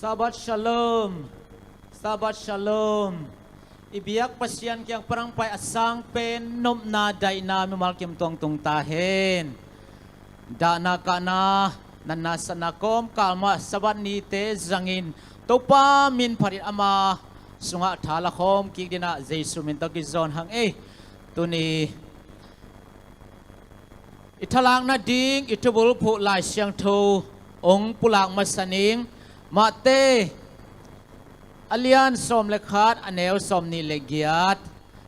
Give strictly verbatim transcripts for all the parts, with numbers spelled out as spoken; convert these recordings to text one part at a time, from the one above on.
Sabbath Shalom. Sabbath Shalom. I biak Pasian kiang pan hong pai a sang pen nopna daihna mimal kim tuang tung ta hen. Dahna kahna, natna satna kawmkal mah Sabbath nite zangin Topa min phatin ama sungah tha la khawm kik dingin Jesu min tawh kizawn hang ei. Tuni i thalak nading i thubulphuh Lai Siangtho hong pulak masa ning. Matthai a lian sawm le khat a neu sawmnih le giat.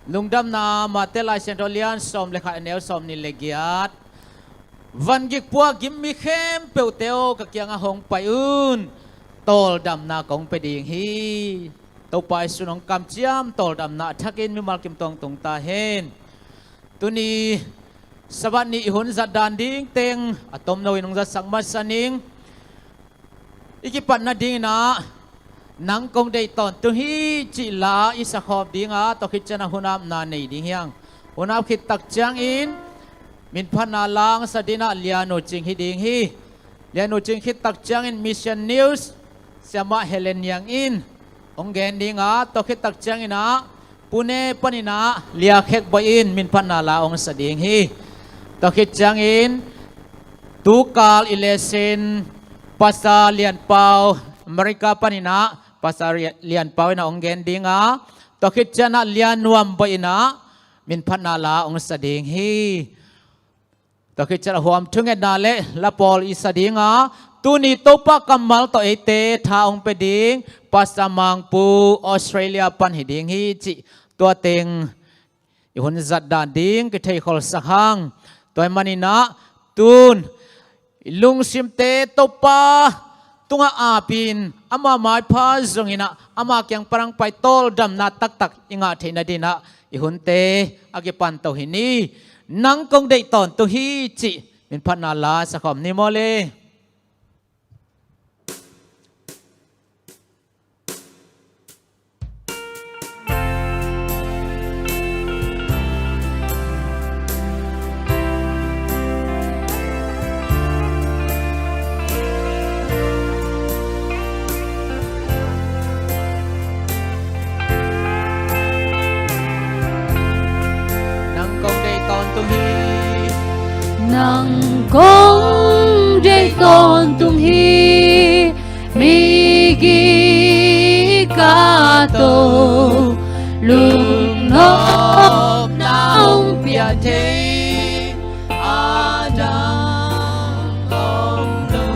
Lungdamna Matthai Lai Siangtho a lian sawm le khat a neu sawmnih le giat. Van gik pua gim mi khempeuhte aw, ka kiangah hong pai un, tawldamna kong pia ding hi. Topa Jesu in hong kamciam tawldamna a thakin mimal kim tuang tung ta hen. Tuni Sabbath ni i hun zat dan ding teng a tomno in hong zatsak masa ning. I kipat nadingin ah, nang kong deih tawntung hi cih la i sakhawm ding a, tua khit ciangin ah hun apna nei ding hi hang. Hun ap khit tak ciangin minphatna la hong sa dingin ah Lian U Cing hi ding hi. Lian U Cing khit tak ciangin Mission News Siamah Helen Niang in hong gen ding a, tua khit tak ciangin ah Pune panin ah Lia Khek Bawi in minphatna la hong sa ding hi. Tua khit ciangin tukal i lesson Pastor Lian Pau, America panin ah Pastor Lian Pau in ah hong gen ding a, tua khit ciangin ah Lian Nuam Bawi in ah minphatna la hong sa ding hi. Tua khit ciangin ah huam thungetna le la pawl i sa ding a, tuni Topa kammal tawh eite tha hong pia ding Pastor Mang Pu, Australia pan hi ding hi cih tua teng i hun zat dan ding kitheikhol sak hang. Tua ahih manin ah tun i lungsimte Topa tungah apin, ama maipha zongin ah ama kiang pan hong pai tawldamna taktak i ngah theih nadingin ah i hunte a kipan to hi ni. Nang kong deih tawntung hi cih minphatna la sakhawm ni maw le. Nang kong deih tawntung hi. Nang kong deih tawntung hi. Migik a tawh lungnopna hong piak thei a dang om lo.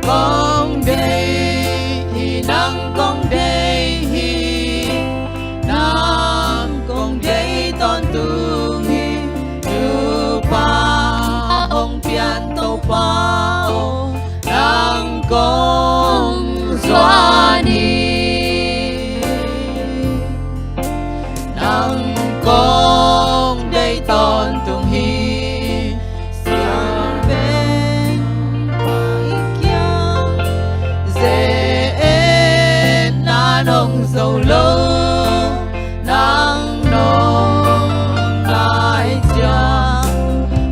Kong deih hi, nang kong deih hi, nang kong deih tawntung hi. Topa hong pian Topa aw, nang kong zuan hi. Nang kong deih tawntung hi. Siam pen pai kiang ze-etna nong zo lo. Nang nong ngai ciang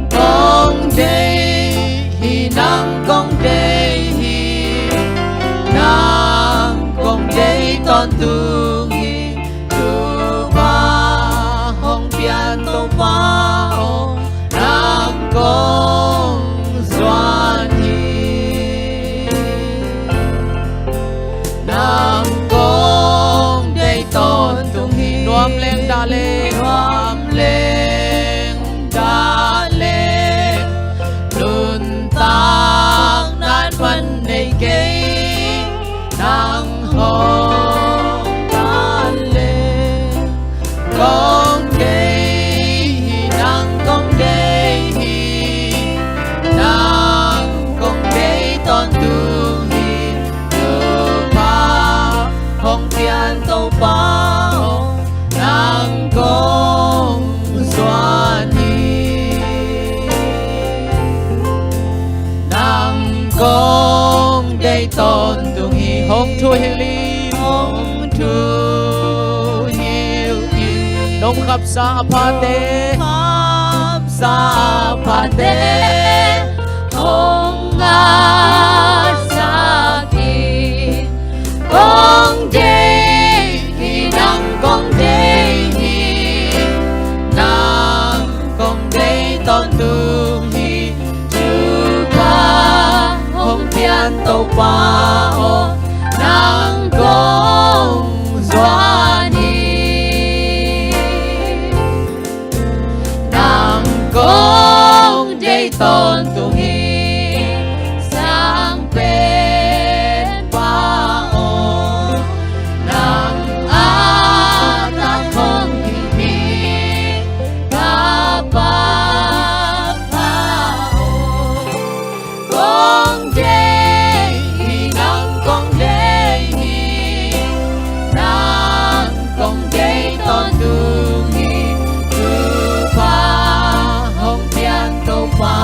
kong deih hi, nang kong deih hi, nang kong deih tawntung hi. Topa hong pian Topa aw, nang kong zuan hi. Nang kong deih tawntung hi. Nuam leng dah leng, nuam leng dah leng, nuntakna in man nei kei. Nang hong tan leng kong deih hi, nang kong deih hi, nang kong deih tawntung hi. Topa hong pian Topa aw, nang kong zuan hi. Nang kong deih tawntung hi. Hong thuhilh in, hong thuhilh in. Nong khapsa a phate, khapsa a phate hong ngahsak in. Topa aw, nang kong zuan hi. Nang kong deih tawntung hi. Sang Penpa aw, nang a tak hong hi hi. Ka Pa, Pa aw, kong deih hi, nang kong deih hi, nang kong deih tawntung hi. Topa hong pian Topa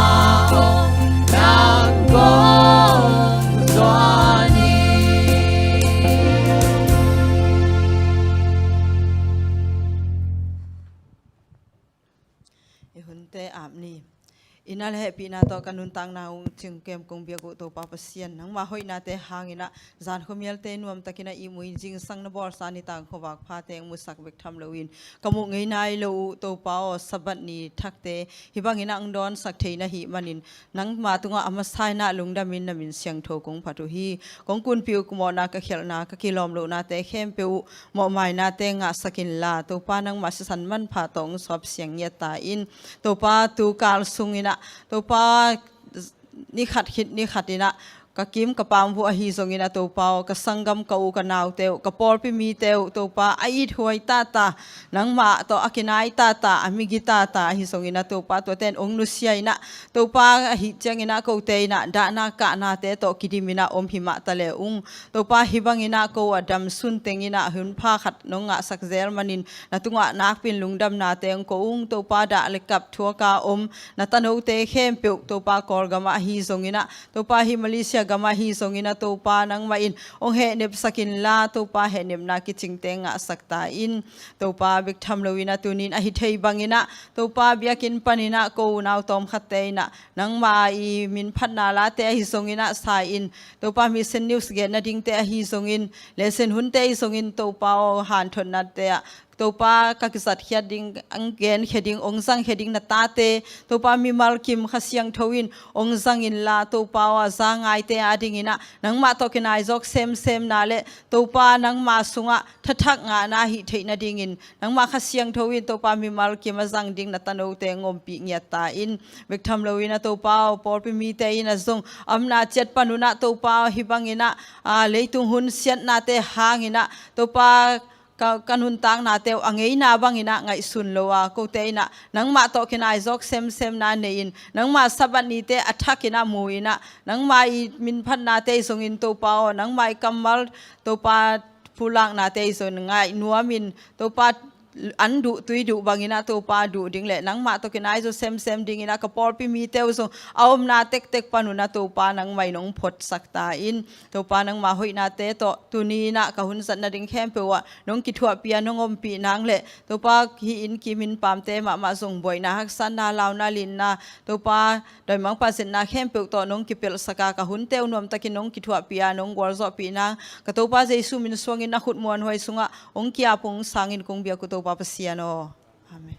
aw, nang kong zuan hi. I hunte ap ni. I na le hehpihna tawh ka nuntakna hong cingkem kong biak uh Topa Pasian, nangmah hoihnate hangin ah zan khuamialte nuamtakin ah ihmu in, zingsang na bawlsa nitak khuavak phate hong musak bek tham loin, ka muh ngei nai lo uh Topa aw, Sabbath ni thakte hih bangin ah hong dawnsak thei na hih manin, nangma tungah a masa in ah lungdamin na min siangtho kong phat uh hi. Kong kunpih uh mawhna, ka khialhna, ka kilawm lohnate khempeuh uh mawhmainate ngahsak inla, Topa nangmah sisan manpha tawh hong suak siang ngiat ta in. Topa tu kal sungin ah, Topa ni khat khit ni khatin ah ka kim ka pam uh ahi zongin ah Topa aw, ka sanggam, ka u ka naute uh, ka pawlpi mite uh Topa a ithuai tata, nangmah tawh a kinai tata, a migi tata ahi zongin ah Topa tuate in hong nusia in ah, Topa ahih ciangin ah kote in ah dahna kahnate tawh kidim in ah om hi mah ta le ung. Topa hih bangin ah ko a damsun tengin ah hunpha khat nong ngahsak zel manin na tungah nakpin lungdamnate hong ko ung. Topa dah le kap thuaka om na tanote khempeuh Topa Kawlgamah ahi zongin ah, Topa hih Malaysia gamah ahi zongin ah Topa nangmah in hong hehnepsak inla, Topa hehnepna kicingte ngahsak ta in. Topa bek tham loin ah tunin ahi thei bangin ah Topa biakinn panin ah ko unau tawmkhatte in ah nangmah i minphatna late ahi zongin ah sa in, Topa Mission News gen nadingte ahi zongin, lesson hunte ahi zongin Topa aw, hanthotnate ah Topa ka kizat khiat ding, hong genkhia ding, hong zangkhia ding na tate Topa mimal kim Kha Siangtho in hong zang inla, Topa aw, a za ngaite adingin ah nangmah tawh kinai zawk semsemna le Topa nangma sungah thathak ngahna hih theih nadingin nangmah Kha Siangtho in Topa mimal kim a zang ding na tanote hong ompih ngiat ta in. Bek tham loin ah Topa aw, pawlpi mite in ah zong a omna ciat panun ah Topa aw, hih bangin ah, aa, leitung hun siatnate hangin ah Topa ka, ka nuntaknate uh a ngeina bangin ah ngaihsun lo a, kote in ah nangmah tawh kinai zawk semsemna nei in, nangmah Sabbath nite a thakin ah mu in ah, nangmah i minphatnate ahi zongin Topa aw, nangmah i kammal Topa pulaknate ahi zongin ngaih nuamin, Topa an duh tui duh bangin ah Topa duh ding le nangmah tawh kinai zawk semsem dingin ah ka pawlpi mite uh zong a omna tektek panun ah Topa nangmah in hong photsak ta in. Topa nangmah hoihnate tawh tuni in ah ka hun zat nading khempeuh ah nong kithuahpih a, nong ompih nang le Topa hih inn kim inn pamte mahmah zong buaina, haksatna, launa, linna, Topa dawimangpa zetna khempeuh tawh nong kipelhsak a, ka hunte uh nuamtakin nong kithuahpih a, nong gualzawhpih nang ka Topa Jesu min suangin na khut muanhuai sungah hong ki-ap ung, sangin kong biak uh Topa Pasian aw. Amen.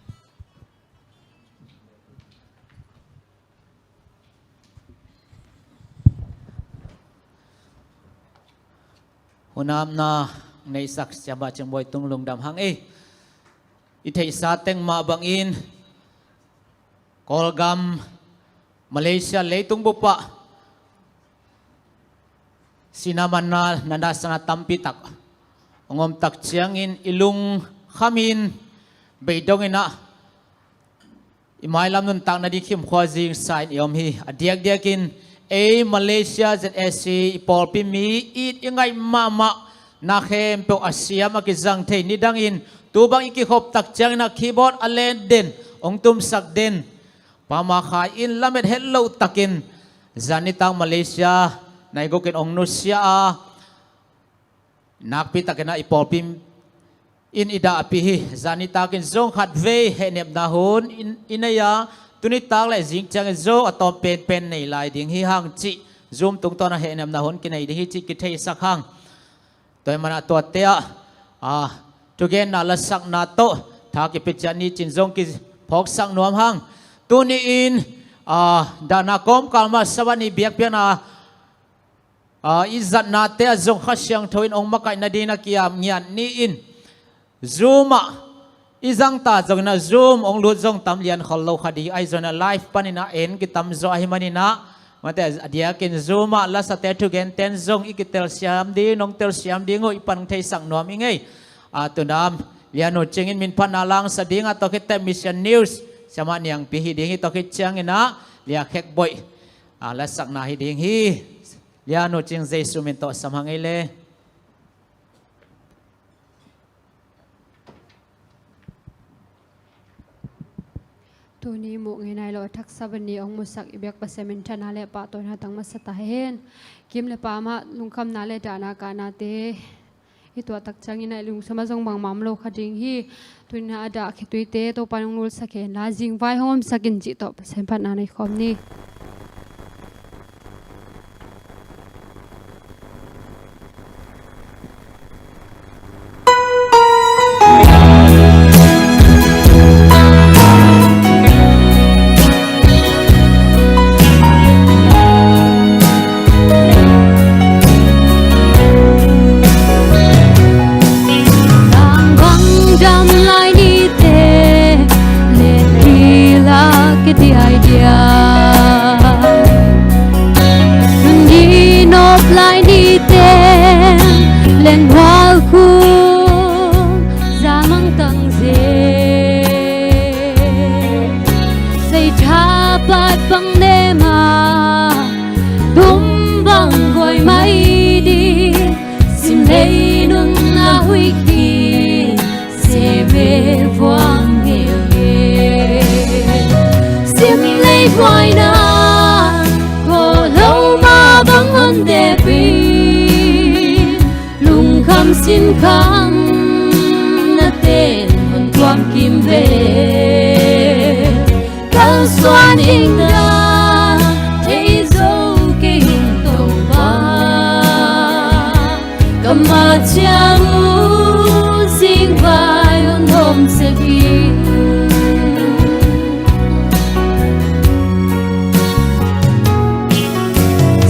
Hunamna neihsak Siamah Cing Bawi Tung lungdam hang ei. I theihsa teng mah bangin Kawlgam, Malaysia leitung bupah sihna manna, natna sakna tampi tak hong om tak ciangin i lungkhamin beidongin ah i mailam nuntakna ding khimkhua zingsa in i om hi. A diakdiakin ei Malaysia Z S C i pawlpi mi it i ngaih mahmah na khempeuh a siam a kizang thei nidangin tu bang i kikhop tak ciangin ah keyboard a len den, hong tumsak den, pama khai in lamet het loh takin zan nitak Malaysia naigukin hong nusia a, nakpi takin ah i pawlpi in i dahpih hi. Zan nitakin zong khatvei hehnepna hun in i nei a, tunitak le zing ciangin zong a tawm penpen nei lai ding hi hang cih, Zoom tungtawn ah hehnepna hun kinei ding hi cih kitheisak hang. Tua hi manah tuate ah, ah, thugenna lasakna tawh tha kipia ciat ni cin zong kiphawksak nuam hang. Tuni-in, ah, dahna kawmkal mah Sabbath ni biakpiakna ah, i zatnate ah zong Kha Siangtho in hong makaih nadingin a kiam ngiat ni in, Zoom ah i zangta zongin ah Zoom hong lut zong tam lian khol lo kha ding, ahi zongin ah live panin ah en kitamzaw ahih manin ah, amaute a diakin Zoom ah lasate thugenten zong i kitelsiam ding, nong telsiam ding uh i pan theisak nuam i ngei. Ah, tuna Lian U Cing in minphatna la hong sa ding a, tua khit teh Mission News, Siamah Niangpi hi ding hi, tua khit ciangin ah Lia Khek Boih, ah, lasakna hi ding hi. Lian U Cing, Jesu min tawh sam hang ei le. Tuni muh ngei nai lo a thaksa bani hong musak i biak Pasian minthanna le pahtawina tang masa ta hen. Kim le pam ah lungkhamna le dahna kahnate i tuah tak ciangin ah i lungsim ah zong bangmah om lo kha ding hi. Tuni-in ah a dah khituite Topa'n hong nulsak hen la, zingvai hong omsak in cih tawh Pasian phatna nei khawm ni. Tang bang dam lai nite, len kila keti ai dia. Nun di nop lai nite, len mual khum zamang tang ze. Sei tha pat bang nema, tum bang guai mai di. Sim lei nunna huih khin, se ve vuang ngel ngel. Sim lei buaina, kho lo ma bang hon tepin, lungkham sinkham na ten hon tuam kim ve. Kalsuan ding dan thei zo kei hing Topa. Ka mat ciang uh zingvai hong om sek in.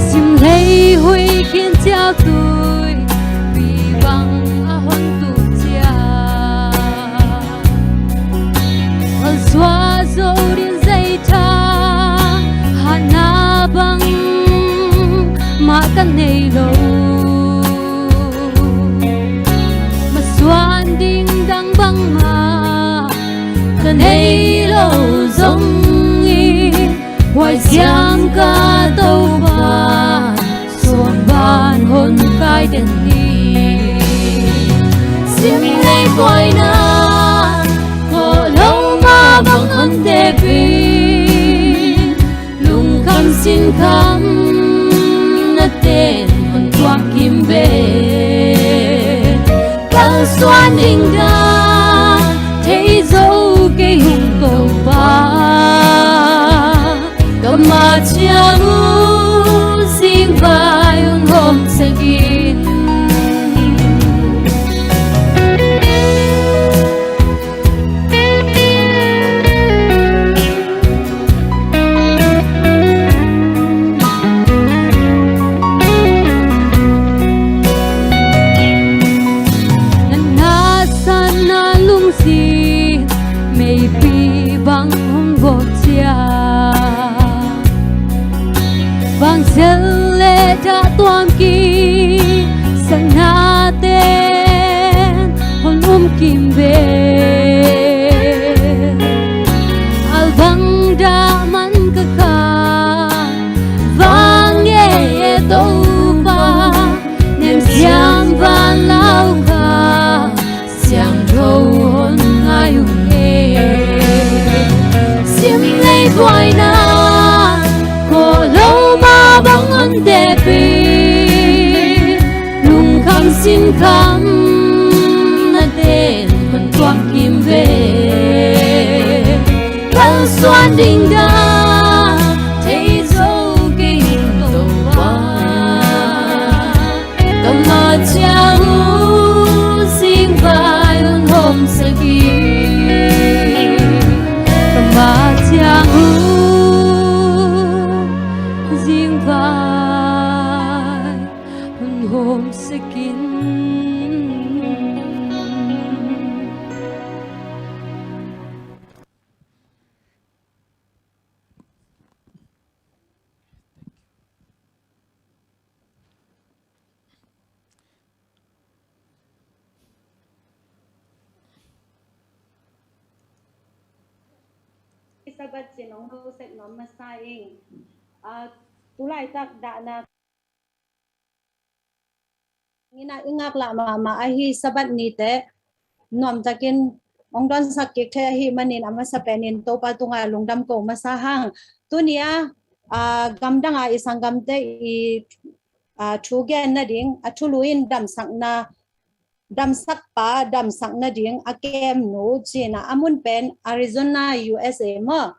Sim lei huih khin ciau tui, pi bang a hon tuh ciang. Hal sua zo din zei tha, hana bang mah ka nei lo. Masuan ding dang bang mah ka nei lo zong hi. Huai siam ka Topa, suan ban hon kai den hi. Sim lei buaina, kho lo ma bang hon tepin, lungkham sinkham na ten hon tuam kim ve. Kalsuan ding dan thei zo kei hing Topa. Ka mat ciang uh zingvai hong om sek in. Na nasana lungsim meipi bang hong vawh ciang, bang sel le dah tuam kik, sakna ten hon um kim ve. Al bang dah man ka kha, vang e Topa, nem siam van lau kha, siangtho hon ngai uh e. Sim lei buaina, kho lo ma bang hon tepin, lungkham sinkham na ten hon tuam kim ve. Kalsuan ding dan thei zo kei hing Topa. Ka mat ciang uh zingvai hong om sek in. Ka mat ciang uh zingvai Om sikin. Sabbath cih nong ho sep nuam masa ing. Ah, tulaitak dahna ina i ngaklah mahmah ahi Sabbath nite nuamtakin hong dawnsak kik thei ahih manin a masa penin Topa tungah lungdam ko masa hang. Tuni a, ah, gamdang a i sanggamte i, ah, thu gen nading, a thulu in damsakna, damsakpa damsak nading a kemnu cih ina a mun pen Arizona, U S A maw.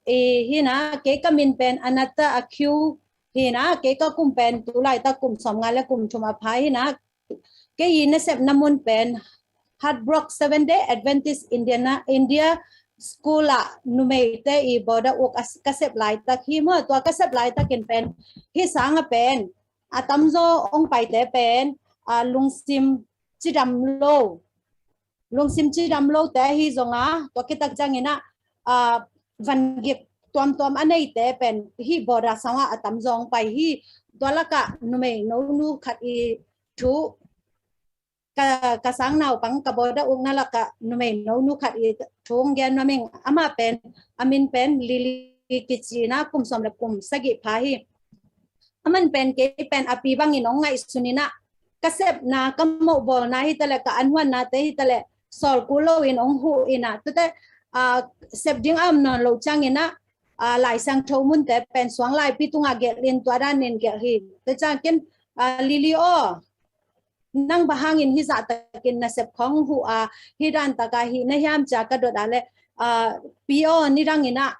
I hi ina kei ka min pen Anata Akhiu hi ina, kei ka kum pen tulaitak kum sawmnga le kum thum a pha hi ina, kei i nasepna mun pen Heartbrook Seventh Day Adventist Indiana, India School ah numeite i bawda uk a s-, ka sep laitak hi maw. Tua ka sep laitakin pen hih sanga pen a tamzaw hong paite pen, ah, lungsim cidam lo, lungsim cidam lote ahi zong a, tua khit tak ciangin ah, ah, vangik tuamtuam a neite pen hih bawda sangah a tamzaw hong pai hi. Tua lakah numei nonu khat i thu, ka, ka sang naupang ka bawda ukna lakah numei nonu khat i thu hong gen nuam ing. Amah pen, a min pen Lily kici ina, kum sawm le kum sagih pha hi. Aman pen kei pen a pi bangin hong ngaihsun ina, ka sepna, ka mohbawlna hi ta leh, ka anhuannate hi ta leh, sawl kul loin hong huh ina, tuate, ah, sep ding a om nawn loh ciangin ah, ah, Lai Siangtho munte pen suang laipi tungah gelh in, tua danin gelh hi. Tua ciang ken, ah, Lily aw, nang bang hangin hih zahtakin na sep khawng huh a, hih dan taka hih na hiam ci a ka dot a leh, ah, Pi aw, nidangin ah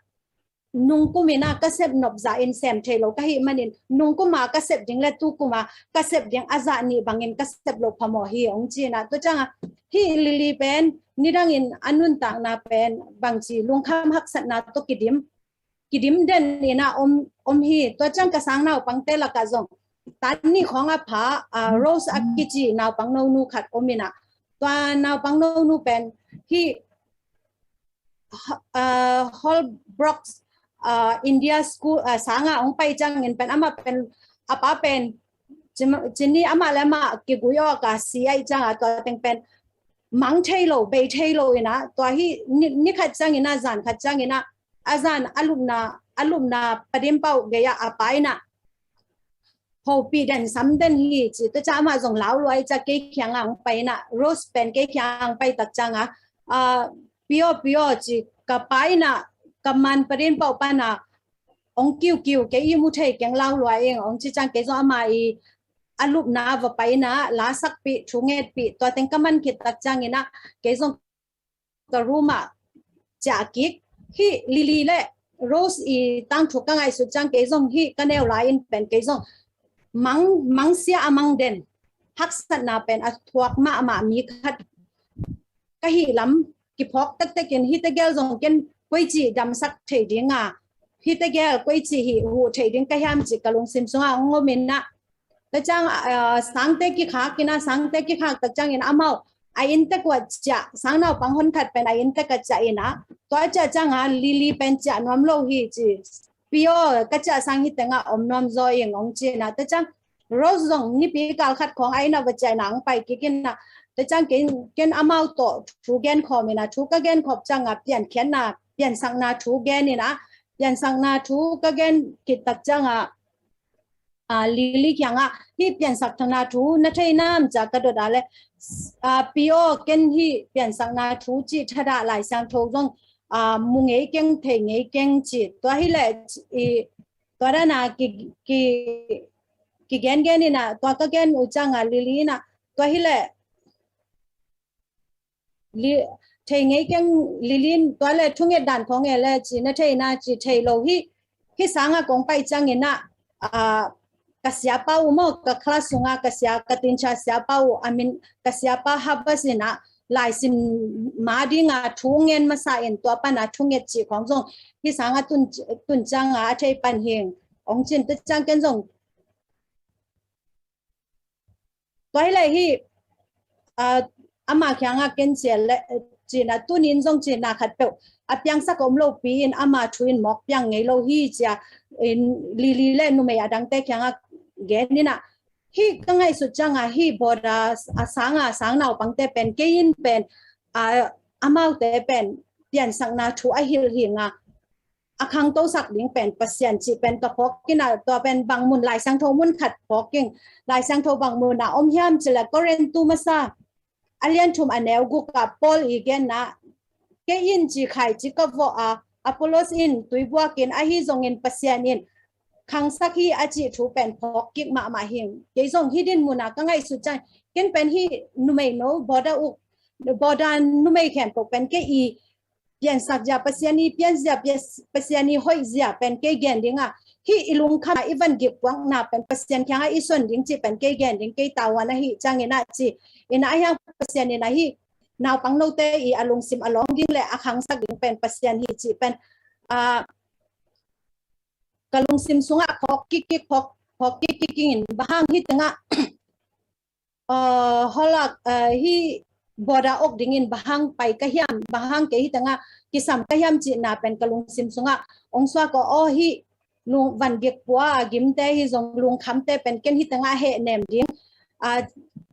nungkum ina ka sep nop zahin sem thei lo ka hih manin, nungkuma ka sep ding le tukuma ka sep ding a zah nih bangin ka sep loh phamawh hi, hong ci ina. Tua cianga hih Lily pen nidangin a nuntakna pen bangci lungkham haksatna tawh kidim, kidim den ina om, om hi. Tua ciang ka sang naupangte lakah zong tan nih khawng a pha, ah, Rose a kici naupang nonu khat om ina. Tua naupang nonu pen hih, ah, Holbrook, ah, India School, ah, sanga hong pai ciangin pen amah pen, a pa pen, cin-, cin ni amah le amah kigui awk a si ahih cianga tua teng pen mang thei lo, bei thei lo ina, tua hi ni, ni khat ciangin ah, zan khat ciangin ah, a zan a lupna, a lupna padin pau gei ah a pa ina hopih den sam den hi ci. Tua ciang amah zong lau lua hi ci a, kei kiangah hong pai ina, Rose pen kei kiangah hong pai tak cianga, ah, Pi aw, Pi aw ci, ka pa ina ka man padin pau pana hong kiukiu, kei i mu thei keng, lau lua ing, hong ci ciang kei zong amah i a lupna va pai ina, la sakpih, thu ngetpih, tua teng ka man khit tak ciangin ah kei zong ka room ah ciah kik. Hih Lily le Rose i tangthu ka ngaihsut ciang kei zong hih ka neu lai-in pen kei zong mang, mangsia a mang den, haksatna pen a thuak mahmah mi khat ka hih lam kiphawk tektekin hihte gel zong ken koici damsak thei dinga, hihte gel koici hih huh thei ding ka hiam ci ka lungsim sungah hong om ina. Tua ciang, ah, sangte kikhak ina, sangte kikhak tak ciangin amau a inntek uah ciah, sang naupang honkhat pen a inntek ah ciah ina. Tua ciah cianga Lily pen ciah nuam lo hi ci. Pi aw, ka ciah sang hih tengah om nuam zaw ing, hong ci ina. Tua ciang Rose zong nipi kal khat khawng a inn ah va ciah ina hong pai kik ina. Tua ciang ken, ken amau tawh thu gen khawm ina, thu ka gen khawm cianga piankhiatna, piansakna thu gen ina, piansakna thu ka gen khit tak cianga, ah, Lily kiangah hih piansakna thu na thei nam ci a ka dot a leh, ah, Pi aw, ken hih piansakna thu cih thadah Lai Siangtho zong, ah, mu ngei keng, thei ngei keng ci. Tua hi leh i, tua dana ki, ki, kigengen ina, tua ka gen uh cianga Lily ina, tua hi leh Li-, thei ngei keng Lily in, tua le thunget dan khawng e le ci, na thei na ci, thei lo hi. Hih sanga kong pai ciangin ah, ah, ka siapa uh maw, ka class sunga ka sia, ka tincha siapa uh, a min ka siapa Habas in ah, laisim ma dinga thu ngen masa in, tua pana thunget ci khawng zong hih sanga tun, tun cianga a thei pan hing, hong cin. Tua ciang ken zong Tua hi leh hi, ah, ama kiangah ken cia le, cina tunin zong cina khat peuh a piangsak om lo pi in ama thu in mawk piang ngei lo hi cia in Lily le numei a dangte kiangah gen in ah, hi ka ngaihsut ciangah hi border a sanga sang naupangte pen kei in pen, ah, amaute pen piansakna thu a hilh hi nga, a khangtosak ding pen Pasian cih pen ka phawk in ah, tua pen bang mun Lai Siangtho mun khat phawk in, Lai Siangtho bang mun ah om hiam cih leh Korin tu masa a lian thum a neu guk ah Paul i genna, kei in ci khai ci ka vawh a, Apollos in tui buak in, ahi zongin Pasian in khangsak hi a cih thu pen phawk kik mahmah hi. Kei zong hi din mun ah ka ngaihsut ciang ken pen hi numei no border uk, border numei khempeuh pen kei i piansak zia Pasian i pian zia, pias-, Pasian i hoih zia pen kei gen ding ah, hi i lungkham ah i van gik puakna pen Pasian kiangah i son ding cih pen kei gen ding, kei tavuan ahi ciangin ah ci. In ah ahi hang Pasian in ah hi naupang note i a lungsim a lawng ding le a khangsak ding pen Pasian hi cih pen, ah, ka lungsim sungah phawk kik kik, phawk, phawk kik kik in, bang hang hi tengah, ah, holak, ah, hi border uk dingin bang hang pai ka hiam, bang hang kei hi tengah kisam ka hiam cihna pen ka lungsim sungah ong suak aw, aw hi lung van gik pua a gimte hi zong lungkhamte pen ken hi tengah heh nem ding, ah,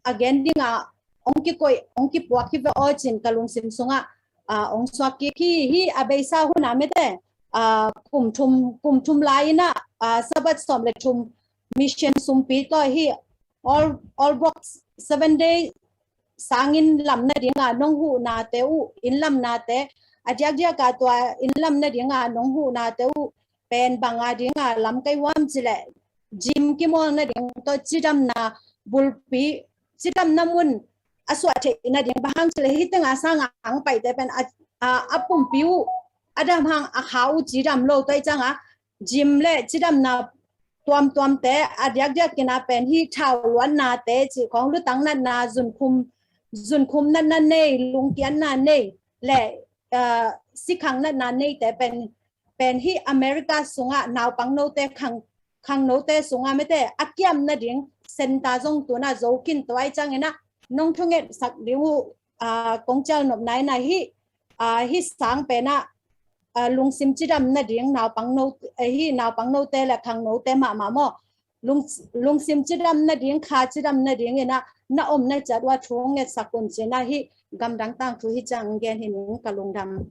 a gen ding ah ong kikoih, ong kipuak hi ve aw cin ka lungsim sungah, ah, ong suak kik hi. Hi a beisa hun ah mete, ah, kum thum, kum thum lai in ah, ah, Sabbath sawm le thum mission sumpi tawh hi All, All Box Seven Day sangin lam nading a nong huhnate uh, inn lamnate, a diakdiak a tua inn lam nading a nong huhnate uh pen bang a ding a lam kai huam cih leh gym kimawl nading tawh cidamna bulpi, cidamna mun a suah theih nading, bang hang cih leh hi tengah sang a ang paite pen a, a, a pumpi uh a dam hang a kha uh cidam lo, tua i ciangah gym le cidamna tuamtuamte a diakdiak in ah pen hi thau luannate cih khawng, lutang natna, zunkhum, zunkhum natna nei, lungkiatna nei le, ah, sikhang natna neite pen, pen hi America sungah naupang note khang, khang note sungah mete a kiam nading center zong tu in ah zo khin, tua i ciangin ah nong thungetsak ding uh, ah, kong cial nopna in ah hi, ah, hi sang pen ah, ah, lungsim cidam nading naupang no, eh, hi naupang note le khang note mahmah maw. Lung, lungsim cidam nading, kha cidam nading in ah na omna ciat uh a thu ngetsak un cin ah hi gamdang tangthu hi ciang gen hi ning, ka lungdam.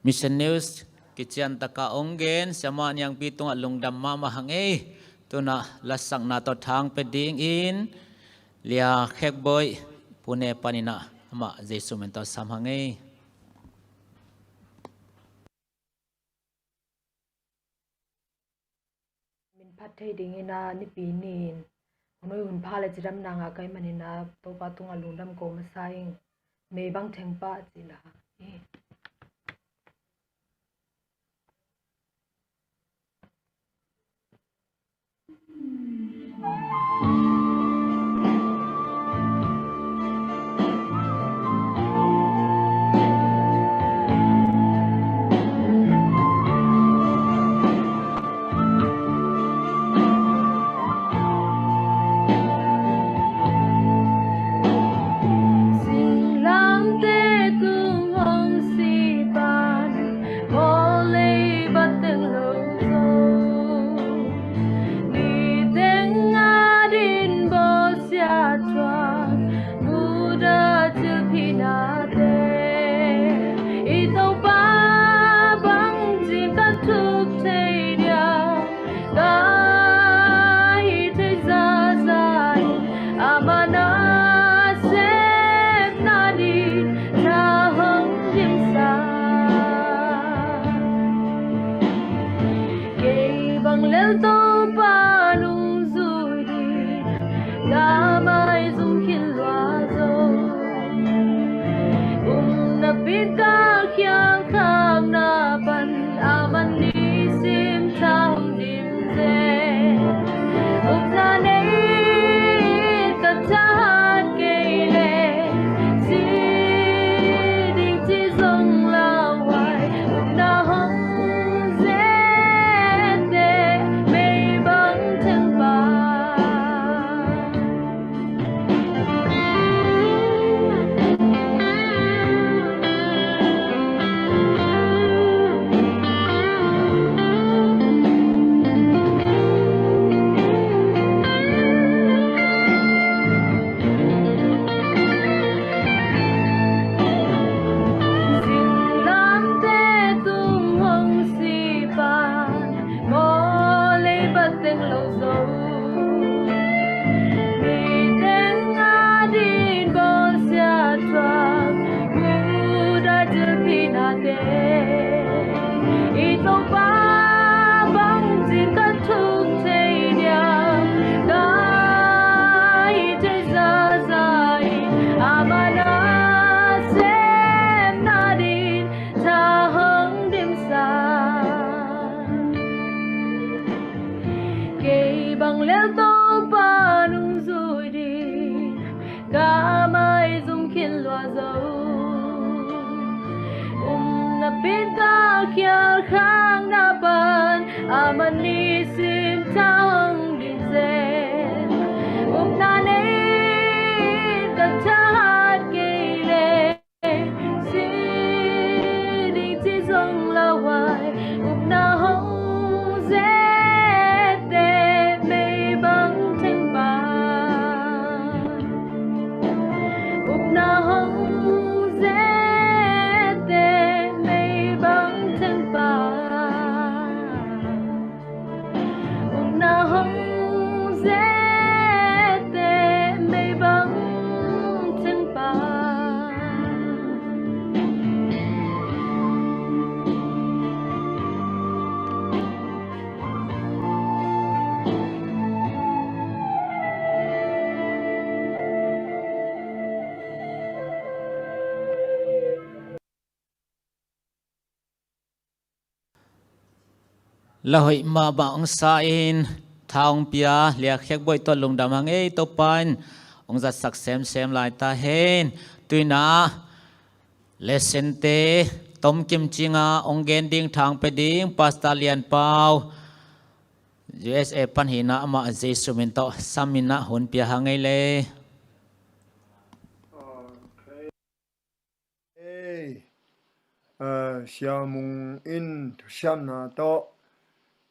Mission News kician taka ong gen Siamah Niangpi tungah lungdam mahmah hang ei. Tuna lasakna tawh thang pe dingin Lia Khekboi Pune panin ah amah Jesu min tawh sam hang ei. Min phat thei dingin ah nipi ni-in hong noi hun pha le cidamna ngah ka hih manin ah Topa tungah lungdam ko masa ing. Mei bang theng pah ci la hi. Singlamteh tung hong Bang lel Topa nungzui ding ka maizum khin lua zo. Upna pin ka khial khakna pan a man nisim thang ding zen. Upna nei ka thahat kei le si ding ci zong lauhuai. Upna hong zette mei bang theng pan. Upna hong zette mei bang theng pan. Upna hong zette mei bang theng pan. La hoih mahmah hong sa in, tha hong pia liakhiak buai tawh lungdam hang ei. Topa in hong zatsak semsem lai ta hen. Tuinah lesson te tomkim cinga hong gen ding, thang pe ding Pastor Lian Pau, U S A pan hinah, amah Jesu min tawh sam inah hun pia hang ei le. Ei, eh, Sia Mung in thusiamna tawh,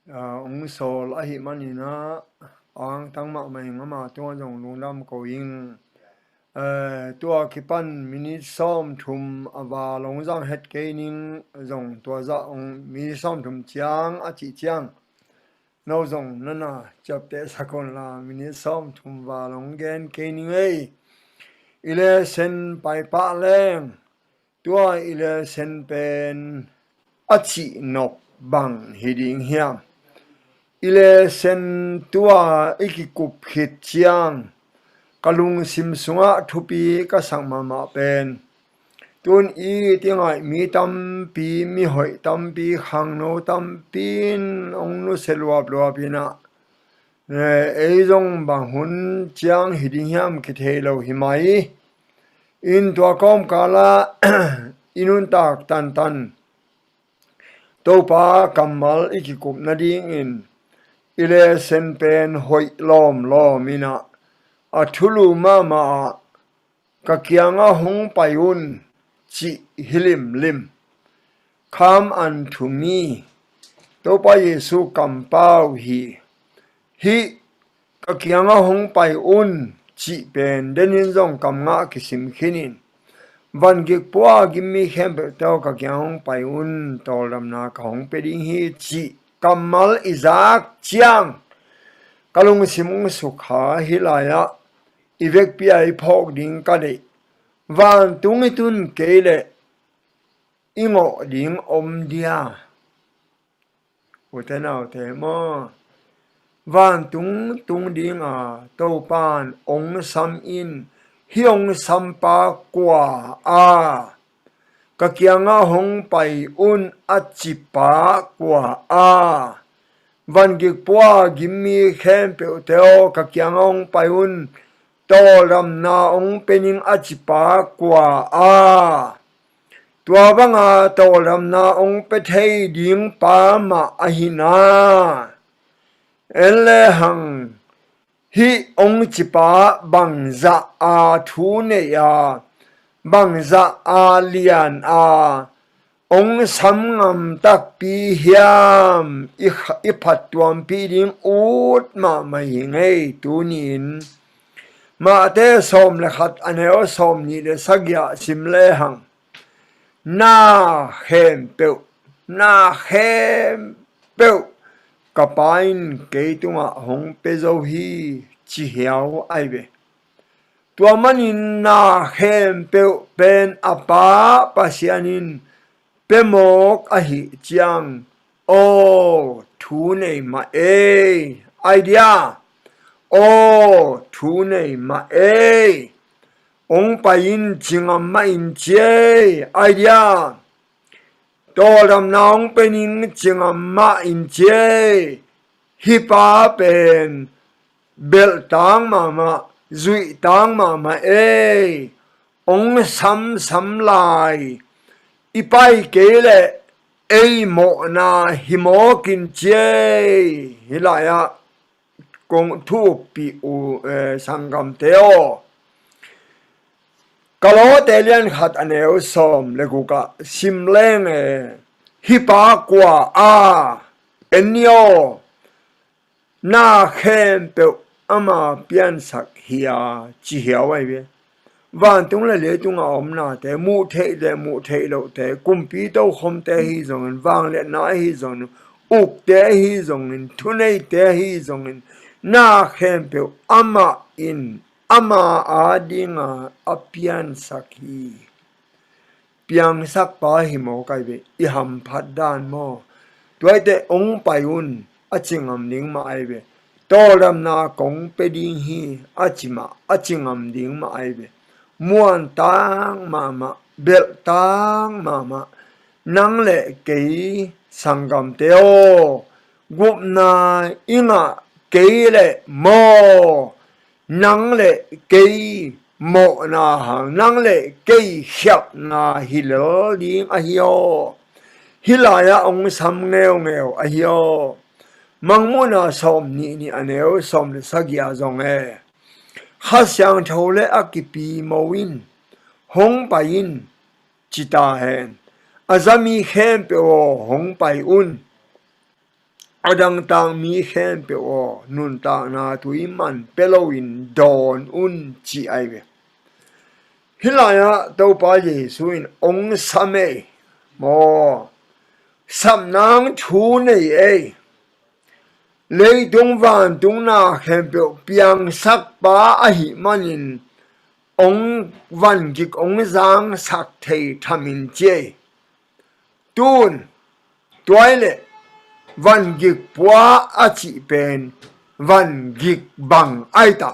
eh, hong sawl ahih maninah angtang mahmah ing, ama tungah zong lungdam ko ing. Eh, tua kipan minit sawmthum a val hong zang het kei ning, zong tua zah hong minit sawmthum ciang a cih ciang no zong na na ciaptehsak un la, minit sawmthum val hong gen kei ning ei. I lesson paipah leng, tua i lesson pen a cihnop bang hi ding hiam? I lesson tua i kikup khit ciang ka lungsim sungah thupi ka sak mahmah pen, tun i ti ngaih mi tampi, mihoih tampi, khangno tampi in hong nusia luapluap inah, eh, ei zong bang hun ciang hi ding hiam kithei lo hi mai. In tua kawmkalah i nuntak tantan Topa kammal i kikup nadingin i lesson pen hoih lawmlawm inah, a thulu mahmah ah, ka kiangah hong pai un, cih hi limlim. Come unto me. Topa Jesu kampau hi. Hih ka kiangah hong pai un cih pen denin zong kam ngah kisim khinin, van gik pua gimmi khempeuhte aw, ka kiangah hong pai un, tawldamna ka hong pia ding hi, cih kammal i zak ciang ka lungsim hong sukha hi lai-ah, i vekpi-a i phawk ding ka deih. Vantung i tun kei leh i ngawh ding om dia? Ute naute maw, vantung tung dinga Topan hong sam in, hih hong sampa kua a, ka kiangah hong pai un a cipa kua a, van gik pua gimmi khempeuhte aw, ka kiangah hong pai un, tawldamna hong pia ning a cipa kua a? Tua banga tawldamna hong pia thei ding pa mah ahi na. En lehang, hih hong cipa bangzah a thu nei a, bangzah a lian a, hong sam ngam takpi hiam, i kha-, i phattuampih ding ut mahmah hi ngei tuni-in. Mate sawm le khat, a neu sawm nih le sagih ah sim lehang, na khempeuh, na khempeuh ka Pa in kei tungah hong pia zo hi, ci hiau ai ve. Tua manin na khempeuh pen a Pa Pasian in pia mawk ahih ciang, aw thu nei mah ei, ai dia, aw thu nei mah ei. Hong pai in, ci ngam mah in ci ei, ai dia. Tawldamna hong pia ning, ci ngam mah in ci ei. Hih pa pen belhtang mahmah, zuihtang mahmah ei, hong samsam lai, i pai kei leh ei mawhna hi mawk in ci ei. Hih lai-ah kong thu uppih uh, eh, sanggamte aw. Kolose lian khat a neu sawm le guk ah sim leng, eh, hih pa kua a, en ni aw, na khempeuh ama piansak hi a, ci hiau ahi ve. Vantung le leitung a omnate, muh theih le muh theih lohte, kumpi tokhomte ahi zongin, vangliatna ahi zongin, ukte ahi zongin, thuneite ahi zongin, na khempeuh amah in, ama adinga a piansak hi. Piangsakpa hi mawk ahi ve, i hamphat dan maw. Tua hi teh hong pai un, a ci ngam ding mah ahi ve. Tawldamna kong pia ding hi, a ci mah, a ci ngam ding mah ahi ve. Muantak mahmah, belhtak mahmah, nang le kei sanggamte aw, gupna i ngah kei leh maw, nang le kei mawhna hang, nang le kei khialhna hi lel ding ahi aw. Hih lai-ah hong sam ngeungeu ahi aw. Mangmuhna sawm nih nih a neu sawm le sagih ah zong e, Kha Siangtho le a kipi mo in, hong pai in, ci ta hen. A za mi khempeuh aw, hong pai un. A dangtak mi khempeuh aw, nuntakna tui man pia loin dawn un, ci ahi ve. Hih lai-ah Topa Jesu in hong sam ei maw. Sapnang thu nei ei. Leitung vantung na khempeuh piangsakpa ahih manin hong vangik hong zangsak thei tham in ci ei. Tun, tua hi leh vangik pua a cih pen vangik bang ahi ta.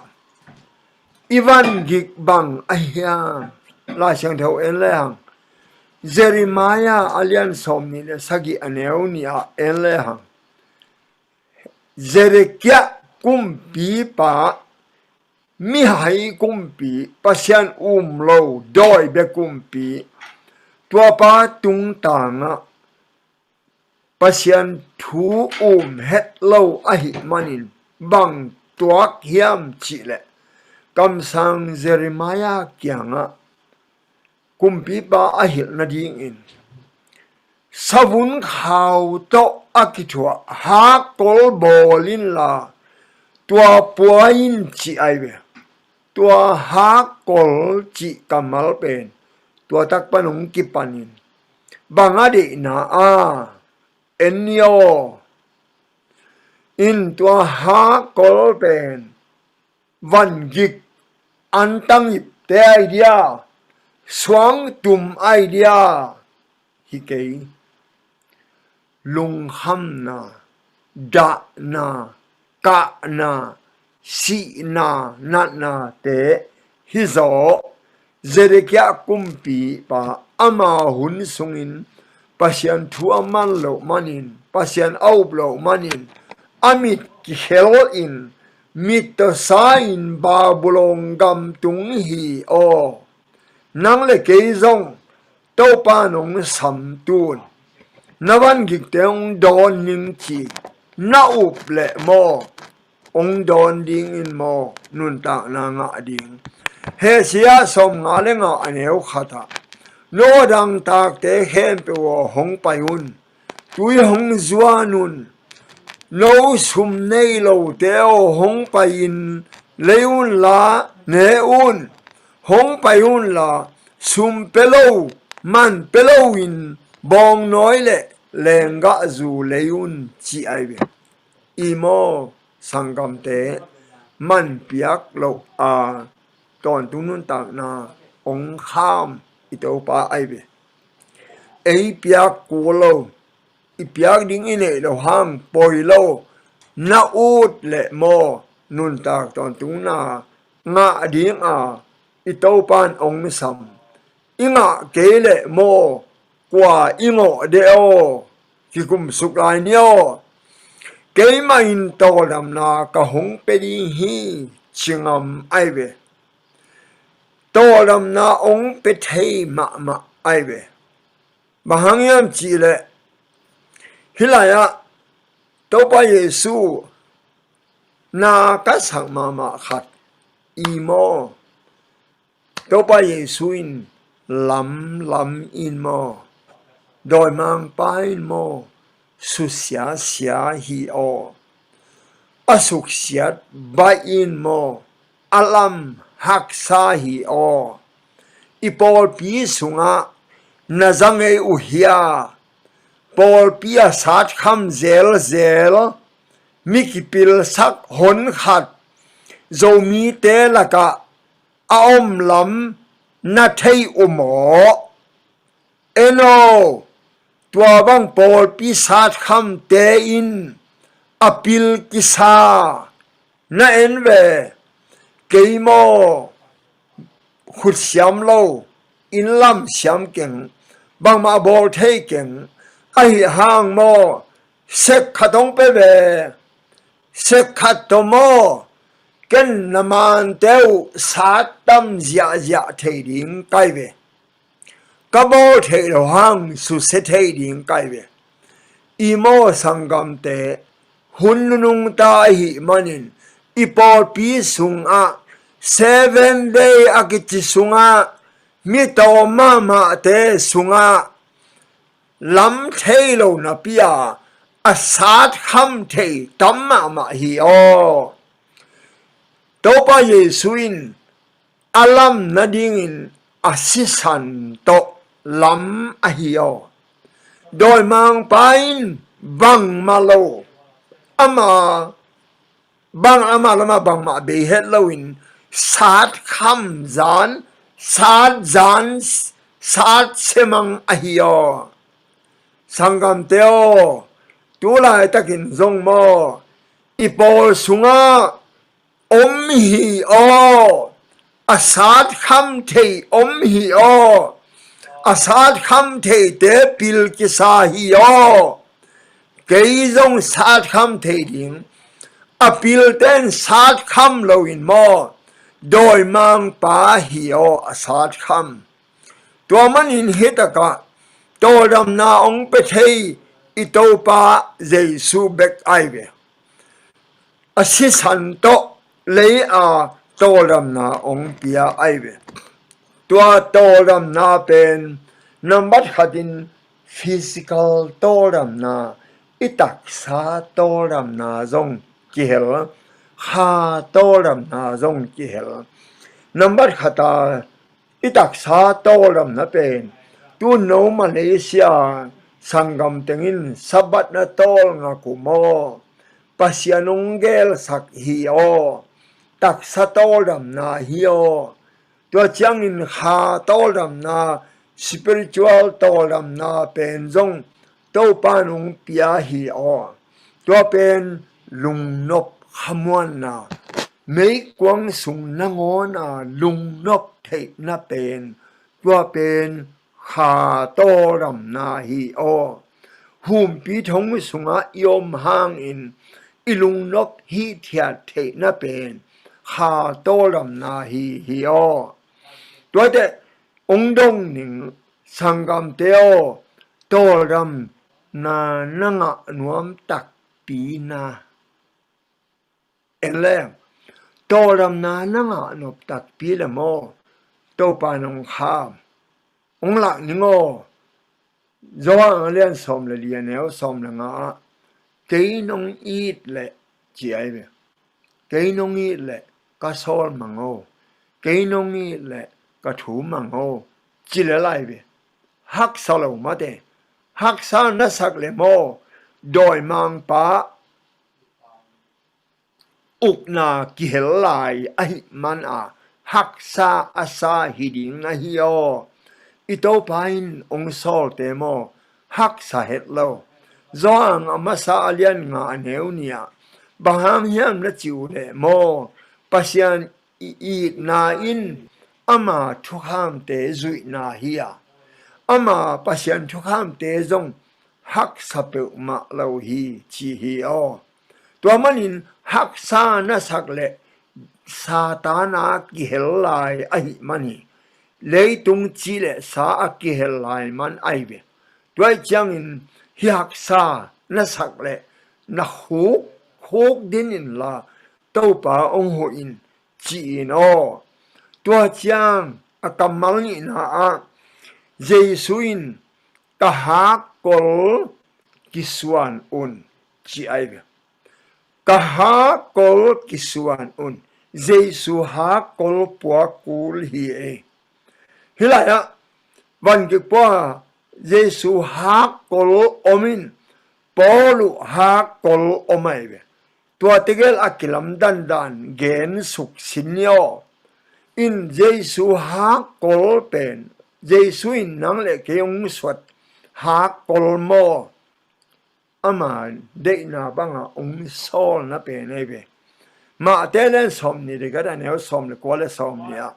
I vangik bang ahi hiam? Lai Siangtho en le hang. Jeremiah a lian sawm nih le sagih a neu nih ah en le hang. Zedekiah kumpipa, mihai kumpi, Pasian um lo dawi bek kumpi, tuapa tungtangah Pasian thu um het lo ahih manin bang tuak hiam cih leh, kamsang Jeremiah kiangah kumpipa a hilh nadingin, savun khau tawh a kithuah hakkol bawl inla, tua pua in cih ahi ve. Tua hakkol cih kammal pen tua tak pan hong kipanin, bang a deihna a, en ni aw. In tua hakkol pen vangik antangipte ahi dia, suangtum ahi dia hi kei. Lungkhamna, dahna, kahna, sihna, natnate hi zaw. Zedekiah kumpipa ama hun sungin Pasian thu a man loh manin, Pasian a up loh manin, a mit kikhel in, mittawsa in Babylon gam tung hi aw. Nang le kei zong Topa in hong sam tun, na vangikte hong dawn ning ci, na up leh maw, hong dawn dingin maw, nuntakna ngah ding. Hosea sawmnga le nga a neu khatah, no dangtakte khempeuh aw, hong pai un. Tui hong zuan un. No sum nei lote aw, hong pai-in lei unla, ne un. Hong pai unla, sum pia lo, man pia loin bawngnawi le lenggahzu lei un, ci ahi ve. I maw, sanggamte, man piak loh a tawntung nuntakna hong kham i Topa ahi ve. Ei piak kul lo, i piak ding i neih loh hang poi lo, na ut leh maw, nuntak tawntungna ngah dinga i Topa in hong sam. I ngah kei leh maw, kua i ngawh de aw, kikumsuk lai ni aw. Keimah in tawldamna ka hong pia ding hi, ci ngam ahi ve. Tawldamna hong pia thei mahmah ahi ve. Bang hang hiam cihleh, hih lai-ah Topa Jesu na ka sak mahmah khat i maw? Topa Jesu in lamlam in maw? Dawimangpa in maw? Susia sia hi aw. A suksiat baih in maw? A lam haksa hi aw. I pawlpi sungah na za ngei uh hia? Pawlpi a satkham zelzel, mi kipilsak honkhat Zomite lakah a om lam na thei uh maw? En aw, tua bang pawlpi satkhamte in a pil kisa na en ve. Kei maw, khut siam lo, inn lam siam keng, bangmah bawl thei keng, ahi hang maw, sek khat hong pia ve. Sek khat tawh maw, ken na mante uh sattam ziahziah thei ding ka hi ve. Ka bawl theih loh hang susia thei ding ka hi ve. I maw, sanggamte, hun nunungta ahih manin i pawlpi sungah, Seven Day a kici sungah, mi tawm mahmahte sungah lam thei lo napi-a a satkham thei tam mahmah hi aw. Topa Jesu in a lam nadingin a sisan tawh lam ahi aw. Dawimangpa in bangmah lo, ama bang, ama lamah bangmah bei het loin, satkham zan, sat zan, sat semang ahi aw. Sanggamte aw, tu laitakin zong maw, i pawl sungah om hi aw. A satkham thei om hi aw. A satkham theite pil kisa hi aw. Kei zong satkham thei ding. A pilte in satkham loin maw, dawimangpa hi aw a satkham. Tua manin hitakah tawldamna hong pia thei i Topa Jesu bek ahi ve. A sisan tawh lei-a tawldamna hong pia ahi ve. Tua tawldamna pen nambat khatin physical tawldamna, i taksa tawldamna zong kihel, kha tawldamna zong kihel. Nambat khata i taksa tawldamna pen tu no Malaysia sanggam tengin Sabbath na tawlngak uh maw, Pasian hong gelsak hi aw. Taksa tawldamna hi aw. Tua ciangin kha tawldamna, spiritual tawldamna pen zong Topa in hong pia hi aw. Tua pen lungnop khamuanna, meikuang sung nangawna lungnop theihna pen, tua pen kha tawldamna hi aw. Humpi thong sungah i om hangin i lungnop hithiat theihna pen kha tawldamna hi hi aw. Tuate hong dong ning, sanggamte aw, tawldamna na ngah nuam takpi na. En leng, tawldamna na ngah nop takpi le maw, Topa in hong kham, hong lak ning aw. Johan a lian sawm le li, a neu sawm le nga ah, kei nong it leh, ci ahi ve. Kei nong it leh ka sawl mang aw. Kei nong it leh ka thu mang aw, ci le lai ve. Haksa lo mate. Haksa na sak le maw, dawimangpa ukna kihel lai ahih mana haksa a sa hi ding na hi aw. I Topa in hong sawlte maw, haksa het lo. Johan a masa a lian nga, a neu nih ah, bang hang hiam na cih uh leh maw, Pasian i itna in ama thukhamte zuihna hi a, ama Pasian thukhamte zong haksa peuhmah lo hi, ci hi aw. Tua manin haksa na sak leh Satan a kihel lai ahih man hi. Leitung cih leh sa a kihel lai man ahi ve. Tua ahih ciangin hih haksa na sak leh na khuk, khuk din inla Topa hong huh in ci in aw. Tua ciang a kammal nihna ah Jesu in ka hakkol kisuan un ci ahi ve. Ka hakkol kisuan un. Jesu hakkol puak kul hi ei. Hih lai-ah van kik pua Jesu hakkol om in Paul uh hakkol om ahi ve. Tua tegel a kilamdan dan gen suk sin ni aw. In Jesu hakkol pen, Jesu in nang le kei hong suat hakkol maw? Ama deihna banga hong sawlna pen ahi ve. Mate le sawm nih le giat a neu sawm le kua le sawm nih ah,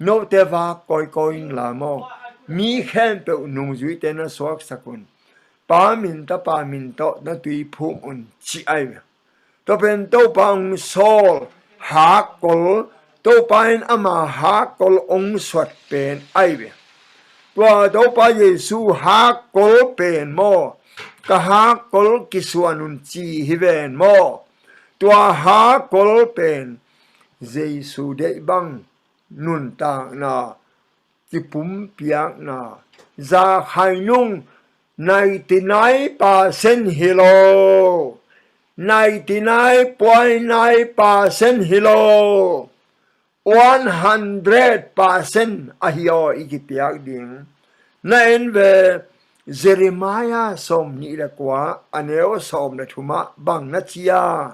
note vak kawikawi inla maw? Mi khempeuh nungzuite na suaksak un. Pa min, Tapa min tawh na tuiphum un ci ahi ve. Tua pen Topa hong sawl hakkol, Topa in ama hakkol hong suat pen ahi ve. Tua Topa Jesu hakkol pen maw? Ka hakkol kisuan un ci hi ven maw? Tua hakkol pen Jesu deih bang nuntakna, kipumpiakna, zakhai nung ninety nine percent hi lo. Ninety nine point nine percent hi lo. One hundred percent ahi aw i kipiak ding. Na en ve, Jeremiah sawm nih le kua a neu sawm le thumah bang na ci a,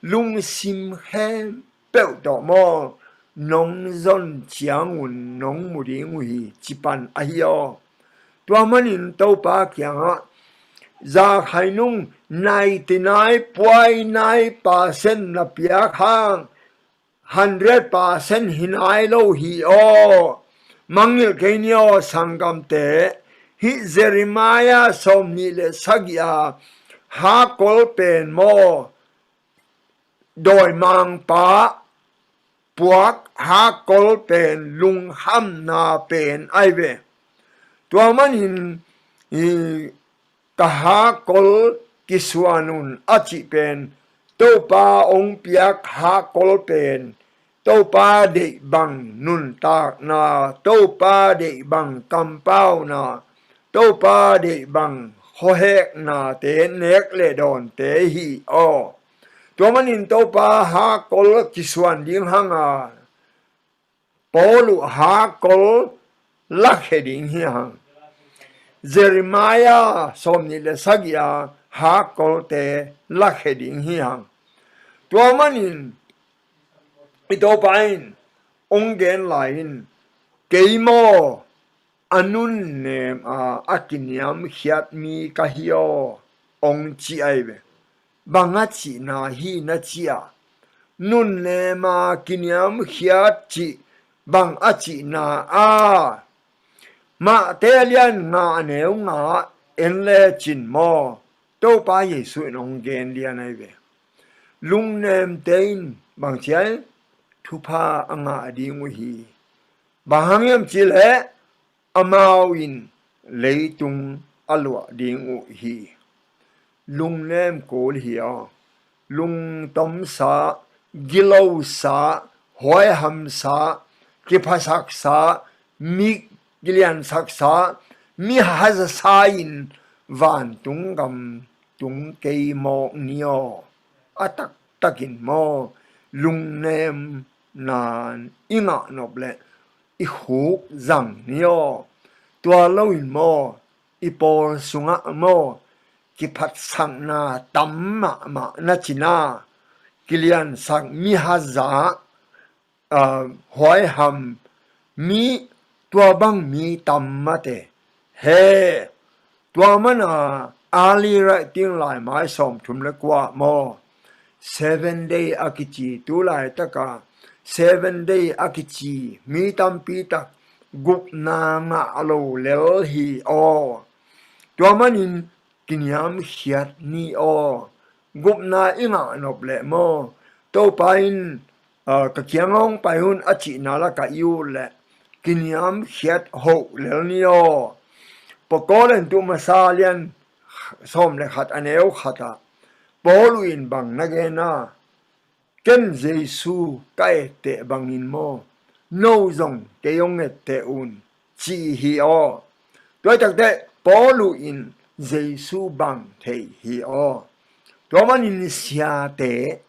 lungsim khempeuh tawh maw, nong zon ciangun nong mu ding uh hi, ci pan ahi aw. Tua manin Topa kiangah zakhai nung ninety nine point nine percent na piak hang, hundred percent hi nai lo hi aw. Mangngilh kei ni aw sanggamte, hih Jeremiah sawm nih le sagih a hakkol pen maw, dawimangpa puak hakkol pen lungkhamna pen ahi ve. Tua manin i ka hakkol kisuan un a cih pen Topa hong piak hakkol pen Topa deih bang nuntakna, Topa deih bang kampauna, Topa deih bang khuaheknate, nek le dawnte hi aw. Tua manin Topa hakkol kisuan ding hanga Paul uh hakkol lakhia ding hi hang. Jeremiah sawm nih le sagih a hakkolte lakhia ding hi hang. Tua manin i Topa in hong gen lai in, kei maw a nunnem a a kiniamkhiat mi ka hi aw, hong ci ahi ve. Bang a cihna hi na ci a, nunnem a kiniamkhiat cih bang a cihna a, Mate a lian nga a neu nga en le cin maw, Topa Jesu in hong gen lian ahi ve. Lungnemte in bang ci ai, thupha a ngah ding uh hi. Bang hang hiam cih leh amau in leitung a luah ding uh hi. Lungnem kul hi aw. Lungtomsa, gilosa, huaihamsa, kiphasaksa, mi kiliansaksa, mi hazasa in vantung gam tung kei mawk ni aw. A taktakin maw, lungnemna i ngah nop leh i khuk zang ni aw. Tua loin maw, i pawl sungah maw, kiphatsakna tam mahmah na cina, kiliansak, mi haza, ah, huaiham, mi, tua bang mi tam mate. He, tua mana early writing laimai sawmthum le kua maw, Seven Day a kici, tu laitaka Seven Day a kici mi tampi tak gupna ngah lo lel hi aw. Tua manin kiniamkhiat ni aw. gupna i ngah nop leh maw, Topa in, a, ka kiang hong pai un a cihna lakah i ut leh kiniamkhiat hoh lel ni aw. Paul in tu masa lian sawm le khat a neu khat ah Paul in bang na gen a, ken Jesu ka etteh bangin maw, no zong kei hong etteh un, ci hi aw. Tua hi takteh Paul in Jesu bang thei hi aw. Tua manin siate,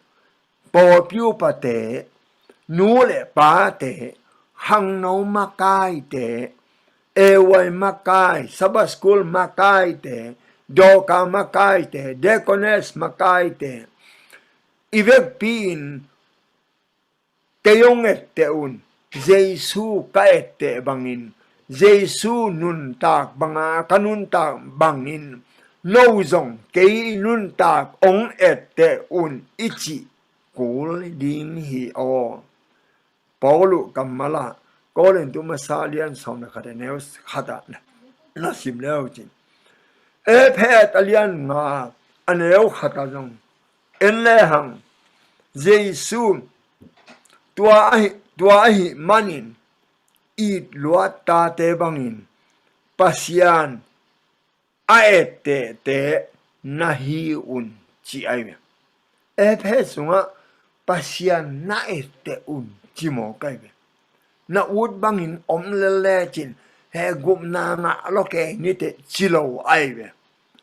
pawlpi upate, nu le pate, khangno makaite, A Y makai, Sabbath School makaite, Dorcas makaite, Deaconess makaite, i vekpi in kei hong etteh un, Jesu ka etteh bangin, Jesu nuntak banga ka nuntak bangin, no zong kei nuntak hong etteh un i cih kul ding hi aw. Paul kammal ah Korintu masa lian sawm le khat a neu khat ah na sim le uh cin. Efesa lian nga a neu khat ah zong en lehang, Jesu tua ahi, tua ahih manin it luat tate bangin Pasian a ettehte na hi un, ci ahi ve. Efesa sungah Pasian na etteh un ci mawk ahi ve. Na ut bangin om lel lecin he gupna ngah lo kei niteh ci lo ahi ve.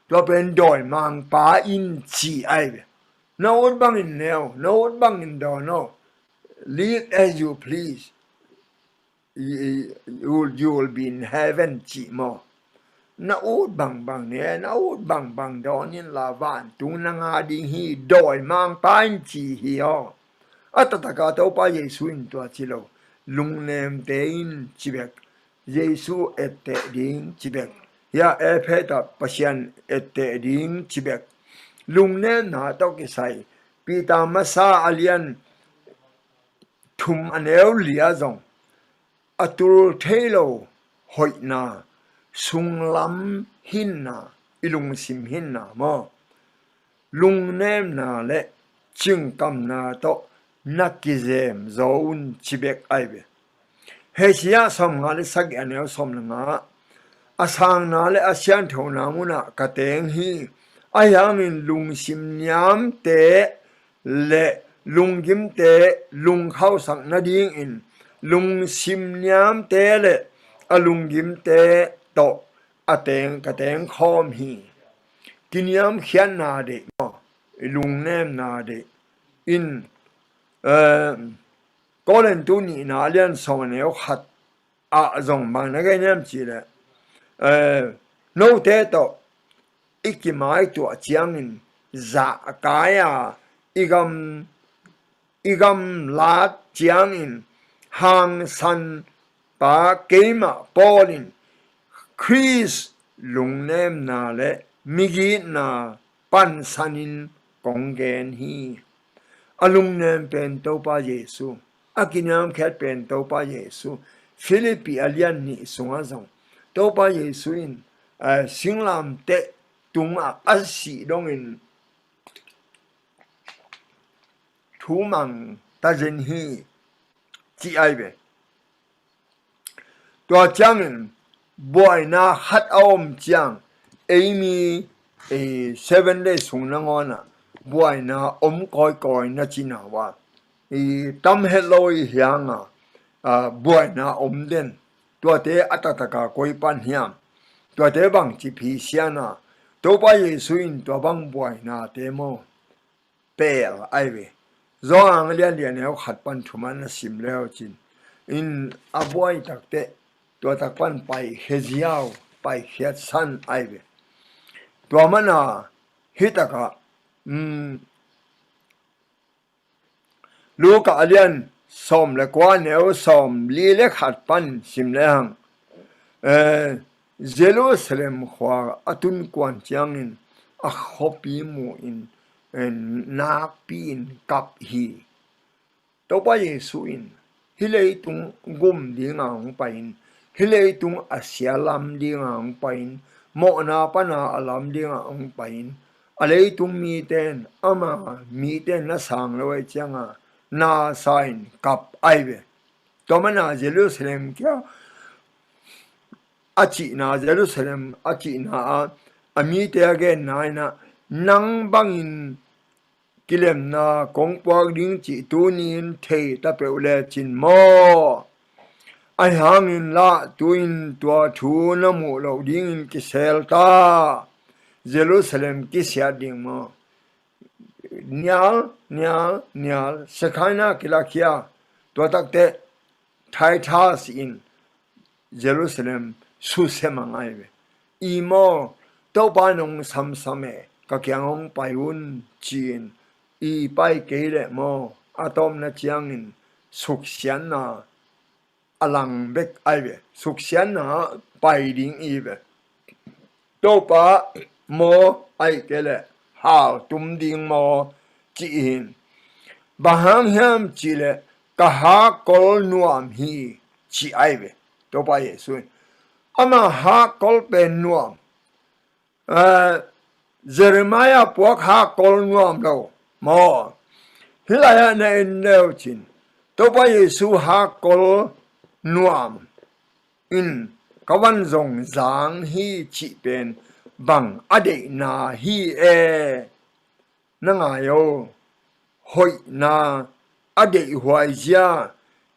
Tua pen dawimangpa in ci ahi ve. Na ut bangin ne aw, na ut bangin dawn aw. Live as you please. You, you will be in heaven cih maw? Na ut bangbang ne, na ut bangbang dawn inla vantung na ngah ding hi, dawimangpa in ci hi aw. A taktak a Topa Jesu in tua ci lo. Lungnemte in ci bek, Jesu etteh ding ci bek, hia Efesa Pasian etteh ding ci bek. Lungnemna tawh kisai Peter masa a lian thum a neu li ah zong a tul thei lo hoihna, sunglam hinna, i lungsim hinna maw, lungnemna le cingkamna tawh na kizem zaw un ci bek ahi ve. Hesaya sawmnga le sagih a neu sawm le nga, a sangna le a sianthona munah ka teng hi. Ahi hangin lungsim niamte le lunggimte lungkhauhsak nadingin lungsim niamte le a lunggimte tawh a teng, ka tengkhawm hi. Kiniamkhiatna deih maw, lungnemna deih in, eh, Korintu nihna lian sawm a neu khat ah zong bang na gen hiam cih leh, eh, note tawh i kimaituah ciangin zahkai a, i gam, i gamlat ciangin hangsanpa keimah Paul in Khrist lungnemna le migitna pansanin kong gen hi. A lungnem pen Topa Jesu, a kiniamkhiat pen Topa Jesu. Philippi a lian nih sungah zong Topa Jesu in, eh, singlamteh tungah a sih dongin thu mang ta zen hi, ci ahi ve. Tua ciangin buaina khat a om ciang, eimi, eh, Seven Day sung nangawnah buaina om kawikawi na cina uh a, i tam het lo i hianga, a, buaina om den. Tuate a taktaka koi pan hiam? Tuate bangci phisiana? Topa Jesu in tua bang buainate maw, pel ahi ve. Zawhang lian lian neu khat pan thum ah na sim leu cin, in a buai takteh tua tak pan paikhia ziau, paikhiat san ahi ve. Tua mana hi takah, um, Luka a lian sawm le kua neu sawm li le khat pan sim lehang, eh, Jerusalem khua a tun kuan ciangin a khuapi mu in, eh, nakpi in kap hi. Topa Jesu in hih leitung gum dinga hong pai in, hih leitung a sia lam dinga hong pai in, mawhna pana a lam dinga hong pai in, a leitung mite in ama mite na sang lo ahih ciangin na sa in kap ahi ve. Tua mana Jerusalem kia a cihna, Jerusalem a cihna ah a mite a genna in ah, nang bangin kilemna kong puak ding cih tuni-in thei ta peuh lecin maw? Ahi hangin lah tu-in tua thu na muh loh dingin kisel ta. Jerusalem kisiat ding maw? Nial, nial, nial, Shekinah kilakhia, tua takte Titus in Jerusalem susia mang ahi ve. I maw, Topa in hong samsam e, ka kiang hong pai un ci-in i pai kei leh maw, a tawpna ciangin suksiatna a lang bek ahi ve. Suksiatna ah pai ding i ve. Topa maw, ahih kei leh hal tum ding maw, ci hi. Bang hang hiam cih leh ka hakkol nuam hi, ci ahi ve. Topa Jesu in ama hakkol pen nuam. Jeremiah puak hakkol nuam lo maw? Hih lai-ah na en leu cin, Topa Jesu hakkol nuam in ka van zong zang hi cih pen bang a deihna hi e? Na ngai o, hoihna, a deihhuai zia,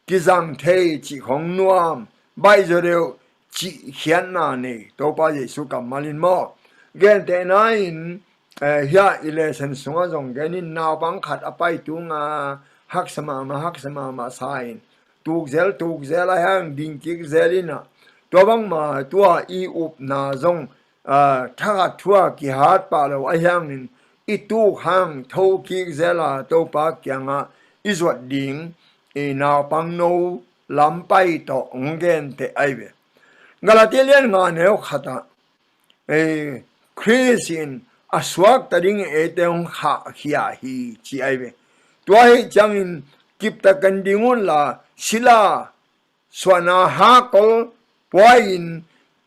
kizang thei cih khong nuam, baihzaw deuh cih khiatna nei Topa Jesu kammal in maw? Gentehna in, eh, hiah i lesson sungah zong gen in, naupang khat a pai tunga haksa mahmah, haksa mahmah sa in, tukzel tukzel a hang ding kikzel in ah, tua bangmah tua i upna zong, ah, thakhat thu-ah kihat pah lo a hangin i tuk hang tho kikzel a Topa kiangah i zuat ding i naupangno lampai tawh hong genteh ahi ve. Galati lian nga neu khatah, eh, Khrist in a suakta ding eite hong khahkhia hi ci ahi ve. Tua ahih ciangin kiptak ken ding unla sila suahna hakkol pua-in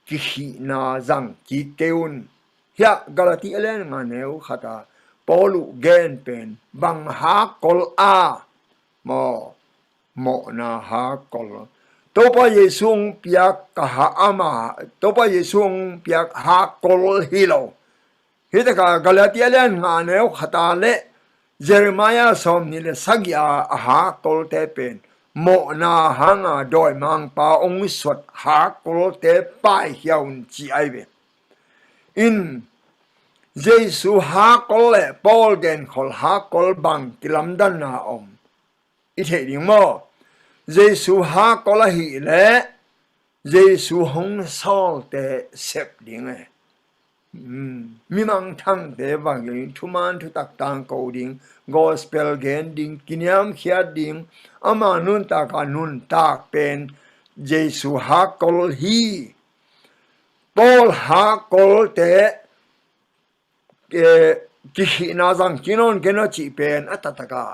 kikhihna zang kik kei un. Hiah Galati a lian nga neu khatah Paul uh gen pen bang hakkol a maw? Mawhna hakkol. Topa Jesu hong piak ka ha ama, Topa Jesu hong piak hakkol hi lo. Hih takah Galati a lian nga neu khatah le Jeremiah sawmnih le sagih a a hakkolte pen mawhna hanga dawimangpa hong suat hakkolte paikhia un ci ahi ve. In Jesu hakkol le Paul genkhol hakkol bang kilamdanna om i theih ding maw? Jesu hakkol ahih leh Jesu hong sawlte sep ding e. Mimang thangte vangin thuman thutak tangko ding, gospel gen ding, kiniamkhiat ding, ama nuntak a nuntak pen Jesu hakkol hi. Paul hakkolte kikhihna zang kik nawn kei un cih pen a taktak a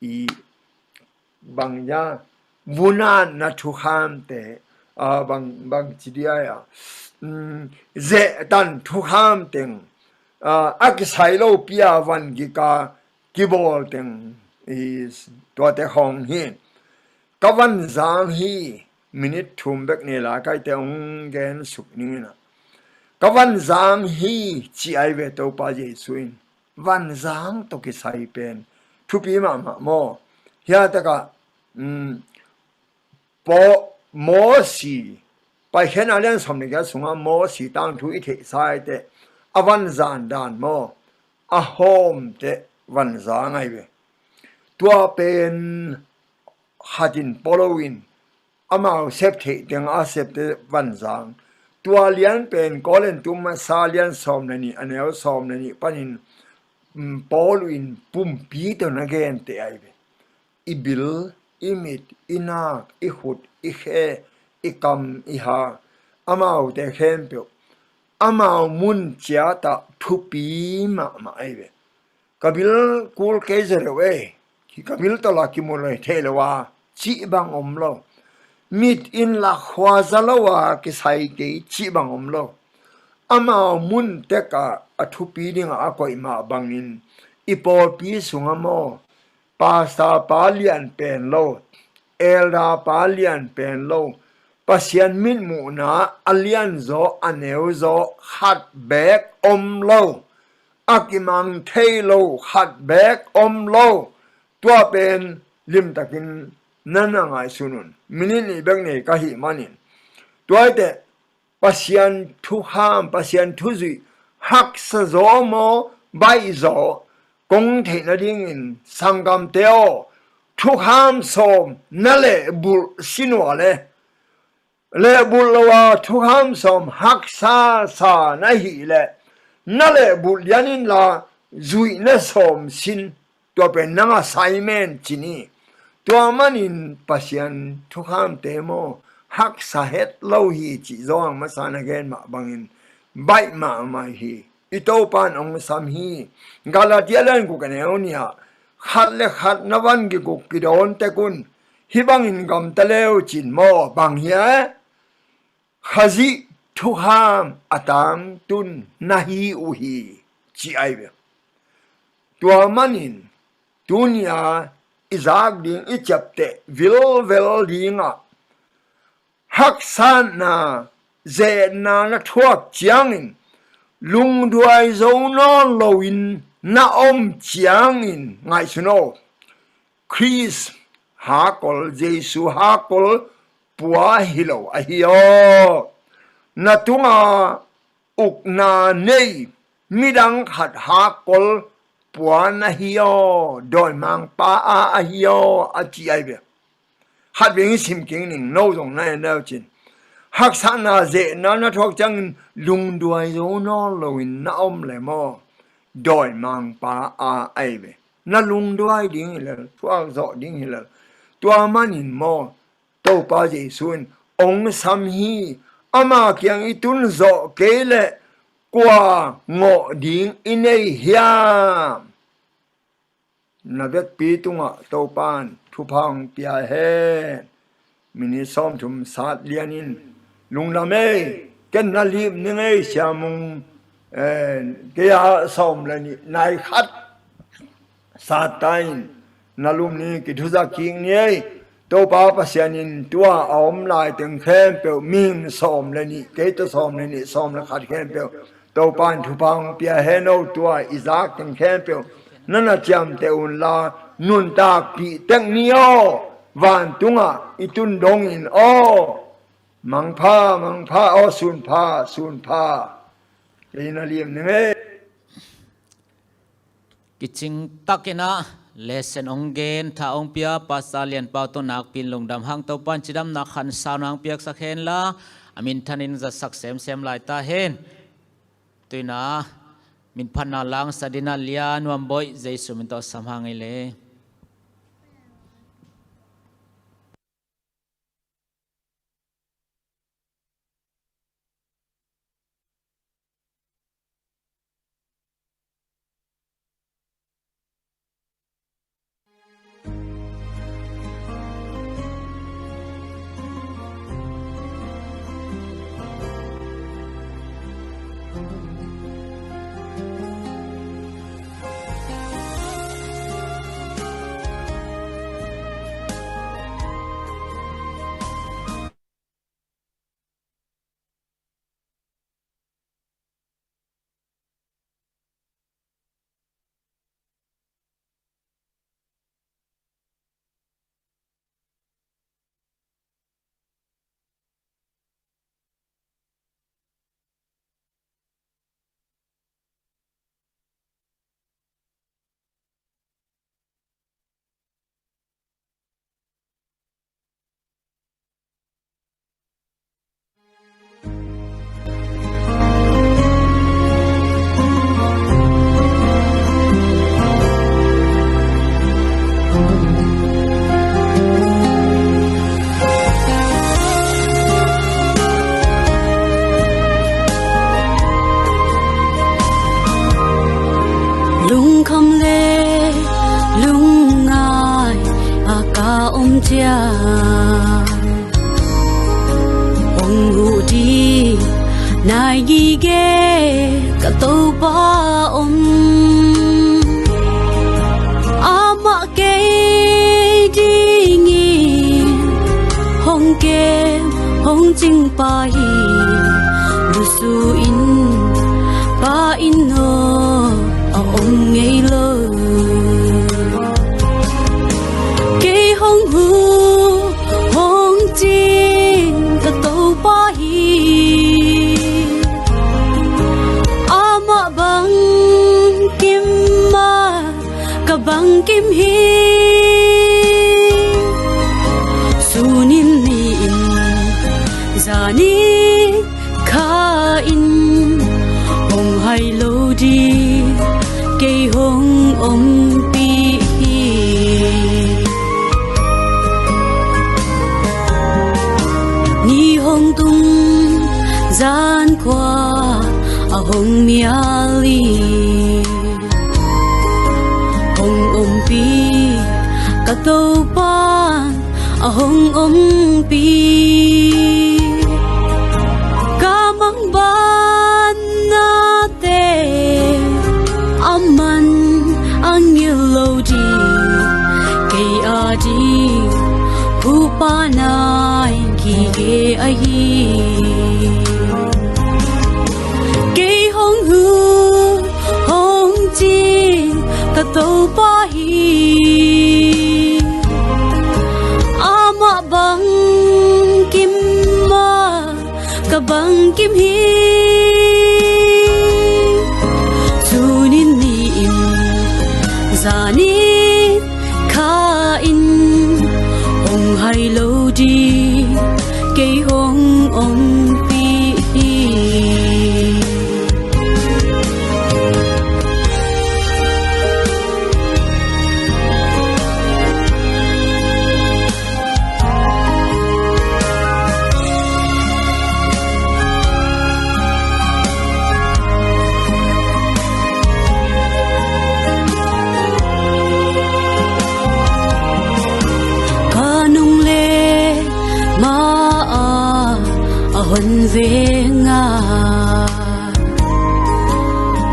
i bang ya vunatna thukhamte, a, bang, bang ci dia ya, zehtan thukham teng, a, a kisai lopi a van gik a kibawl teng i tuate khong hi. Ka van zang hi. Minute thum bek nei la, kaite hong gen suk ning in ah, ka van zang hi ci ahi ve Topa Jesu in. Van zang tawh kisai pen thupi mahmah maw? Hiah takah, um, Paul, Mosi, Paikhiatna lian sawm le giat sungah Mosi tangthu i theihsa hi teh, a van zan dan maw? A hawmte van zang ahi ve. Tua pen khatin polo in amau sep theih teng a septe van zang. Tua lian pen Korintu masa lian sawm le nih, a neu sawm le nih panin, um, Paul in pumpi tawh na genteh ahi ve. I bil, i mit, i nak, i khut, i khe, i kam, i ha, amaute khempeuh amau mun ciatah thupi mahmah ahi ve. Ka bil kul kei zaw lo e, ka bil tawh la kimu lo thei lo a cih bang om lo. Mit in la khuaza lo a kisai kei cih bang om lo. amau mun tekah a thupi dingah a koih mah bangin i pawlpi sungah maw, pastor pa lian pen lo, elder pa lian pen lo, Pasian mitmuhna a lian zaw a neu zaw khat beek om lo, a kimang thei lo khat beek om lo. Tua pen limtakin na na ngaihsun un. Minit nih bek nei ka hih manin. Tua hi teh, Pasian thukham, Pasian thuzuih haksa zaw maw, baih zaw kong theih nadingin sanggamte aw, thukham sawm na lehbulh sin uh a le, lehbulh lo a thukham sawm haksa sa na hih leh, na lehbulh lian inla zuih na sawm sin. Tua pen nang assignment ci ni. Tua manin Pasian thukhamte maw, haksa het lo hi cih Johan masa na gen mah bangin baih mahmah hi. I Topan hong sam hi. Galatia lian guk a neu nih ah, khat le khat na van kiguk kidawn tek un. Hih bangin gamta le uh cin maw, bang hiam? Khazih thukham a tangtun na hi uh hi, ci ahi ve. Tua manin tuni-a i zak ding, i ciapteh vilvel dingah haksatna, zetna na thuak ciangin, lungduai zo nawn loin na om ciangin, ngaihsun aw, Khrist hakol, Jesu hakol pua hi lo ahi aw. Na tunga ukna nei midang khat hakol pua na hi aw, dawimangpa a ahi aw, a ci ahi ve. Khat vei sim kik ning, no zong na en le uh cin. Haksatna, zetna na thuak ciangin lungduai zo nawn loin na om le maw, dawimangpa a ahi ve. Na lungduai ding hi lel, thuak zawh ding hi lel. Tua manin maw, Topa Jesu in hong sam hi. Ama kiang i tun zawh kei leh kua ngawh ding i nei hiam? Na vekpi tungah Topan thupha hong pia hen. Minit sawmthum sat lian in, lungdam ei, ken na lim ning ei, Sia Mung, eh, kei a sawm le nih nai khat sat ta in, na lum ni, kithuza kik ni ei. Topa Pasian in tua a om lai teng khempeuh, mihing sawm le nih, kei tawh sawm le nih, sawm le khat khempeuh Topa in thupha hong pia hen aw. Tua i zak teng khempeuh na na ciamteh unla, nuntakpih tek ni aw. Vantungah i tun dongin aw. Mangpha, mangpha aw, sunpha, sunpha. Kei na lim ning ei. Kicing takin a lesson hong gen, tha hong pia Pastor Lian Pau tawh nakpi in lungdam hang. Topan cidamna khansauna hong piaksak hen la, a minthanin zatsak semsem lai ta hen. Tu-in a minphatna langsak dingin a Lian Nuam Bawi Jesu min tawh sam hang ei le. Lungkham le lungngai a ka om ciang, hong huh ding Nai ngige ka Topa om, amah kei dingin hong kem hong cingpa hi. Lusu in pa in aw a om ngei lo. Kei hong huh hong cing ka Topa hi. Amah bangkim mah ka bangkim hi. Sunin ni-in zanin kha in hong hai lo ding kei hong ompih hi. Ni hong tung zan khua a hong mial hi. Hong ompih ka Topa a hong ompih. Ka mangbanna te a man a ngil lo ding, kei a ding huhpa nai ngige ahi. Kei hong huh hong cing ka Topa hi. Amah bangkim mah ka bangkim hi. Sunin ni-in zanin kha in hong hai lo ding kei hong ompih hi. Ka nung le ma a a hon venga,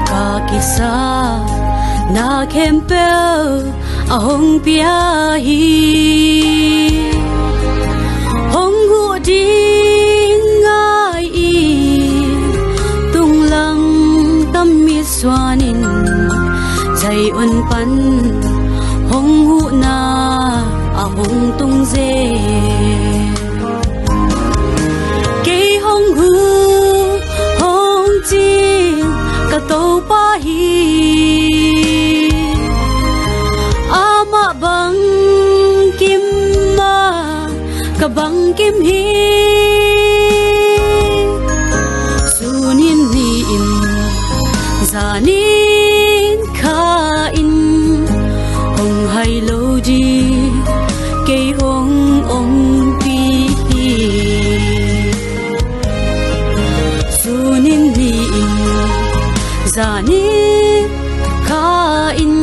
ka kisapna khempeuh a hong pia hi. Hong huh ding ngai-in tunglang tam misuanin Zion pan hong huhna a hong tung zel. Kei hong huh hong cing ka Topa hi. Amah bangkim mah ka bangkim hi. Sunin ni-in zanin kha in hong hai lo ding kei hong ompih hi. Sunin ni-in zanin kha in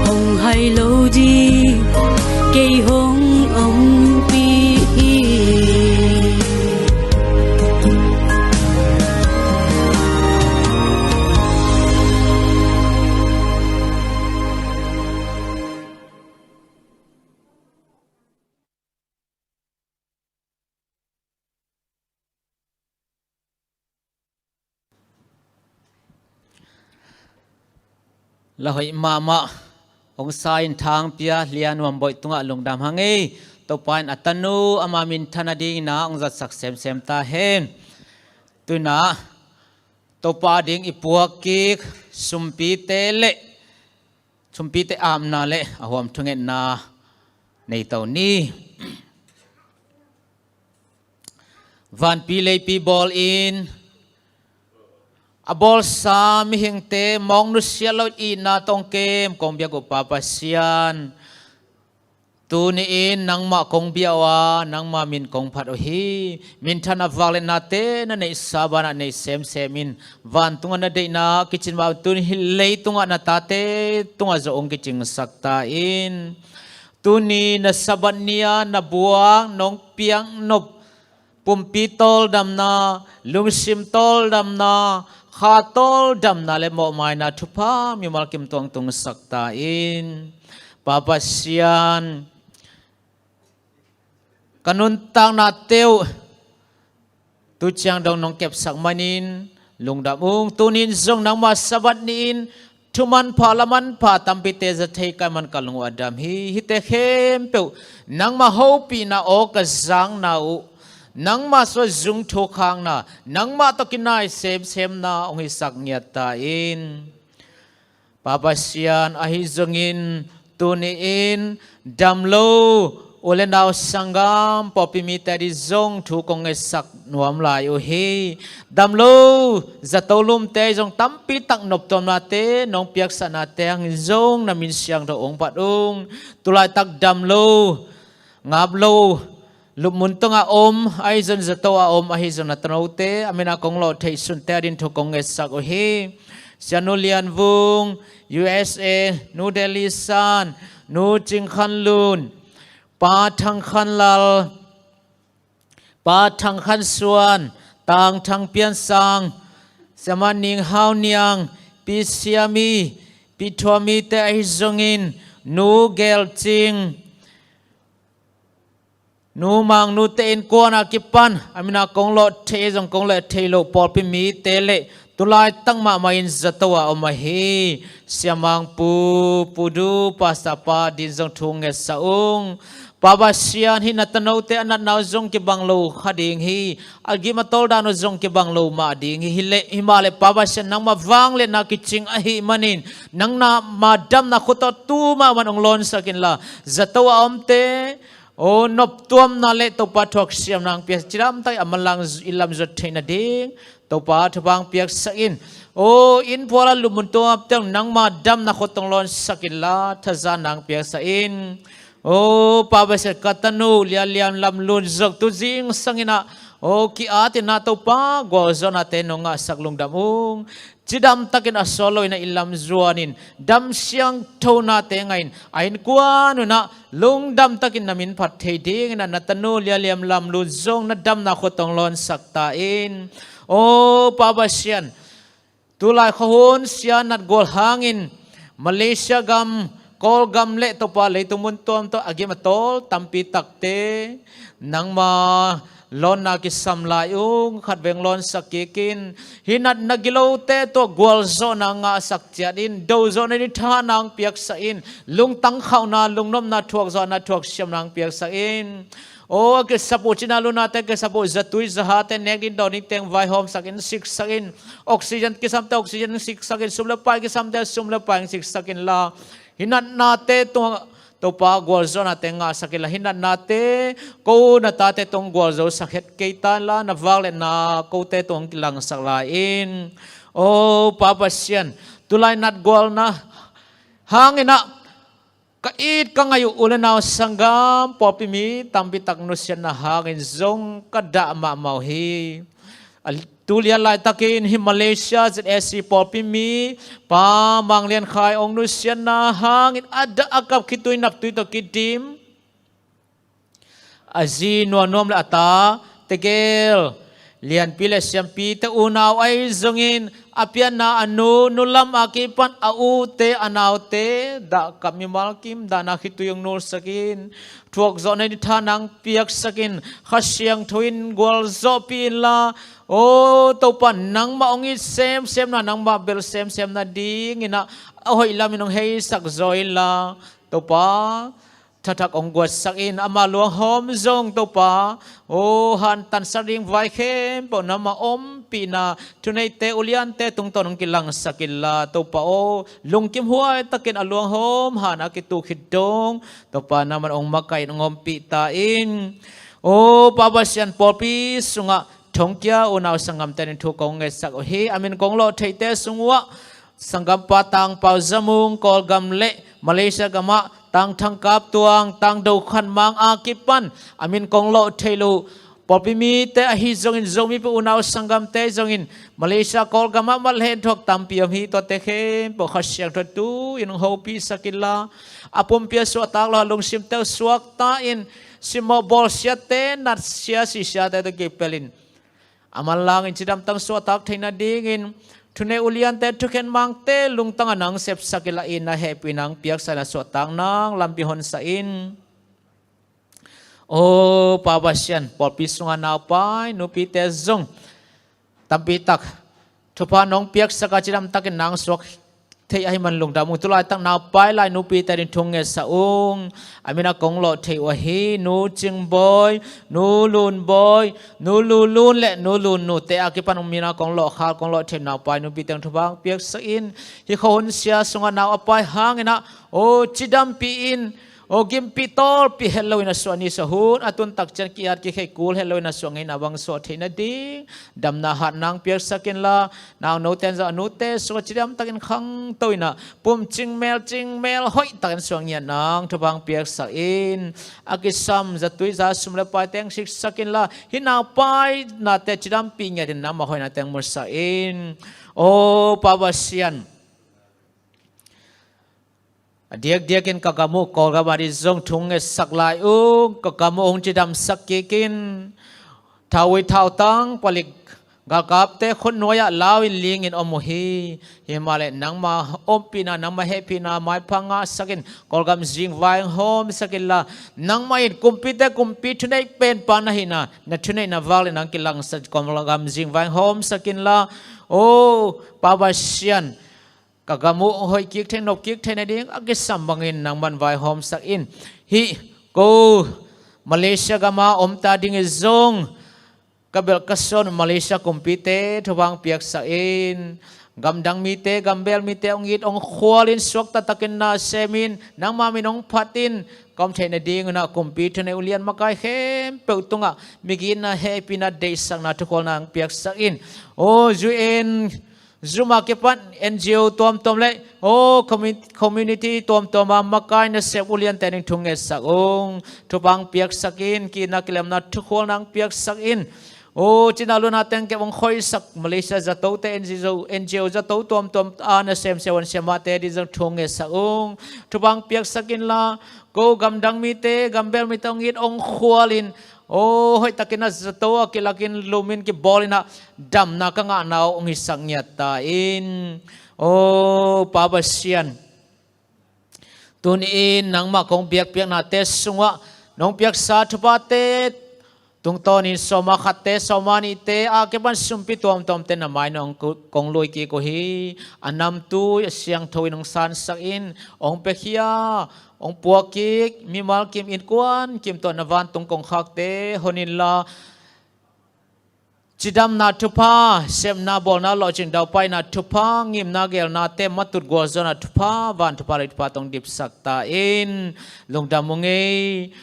hong hai lo ding kei hong ompih hi. La hoih mahmah hong sa in thangpia Lia Nuam Boih tungah lungdam hang ei. Topa in a tanu ama minthan a dingin ah hong zatsak semsem ta hen. Tuna Topa ding i puak kik sumpite le sumpite apna le a huam thungetna nei to ni. Vanpi leipi bawl in a bawlsa mihingte mawk nusia lo itna tawh hong kem kong biak uh Pa Pasian, tuni-in nangmah kong bia uh a, nangma min kong phat uh hi. Minthan a vak le nate na neihsa banah nei semsem in, vantungah na deihna kicin mah tuni hi leitungah na tate tungah zawh hong kicingsak ta in. Tuni na Sabbath ni-a na buak nong piak nop pumpi tawldamna, lungsim tawldamna, kha tawldamna le mawhmaina thupha mimal kim tuang tungsak ta in. Pa Pasian, ka nuntakna teuh tu ciang dong nong kepsak manin lungdam ung. Tunin zong nangma Sabbath ni-in thumanpha lamanpha tampite za thei ka hih man ka lung uh a dam hi. Hihte khempeuh nangma hopihna aw ka zangna uh, nangma sua zung thukhakna, nangmah tawh kinai semsemna hong hisak ngiat ta in. Pa Pasian, ahi zongin tuni-in dam lo u le nau sanggam pawlpi mite ading zong thu kong ngetsak nuam lai uh hi. Dam lo zato lumte zong tampi tak noptuamnate nong piaksahnate hangin zong na min siangtho hong phat ung. Tulaitak dam lo, ngap lo, lupmun tungah om, ahi zong zato a om, ahi zong na tanote a min a kong lawh theih sunte ading thu kong ngetsak uh hi. Sianu Lian Vung, U S A, Nu Delhi San, Nu Cing Khan Lun, Pa Thang Khan Lal, Pa Thang Khan Suan, Tang Thang Pian Sang, Siama Ning Hau Niang, Pi Siami, Pi Thua Mite ahi zongin, Nu Gel Cing, Nu Mang Nute innkuan a kipan a min a kong lawh thei zong kong lawh thei loh pawlpi mite le tulaitak mahmah in zato a om ahi Sia Mang Pu, Pu Du, Pastor Pa ading zong thu ngetsak ung. Pa Pasian, hih na tanote a natna uh zong kibang lo kha ding hi. A gim a tawldan uh zong kibang lo mah ding hi. Hi leh, hi mah leh Pa Pasian, nangma vangliatna kicing ahih manin nangma damna khut tawh tu mahmah in hong lawnsak inla, zato a omte aw noptuamna le Topa thuaksiamna hong pia, cidamtak a manlang i lam zuat theih nading Topa thupha hong piaksak in. Aw innphual a lupmun tungah teng nangma damna khut tawh hong lawnsak inla, thazahna hong piaksak in. Aw Pa Pasian, ka tanu Lia Lian Lam Lun zong tu zingsang in ah aw ki-at in ah Topa gualzawhnate nong ngahsak lungdam ung. Cidamtakin a sawt lo in ah i lam zuanin dam siangthonate ngah in a innkuan un ah lungdamtakin na min phat thei dingin ah na tanu Lia Lian Lam Lun zong na damna khut tawh hong lawnsak ta in. Aw Pa Pasian, tulai khuahun sia natgual hangin Malaysia gam, Kawlgam le Topa leitung mun tuamtuam a gim a tawl tampi takte nangma lawnna kisam lai ung, khatvei hong lawnsak kik in. Hih natna gilote tawh gualzawhna ngahsak ciat in, dozawhna ni thahna hong piaksak in, lungtang khauhna, lungnopna, thuakzawhna, thuaksiamna hong piaksak in. Aw a kisap uh cina lunate a kisap uh zatui zahate nek ding dawn ding teng vaihawmsak in, siksak in. Oxygen kisamte oxygen siksak in, sum le pai kisamte sum le pai siksak inla, hih natnate tungah Topa gualzawhnate ngahsak inla, hih natnate ko na tate tung gualzosak het kei ta inla, na vangliatna kote tung kilangsak lai in. Aw Pa Pasian, tulai natgualna hangin ah ka it ka ngaih uh u le nau sanggam pawlpi mi tampi tak nusiatna hangin zong ka dah mahmah uh hi. A tulian laitakin hih Malaysia Z S C pawlpi mi Pa Mang Lian Khai hong nusiatna hangin a dah a kap khitui naptui tawh kidim a zi Nuam Nuam le a ta Tegel, Lianpi le Siampi te unau ahi zongin a pianna a nu, Nu Lam a kipan a ute a naute dah kap mimal kim dahna khitui hong nulsak in, thuakzawhna ni thahna hong piaksak in, Kha Siangtho in gualzawhpih inla, aw Topa nangmah hong it semsemna, nangmah bel semsemna dingin ah a hoih lamin hong heisak zaw inla, Topa thathak hong guatsak in, ama luanghawm zong Topa aw hantansak ding vai khempeuh nangmah ompihna, thuneite uliante tungtawn hong kilangsak inla Topa aw, lungkim huaitakin a luanghawm han a kituk khit dong Topa nangmah hong makaih in hong ompih ta in. Aw Pa Pasian, pawlpi sungah thongkia unau sanggamte ading thu kong ngetsak uh hi. A min kong lawh theite sung uhah sanggampa Tang Pau Za Mung, Kawlgam le Malaysia gamah, Tang Thang Kap Tuang, Tang Do Khan Mang a kipan a min kong lawh thei lo pawlpi mite ahi zongin, Zomi pu unau sanggamte zongin, Malaysia Kawlgam ah mat le hen thuak tampi om hi. Tuate khempeuh Kha Siangtho tu-in hong hopihsak inla, a pumpi a suahtak lo a lungsimte uh suakta-in, simmawh bawlsiate, natsia sisiate tawh kipelin, a manlangin cidamtang suahtak theih nadingin, thuneih uliante, thukhen mangte lungtang a nang sepsak inla, itna, hehpihna nang piaksak in, a suahtak nang lampi honsak in. O Pa Pasian, pawlpi sunga naupai nupite zong tampi tak thupha nong piaksak a, cidamtakin nang suak thei ahih man lungdam ung. Tulaitak naupai lai nupite ding thu ngetsak ung. A min a kong lawh theih uh ahi Nu Cing Bawi, Nu Lun Bawi, Nu Lu Lun le Nu Lun Nu te a kipan hong min a kong lawhkhak, kong lawh theih naupai nupite hong thupha hong piaksak in. Hih khuahun sia sungah nau a pai hangin ah, o, cidampi in, o, gimpi tawlpi het loin a suah ni suah hun a tun tak ciang ki-at kikhei kul het loin a suah ngeina bang suah theih nading damna hatna nang piaksak inla, naunote in zong a nute sungah cidamtakin khangto in ah, pum cingmel cingmel hoihtakin suah ngiatna nang thupha hong piaksak in. A kisam zatui za sum le paite hong siksak inla, hih naupai nate cidampi ngiatin nangmah hoihna teng musak in. O Pa Pasian, a diakdiakin ka gam uh Kawlgam ah ding zong thu ngetsak lai ung. Ka gam uh hong cidamsak kik in. Thauvui thautang palik galkapte khutnuai ah lau in ling in om uh hi. Himahleh nangma ompihna, nangma hehpihna maipha ngahsak in, Kawlgam zingvai hong hawmsak inla, nangmah in kumpite kumpi, thuneih penpa na hihna, na thuneihna vak le nang kilangsak, Kawlgam zingvai hong hawmsak inla, o Pa Pasian, ka gam uh hoih kik thei, nop kik thei nading a kisam bangin nangman vaihawmsak in. Hih ko Malaysia gam a omte adingin zong ka belh ka suan uh Malaysia kumpite thupha hong piaksak in. Gamdang mite, gambel mite hong it hong khualin, suakta takin na semin, nangma min hong phatin, ka om theih nadingun ah kumpi, thuneih ulian, makai khempeuh tungah migitna, hehpihna, deihsakna, thukhualna hong piaksak in. O U N zum a kipan N G O tuamtuam le, o, commu-, community tuamtuam a makai nasep uliante ding thu ngetsak ung. Thupha hong piaksak in, ki-itna, kilemna, thukhualna hong piaksak in. O, cina luna teng kep hong khoisak Malaysia zatote, N G O, N G O zato tuamtuam a nasem siavuan siamahte ding zong thu ngetsak ung. Thupha hong piaksak inla, ko gamdang mite, gambel mite hong it hong khualin, o, hoihtakin a zato a kilakin, lumin kibawlin ah damna ka ngahna uh hong hisak ngiat ta in. O Pa Pasian, tuni-in nangmah kong biakpiaknate sungah nong piaksa thuphate tungtawnin sawma khatte, sawma nihte a kipan sumpi tuamtuamte na mai nong ku-, kong lui kik uh hi. A namtui a siangtho in hong sansak in, hong piakhia, hong puak kik, mimal kim, innkuan kim tawh na vantung kongkhakte hon inla, cidamna thupha, sepna, bawlna, lawhcing, daupaina thupha, ngimna, geelnate, matut, gualzawhna thupha, van thupha, lei thupha tawh hong dipsak ta in. Lungdam ung ei.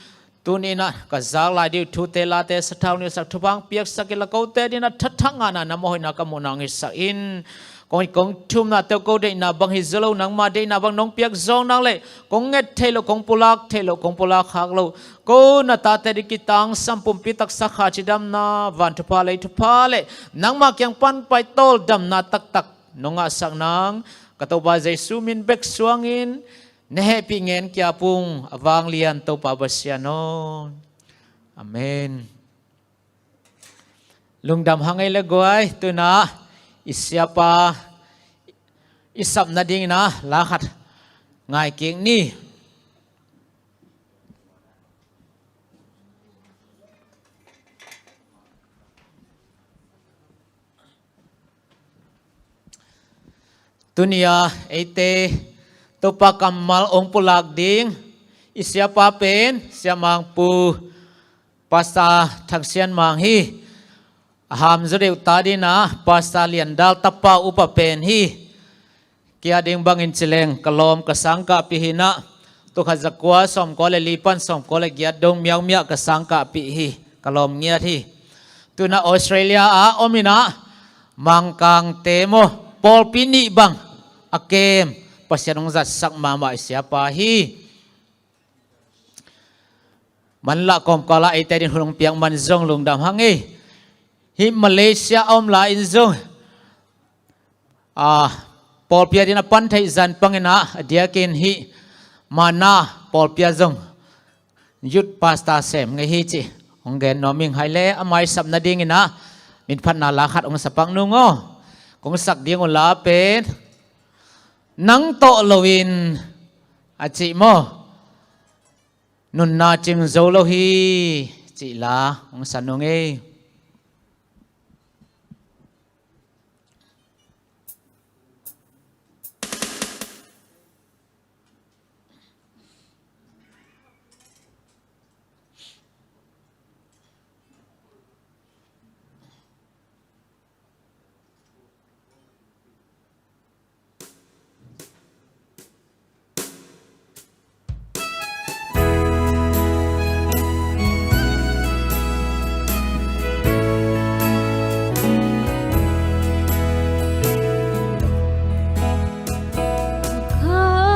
Tuni-in ah ka zak lai ding uh thute, late, sathau nilhsak thupha hong piaksak inla, kote dingin ah thathak ngahna, nangma hoihna ka muhna hong hisak in. Kong, kong thumnate uh ko deihna bang hi zaw lo, nangma deihna bang nong piak zawk nak leh kong nget theih loh, kong pulak theih loh, kong pulak khak loh, ko na tate ding kitangsam pumpi taksa kha cidamna, van thupha, lei thupha le nangma kiang pan paitawl damna taktak nong ngahsak nang, ka Topa Jesu min bek suangin na hehpih ngen kiap ung, a vanglian Topa Pasian aw. Amen. Lungdam hang ei le guai. Tu-in ah i siapa i sap nadingin ah la khat ngai kik ni. Tuni-a eite Topa kammal hong pulak ding i siapa pen Siamang Pu Pastor Thang Sian Mang hi. A hamzaw deuh ta dingin ah Pastor Lian Dal tapa upa pen hi. Kei a ding bangin ci leng ka lawm ka sangkahpih hi-in ah, tul khat za kua sawmkua le li pan sawmkua le giat dong miaumiah ka sangkahpih hi. Ka lawm ngiat hi. Tu-in ah Australia ah om-in ah Mangkangte maw, pawlpi nih bang a kem, Pasian hong zatsak mahmah i siapa hi. Manlah kawmkal ah eite din hun hong piak man zong lungdam hang ei. Hih Malaysia a om lai-in zong, a, pawlpi adin a pan theih zan pangin ah, a diakin hih Manna pawlpi ah zong youth pastor sem ngei hi cih hong gen nuam ing. Hai le a maisap nadingin ah minphatna la khat hong sa pak nung aw. Kong sak ding uh la pen, Nang tawh loin a cih maw? Nunna cing zo lo hi cih la hong sa nung ei.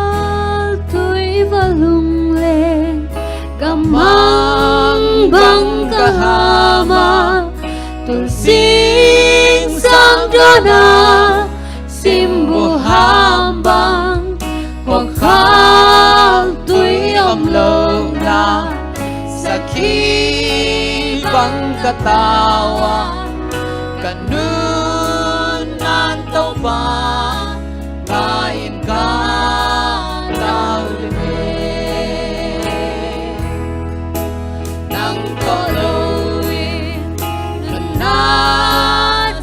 Khaltui va lungleng ka mang bang ka ham a, tulsing sang dawn a, simbuh ham bang, khuakhal tui om lo na, sakhi bang ka tau a, ka nunnan Topa, ka inn ka tau le. Nang tawh loin nunna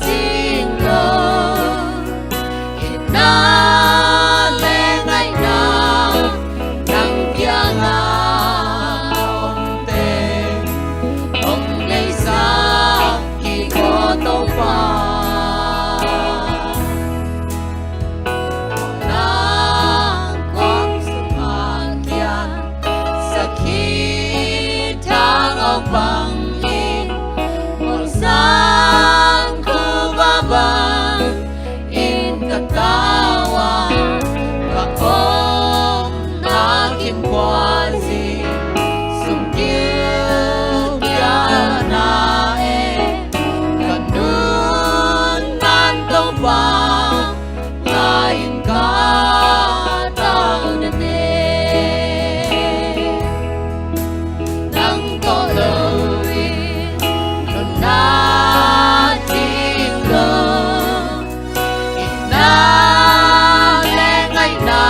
cing lo, itna le ngaihna nang kiangah om teng, hong neihsak kik aw Topa. Nang khuak sungah kiang sakhi thang awk bangin, Khualsang khuva bangin ka tau a, ka omna kim khuazing sung gilkial na e, ka nunnan Topa, ka inn ka tau na ne. Nang tawh loin nunna cing lo, itna le ngaihna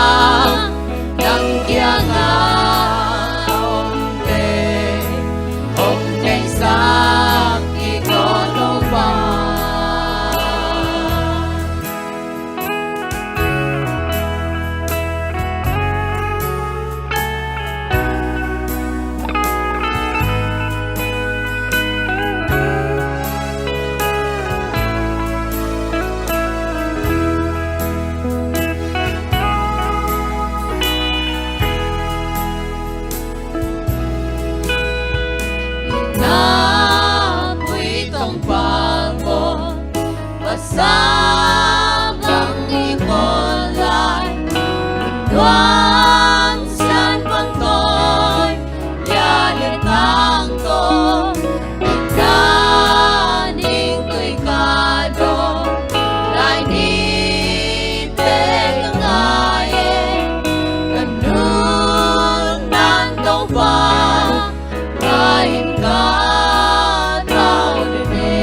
nang kiangah om teng, hong neihsak kik aw Topa. Na pui tong pal ko, pasal bang i kol lai, nuam sian bang koi, ya le tang ko, i ka ning tui ka do, lai ni te ka ngai e, ka nunnan Topa, ka inn ka tau le ne.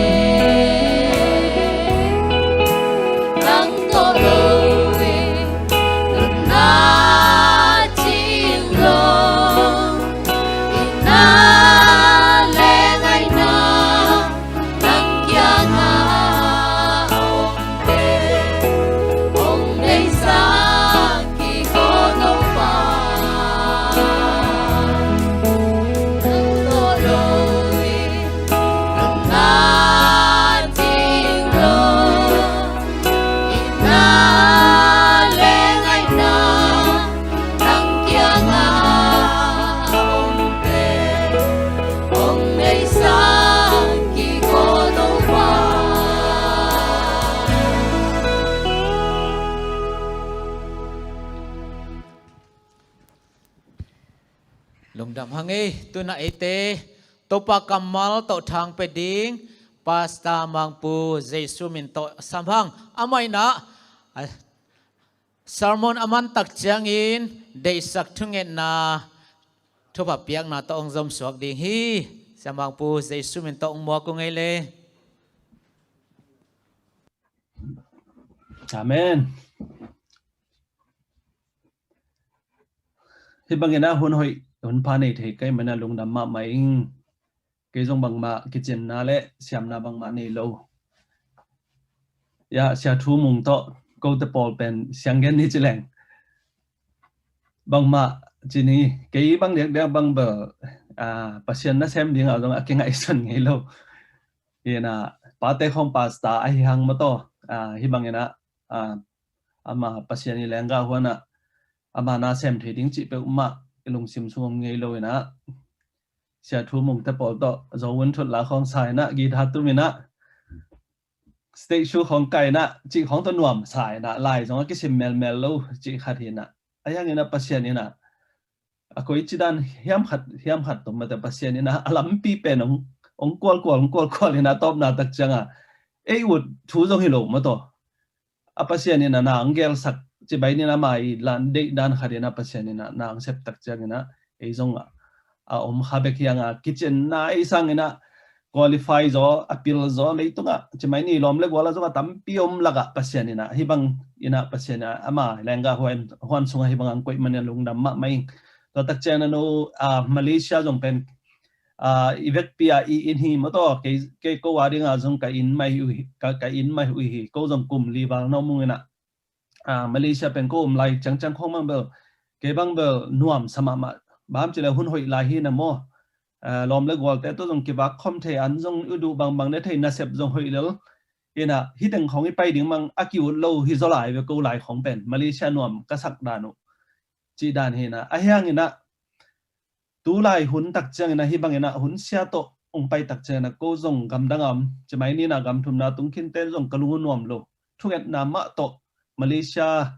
Samhang ei, tuna eite Topa kammal tawh thang pe ding Pastor Mangpu Jesu min tawh samhang. Amah inah, ah, sermon a man tak ciangin deihsak thungetna thupha piakna tawh hong zomsuak ding hi. Sia Mangpu Jesu min tawh hong muak uh ngei le. Amen. Hih bangin ah hun hoih hun pha nei thei ka hih manin ah lungdam mahmah ing. Kei zong bangmah kicinna le siamna bangmah nei lo. Ya, Sia Thu Mung tawh kote pawl pen siang gen ni ci leng, bangmah ci ni, kei bang diakdiak bang bel, ah, Pasian nasem dingah zong a kingaihsun ngei lo. Hi inah pate khawng pastor ahi hang maw taw, ah, hih bangin ah, ah, ama Pasian i lenggah huan ah ama nasem thei ding cih peuhmah i lungsim sung om ngei lo inah, Sia Thu Mung te pawl tawh Zo Wun Thut la khawng sa inah, guitar tum inah, stage show khawng kai inah, cih khawng tawh nuam sa inah, lai zong a kisim melmel lo cih khat hi inah. Ahi hang inah Pasian inah a koi ci dan hiam khat, hiam khat tawh mate Pasian inah a lampi pen hong, hong kualkual, hong kualkual inah tawpna tak ciangah ei ut thu zong hi lo maw taw. A Pasian inah na hong gelsak, cibai inah ama i lan deih dan khat inah Pasian inah na hong sep tak ciang inah ei zong a, a om kha bek hi hang a, kicinna ei sang inah qualify zaw, a pil zaw, leitungah cibai ni lawm le gual ah zong a tampi om lakah Pasian inah, hih bang inah Pasian inah ama lenggah huan, huan sungah hih bang hong koih manin lungdam mahmah ing. Tua tak ciang inah no, ah, Malaysia zong pen, ah, i vekpi ah i inn hi maw taw, kei, kei ko a dingah zong ka inn mai uh hi, ka, ka inn mai uh hi, ko zong kum li val na om ung inah, ah, Malaysia pen ko om lai ciangciang khawng bang bel, kei bang bel nuam sa mahmah, bang ci le hun hoih lai hi inah maw. Ah, lawm le gualte tawh zong kivak khawm thei, an zong i duh bangbang ne thei, nasep zong hoih lel. Inah hih teng khawng i pai ding bang a ki-ut lo hi zaw lai ve, ko lai khawng pen Malaysia nuam ka sak dan uh cih dan hi inah. Ahi hang inah tu lai hun tak ciang inah, hih bang inah hun sia tawh hong pai tak ciang inah ko zong gamdang a om, cibai ni inah gam thumna tung khin te zong ka lung uh nuam lo. Thungetna mah tawh Malaysia,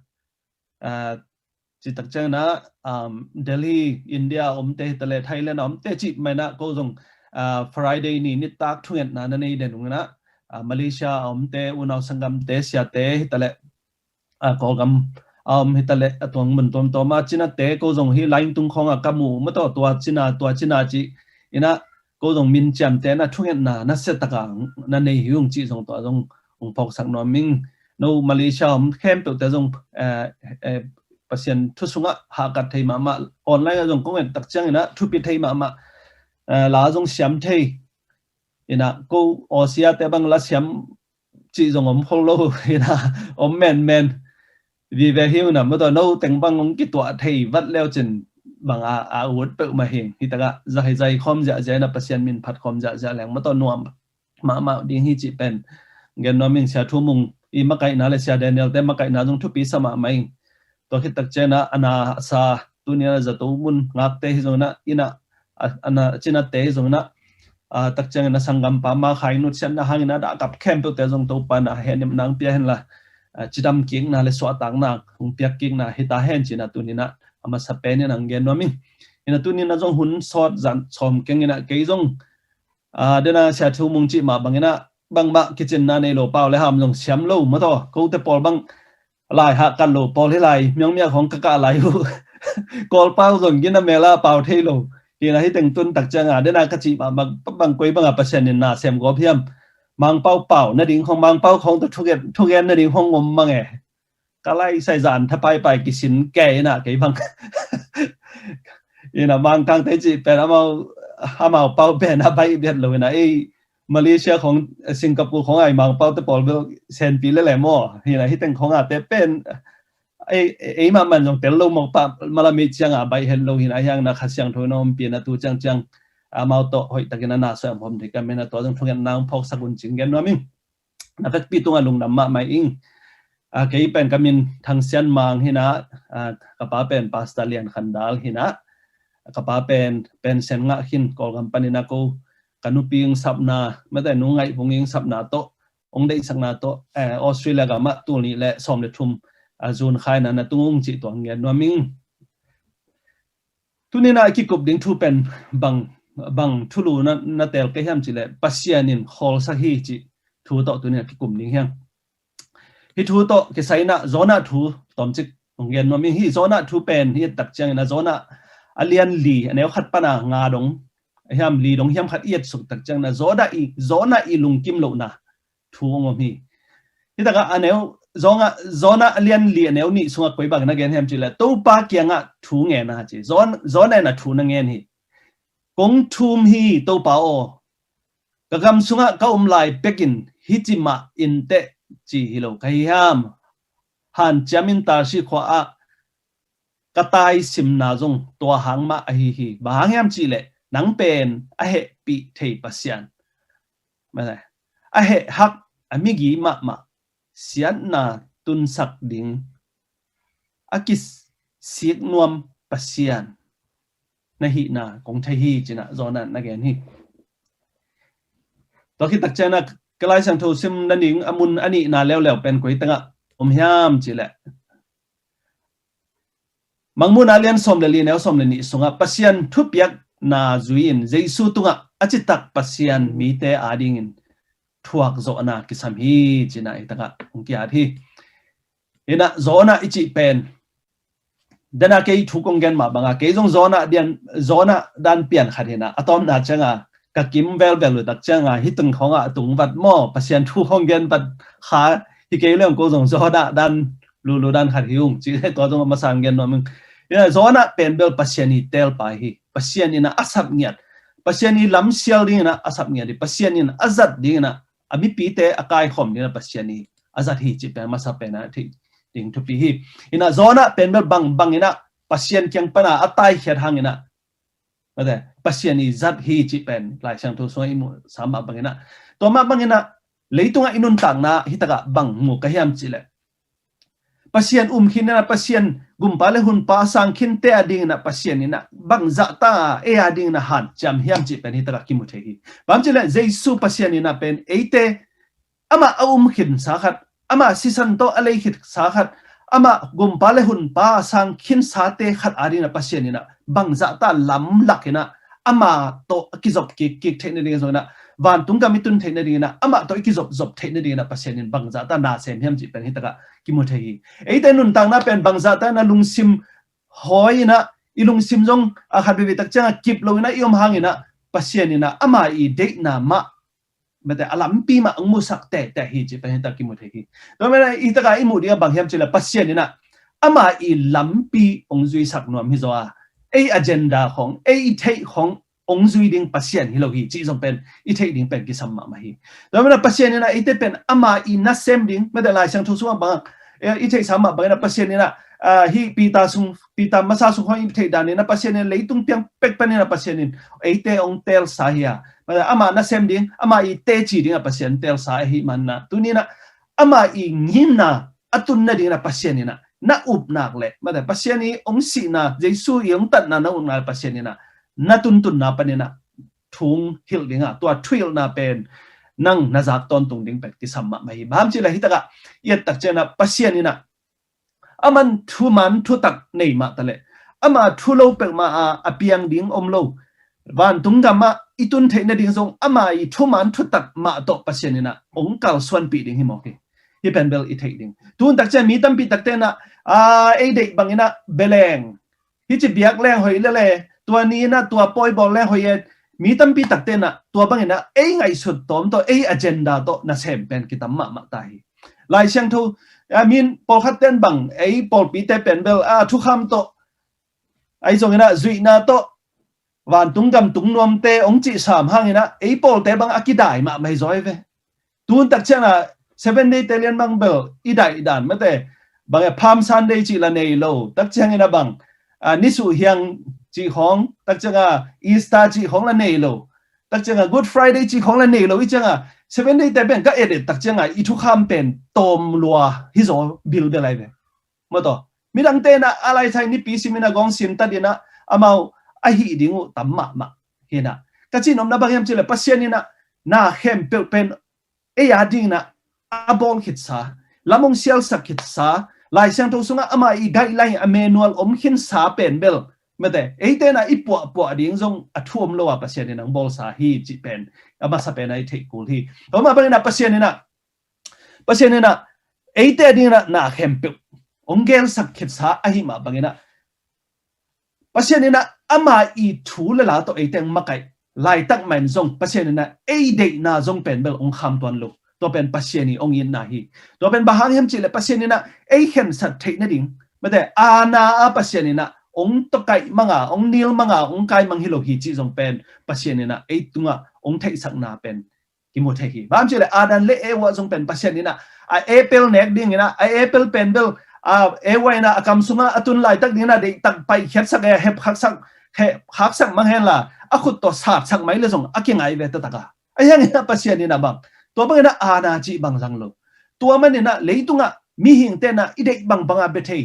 ah, cih tak ciang inah, um, Delhi, India a omte hi ta leh, Thailand a omte cih mah inah ko zong, ah, Friday ni nitak thungetna na nei den ung inah, ah, Malaysia a omte, unau sanggamte, siate hi ta leh, ah, Kawlgam a om hi ta leh, a tuang mun tuamtuam a cinate ko zong hi line tung khawng ah ka mu maw taw, tua cina, tua cina cih inah ko zong min ciamtehna, thungetna nasia taka na nei hi ung cih zong tua zong hong phawksak nuam ing. No Malaysia om khempeuhte zong, eh, eh, Pasian thu sungah hahkat thei mahmah, online ah zong kong et tak ciang inah thupi thei mahmah, eh, la zong siam thei. Inah ko Aussie te bang la siam cih zong om khol lo, inah om menmen. Vive hi uh inah maw taw, no teng bang hong kituah thei vat leu cin bang a, a ut peuhmah hi. Hi takah zahizai khawm ziahziah inah Pasian min phat khawm ziahziah leng maw taw nuam mahmah ding hi cih pen gen nuam ing. Sia Thu Mung i makaihna le Sia Daniel te makaihna zong thupi sa mahmah ing. Tua khit tak ciang inah a na a sa, tuni inah zato mun ngakte hi zong inah, inah a, a na cinate hi zong inah, ah, tak ciang inah sanggampa Ma Khai nutsiatna hang inah a dahkap khempeuhte zong Topa inah hehnem nang pia henla, ah, cidam kikna le suahtakna hong piak kikna hi ta hen ci inah tuni inah a masa pen inah hong gen nuam ing. Inah tuni inah zong hun sawt zan sawm keng inah kei zong, ah, dena Sia Thu Mung cih mah bang inah bangmah kicinna nei lo, pau le ham zong siam lo maw taw, kote pawl bang lai hahkat lo pawl hi lai, miangmia khawng ka kah lai uh. Kawlpau zong gina mela pau thei lo. Hi inah hih teng tun tak ciang a, dena ka cih mah bang, bang koi bang a Pasian in na sem gawp hiam. Mangpau pau nading khawng, Mangpau khawng tawh thugen, thugen nading khawng om mang e. Ka lai sai zan tha paipai kisin kei inah kei bang. Inah Mangkangte cih pen amau, amau pau pen a baih biat lo inah ei Malaysia khawng, eh, Singapore khawng ai Mangpaute pawl bel senpi lele maw. Hi inah hih teng khawng a te pen ei, ei mah man zong tel lo mawk pah, malam ei ciang a baih het lo hi inah, hiang na Kha Siangtho in a ompih inah tu ciangciang amau tawh hoih takin a na sawm hawm thei ka hih manin a tua zong thungetna hong phawksak un cih gen nuam ing. Na vekpi tungah lungdam mahmah ing. A, kei pen ka min Thang Sian Mang hi inah, a, ka pa pen Pastor Lian Khan Dal hi inah, ka pa pen, pen Sen Ngah Khin, Kawlgam panin a ko, ka nupi ing sapna, mate nu Ngaih Vung ing sapna tawh, hong deihsakna tawh, eh, Australia gam ah tul nih le sawm le thum, a, June kha inah na tung ung cih tua hong gen nuam ing. Tuni-in a kikup ding thu pen bang, bang thulu na, na tel ka hiam cih leh Pasian in khawlsak hi cih thu tawh tuni-in a kikum ding hi hang. Hih thu tawh kisai-in a Jonah thu tawmcik hong gen nuam ing. Hih Jonah thu pen hih tak ciangin a Jonah a lian li a neu khat pan a nga dong hiam, li dong hiam khat i et suk tak ciangin a Jonah i, Jonah i lungkim lohna thu hong om hi. Hih tak a a neu, Jonah, Jonah a lian li a neu nih sungah koi bang na gen hiam cih leh Topa kiangah thu ngen a ci. Jon-, Jonah in a thu na ngen hi. Kong thum hi Topa aw, ka gam sungah ka om lai pekin hih ci mah in teh ci hi lo ka hi hiam? Hanciam in Tarshish khua ah ka taisimna zong tua hang mah ahi hi. Bang hang hiam cih leh nang pen a hehpih thei Pasian, a heh hak, a migi mahmah, siatna tunsak ding a kisik nuam Pasian na hihna kong thei hi ci-in a Jonah in a gen hi. Tua khit tak ciangin a ka Lai Siangtho sim nading a mun a nihna leuleu pen koi tengah om hiam cih leh Mangmuhna lian sawm le li neu sawm le nih sungah Pasian thupiakna zui-in Jesu tungah a citak Pasian mite adingin thuakzawhna kisam hi ci-in a hih tak a hong ki-at hi. Hi-in a Jonah i cih pen, den a kei thu kong gen mah bang a kei zong Jonah dan, Jonah dan pian khat hi-in a, a tawpna ciang a ka kim velvel uh tak ciang a hih tung khawng ah a tung vat maw, Pasian thu hong gen vat kha hi kei leng ko zong Jonah dan lulu dan khat hi ung ci, tua zong a masa hong gen nuam ing. Hi-in a Jonah pen bel Pasian i teelpa hi. Pasian in a a sap ngiat, Pasian i lamsial dingin a a sap ngiat hi. Pasian in a zat dingin a a mipite a kaikhawm dingin a Pasian i a zat hi cih pen masa pen a theih ding thupi hi. Hi-in a Jonah pen bel bang, bangin a Pasian kiang pan a a taikhiat hangin a, mate, Pasian i zat hi cih pen Lai Siangtho sungah i muhsa mah bangin a, tua mah bangin a leitungah i nuntakna hih tak a bang mu ka hiam cih leh Pasian um khin in a, Pasian gumpa le hunpa a sang khinte adingin a Pasian in a bangzah ta ei adingin a hanciam hiam cih pen hih tak a kimu thei hi. Bang hang hiam cih leh Jesu Pasian in a pen eite amah a um khinsa khat, amah sisan tawh a lei khinsa khat, amah gumpa le hunpa a sang khinsate khat adingin a Pasian in a bangzah ta lamlak in a amah tawh a kizop kikkik theih nading zongin a, vantung gam i tun theih nadingin a, amah tawh i kizopzop theih nadingin a Pasian in bangzah ta na sem hiam cih pen hih tak a kimu thei hi. Eite nuntakna pen bangzah ta in a lungsim hawi in a, i lungsim zong a khat veivei tak ciang a kip lo in a i om hangin a Pasian in a ama i deihna mah, mate, a lampi mah hong musak tehteh hi cih pen hih tak kimu thei hi. Tua manin a hih tak a i muh ding a bang hiam cih leh Pasian in a ama i lampi hong zuisak nuam hi zaw a, ei agenda khawng, ei i theih khawng hong zui ding Pasian hi lo hi cih zong pen i theih ding pen kisam mahmah hi. Tua manin a Pasian in a eite pen ama i nasem ding, mate, Lai Siangtho sungah bang, eh, i theihsa mah bangin a Pasian in a, ah, hih Peter sung, Peter masa sung khawng i theih danin a Pasian in a leitung piang pek panin a Pasian in eite hong teelsa hi a, mate, ama nasem ding, ama i teci ding a Pasian teelsa ahih manin a, tuni-in a ama i ngimna a tun nadingin a Pasian in a na upna leh, mate, Pasian i hong sihna, Jesu i hong tatna na upna leh Pasian in a na tuntunna panin a thu hong hilh ding a, tua thuhilhna pen nang na zak tawntung ding pen kisam mahmah hi. Bang hang hiam cih leh hih tak a i et tak ciang a Pasian in a aman thuman thutak nei mah ta leh, ama thu lo peuhmah a a piang ding om lo. Vantung gam ah i tun theih nading zong ama i thuman thutak mah tawh Pasian in a hong kalsuanpih ding hi mawk hi. Hih pen bel i theih ding. Tu hun tak ciang mi tampi takte in a, a, ei deih bangin a beleng, hih ci biak leng hoih lele, tua ni in a tua pawi bawl leng hoih e, mi tampi takte in a tua bangin a ei ngaihsut tawm tawh, ei agenda tawh nasem pen kitam mahmah ta hi. Lai Siangtho, a, min pawlkhatte in bang, ei pawlpite pen bel, a, thukham tawh, ahi zongin a zuihna tawh, vantung gam tung nuamte hong cih sam hangin a ei pawlte bang a kidai mahmah hi zaw hi ve. Tu hun tak ciang a Seven Day te lian bang bel i daih dan, mate, bang e, Palm Sunday cih la nei lo, tak ciangin a bang, a, nisuh hiang cih khawng, tak ciang a Easter cih khawng la nei lo, tak ciang a Good Friday cih khawng la nei lo, i ciang a Seven Day te pen ka et et tak ciang a i thukham pen tawm lua hi zaw bilbel ahi ve. Maw taw, midangte in a a laisai nipi sim in a gawng sim ta ding a, amau a hih ding uh tam mahmah hi in a. Ka cihnopna bang hiam cih leh Pasian in a na khempeuh pen ei a dingin a a bawl khitsa, lam hong sialsak khitsa, Lai Siangtho sungah ama i guideline, a manual om khinsa pen bel Mate, eite in ah i puahpuah ding zong a thu om lo a Pasian in ah hong bawlsa hi cih pen a masa pen ah i theih kul hi. Tua mah bangin ah Pasian in ah, Pasian in ah eite adingin ah na khempeuh hong gelsak khitsa ahih mah bangin ah Pasian in ah ama i thu le la tawh eite hong makaih laitak mah in zong Pasian in ah ei deihna zong pen bel hong kham tuan lo. Tua pen Pasian i hong itna hi. Tua pen bang hang hiam cih leh Pasian in ah ei khensat theih nading, mate, aana a Pasian in ah hong tawkaih mang a, hong nil mang a, hong kai mang hi lo hi cih zong pen Pasian in ah ei tungah hong theihsakna pen kimu thei hi. Bang hang hiam cih leh Adam le Eva zong pen Pasian in ah a apple nek dingin ah, a apple pen bel, a, Eva in ah a kam sungah a tun laitak dingin ah deihtak paikhiatsak e, hep khaksak, hep khaksak mang hen la, a khut tawh satsak mai leh zong a kingai ve taktak a. Ahi hangin ah Pasian in ah bang, tua bangin ah aana cih bang zang lo. Tua manin ah leitungah mihingte in ah i deih bangbang a bia thei,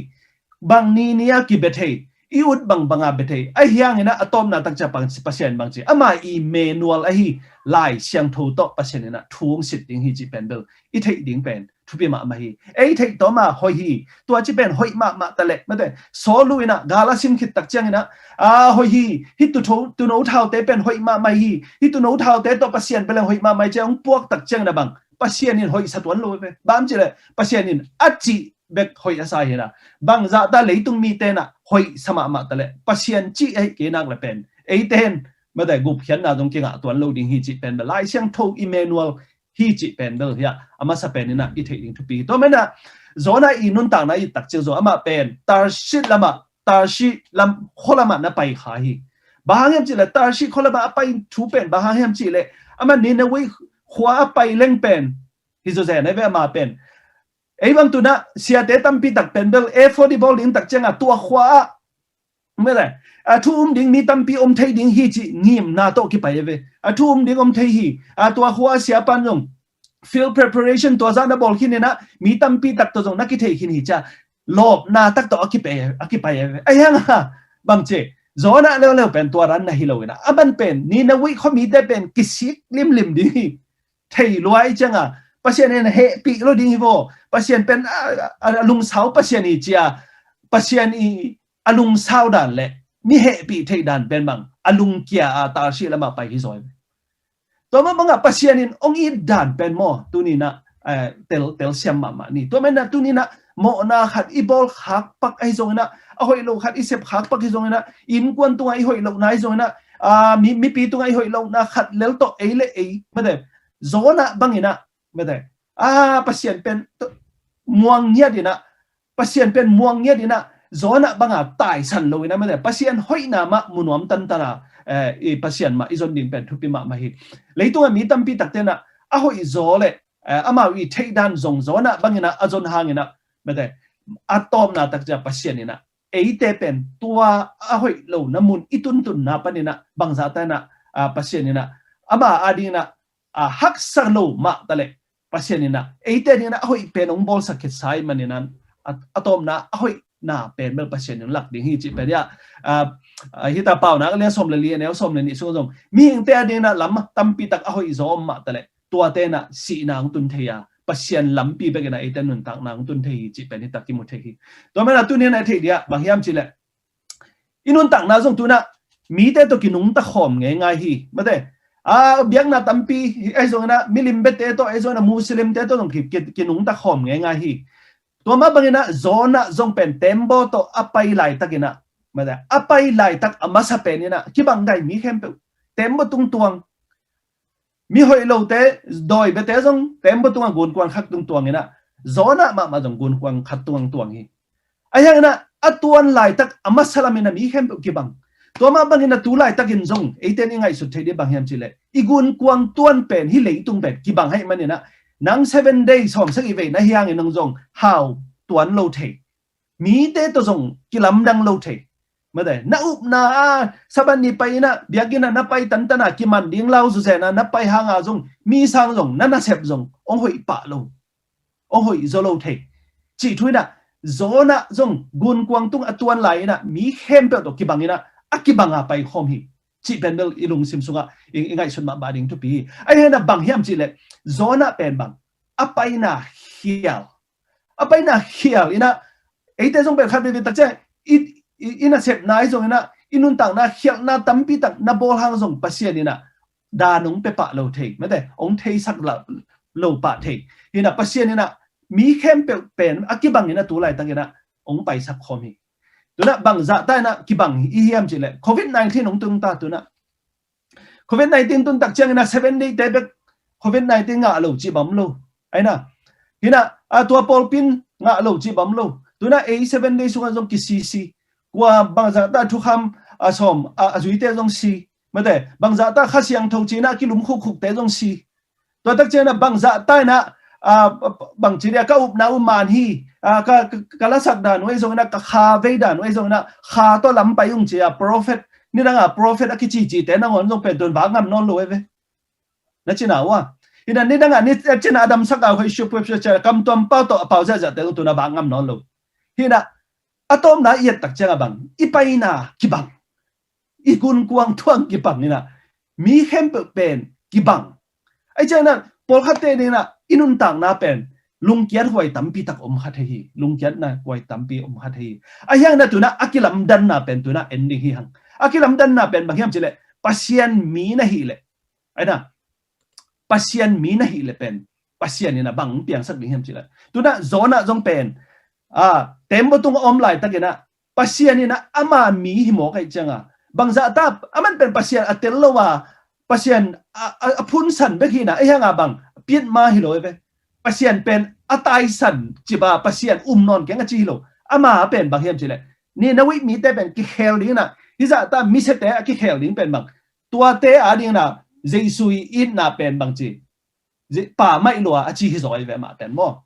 bang ni ni a kibia thei, i ut bangbang a bia thei. Ahi hangin ah a tawpna tak ciang Pasian bang ci, ama i Immanuel ahi Lai Siangtho tawh Pasian in ah thu hong sit ding hi cih pen bel i theih ding pen thupi mahmah hi. Ei theih tawm a hoih hi. Tua ci pen hoih mahmah ta leh, mate, Saul in ah gal a sim khit tak ciangin ah, a, hoih hi. Hih tuuno, tuuno thaute pen hoih mahmah hi. Hih tuuno thaute tawh Pasian bia leng hoih mahmah hi ci a hong puak tak ciangin ah bang, Pasian in hoih sa tuan lo ve. Bang hang hiam cih leh Pasian in a cih bek hoih a sa hi a. Bangzah ta leitung mite in ah hoih sa mahmah ta leh Pasian cih ahih kei nak leh pen eite in, mate, gupkhiatna zong kingah tuan lo ding hi cih pen bel Lai Siangtho Immanuel hi cih pen bel hi a, a masa pen in ah i theih ding thupi hi. Tua manin ah Jonah i nuntakna i tak ciang zong amah pen Tarshish lamah, Tarshish lam, khua lamah na pai kha hi. Bang hang hiam cih leh Tarshish khua lamah a pai thu pen bang hang hiam cih leh amah Nineveh khua a pai leng pen hi zawzen ahi ve, amah pen. Ei bang tu in ah siate tampi tak pen bel effort i bawl ding tak ciang a tua khua ah, mate, a thu um ding mi tampi om thei ding hi cih ngimna tawh kipai ahi ve. A thu um ding om thei hi. A tua khua a siapa in zong field preparation tua zah na bawl khin in ah mi tampi tak tawh zong na kithei khin hi ci a lawpna tak tawh a kipai, a kipai ahi ve. Ahi hang a bang ci, Jonah leuleu pen tua dan na hi lo in ah, a ban pen Nineveh khuamite pen kisik limlim ding hi. Thei lua ahih ciang a Pasian in hehpih lo ding hi vaw. Pasian pen a, a, a lungsau Pasian hi ci a, Pasian i a lungsau dan le mi hehpih theih dan pen bang a lungkia a Tarshish lamah pai hi zaw hi. Tua mah bangah Pasian in hong it dan pen maw, tuni in ah, eh, tel, telsiam mahmah ni. Tua manin ah tuni in ah mawhna khat i bawl khak pak ahi zongin ah, a hoih lo khat i sep khak pak ahi zongin ah, innkuan tungah i hoih lohna ahi zongin ah, ah, mi, mipi tungah i hoih lohna khat lel tawh ei le ei, mate, Jonah bangin ah, mate, ah, Pasian pen muang ngiat in ah, Pasian pen muang ngiat in ah, Jonah banga taisan lo in ah, mate, Pasian hoihna mah mu nuam tantan a, eh, i Pasian mah i zon ding pen thupi mahmah hi. Leitungah mi tampi takte in ah a hoih zaw le, eh, amau i theih dan zong Jonah bangin ah a zon hangin ah, mate, a tawpna tak ciang Pasian in ah eite pen tua a hoih lohna mun i tuntunna panin ah bangzah ta in ah, ah, Pasian in ah ama adingin ah, ah, haksa lo mah ta leh Pasian in ah eite dingin ah a hoih pen hong bawlsak khitsa ahih manin ah, a, a tawpna a hoihna pen bel Pasian in lak ding hi cih pen hi a, ah, ah, hih ta Paunak a lian sawm le li, a neu sawm le nih sung zong mihingte adingin ah lam tampi tak a hoih zaw om mah ta leh tuate in ah sihna hong tun thei a, Pasian lampi bekin ah eite nuntakna hong tun thei hi cih pen hih tak kimu thei hi. Tua manin ah tuni in ah i theih ding ah bang hiam cih leh i nuntakna zong tu in ah mite tawh kinungta khawm ngeingai hi, mate. A, biakna tampi ahi zongin ah milim biate tawh, ahi zongin ah Muslimte tawh zong ki, ki, kinungta khawm ngeingai hi. Tua mah bangin ah Jonah zong pen tembaw tawh a pai laitakin ah, mate, a pai laitak a masa pen in ah kibang dai mi khempeuh tembaw tung tuang. Mi hoih lote, dawi biate zong tembaw tungah gunkuang khat tung tuang in ah, Jonah mahmah zong gunkuang khat tung tuang hi. Ahi hangin ah a tuan laitak a masa lamin ah mi khempeuh kibang. Tua mah bangin ah tu laitakin zong eite in i ngaihsut theih ding bang hiam cih leh i gunkuang tuan pen hih leitung pen kibang ahih manin ah nang seven day sawm sagih vei na hi hangin nang zong hau tuan lo thei. Mite tawh zong kilamdang lo thei. Mate, na upna a Sabbath ni pai in ah biakinn ah na pai tantan a kiman ding lau zuzen a na pai hang a zong mi sang zong na nasep zong hong hoih pah lo, hong hoih zaw lo thei. Cih thu in ah Jonah zong gunkuang tung a tuan lai in ah mi khempeuh tawh kibang in ah a kibang a pai khawm hi. Cih pen bel i lungsim sungah i, i ngaihsut mahmah ding thupi hi. Ahi hangin ah bang hiam cih leh Jonah pen bang a paina khial, a paina khial in ah eite zong pen khat veve tak ciang i, i, i nasepna ahi zongin ah i nuntakna khialhna tampi tak na bawl hang zong Pasian in ah dan hong pia pah lo thei, mate, hong theisak lo, lo pah thei. Hi in ah Pasian in ah mi khempeuh pen a kibang in ah tu laitak in ah hong paisak khawm hi. Tu in ah bangzah ta in ah kibang i hiam cih leh Covid nineteen hong tung ta, tu in ah Covid nineteen tun tak ciangin ah Seven Day te bek Covid nineteen ngah lo cih bang om lo. Ai na. Hi in ah, a tua pawlpi in ngah lo cih bang om lo. Tu in ah ei Seven Day sungah zong kisisi. Kua bangzah ta thukham a sawm a, a zuite zong si. Mate, bangzah ta Kha Siangtho ci in ah kilum khukkhukte zong si. Tua tak ciangin ah bangzah ta in ah, a, bang ci dia ka upna uh man hi, a, ka, ka, ka lasak dan uh ei zong in ah, ka kha vei dan uh ei zong in ah, kha tawh lam pai ung ci a, prophet, nidang a prophet a kicicite nangawn zong pen tun vak ngam nawn lo ei ve. Na cina uh a. Hi in ah nidang a, ni cina a damsak a, hoi shup, shup, shup, shup, kam tuam pau tawh a pau ziahziahte zong tun a vak ngam nawn lo. Hi in ah, a tawpna i et tak ciang a bang, i paina kibang. I gunkuang thuang kibang in ah, mi khempeuh pen kibang. Ai ciang in ah, pawlkhatte ding in ah, i nuntakna pen lungkiat huai tampi tak om kha thei hi. Lungkiatna huai tampi om kha thei hi. Ahi hang in ah tu in ah, a kilamdanna pen tu in ah en ding hi hang. A kilamdanna pen bang hiam cih leh, Pasian mi na hih leh. Ai na, Pasian mi na hih leh pen Pasian in ah bang piangsak ding hiam cih leh. Tu in ah Jonah zong pen, a, teembaw tungah om laitak in ah, Pasian in ah ama mi hi mawk ahih ciang a, bangzah ta, aman pen Pasian a tel lo a, Pasian a, a, a phunsan bek hi in ah, ahi hang a bang, piatma hi lo ei ve. Pasian pen a taisan cip a, Pasian um nawn keng a ci hi lo. Ama pen bang hiam cih leh, Nineveh mite pen kikhel ding in ah, hih zah ta misiate a kikhel ding pen bang, tuate a ding in ah Jesu i itna pen bang ci, Zi-, pa maih lua a ci hi zaw ei ve, amah pen maw.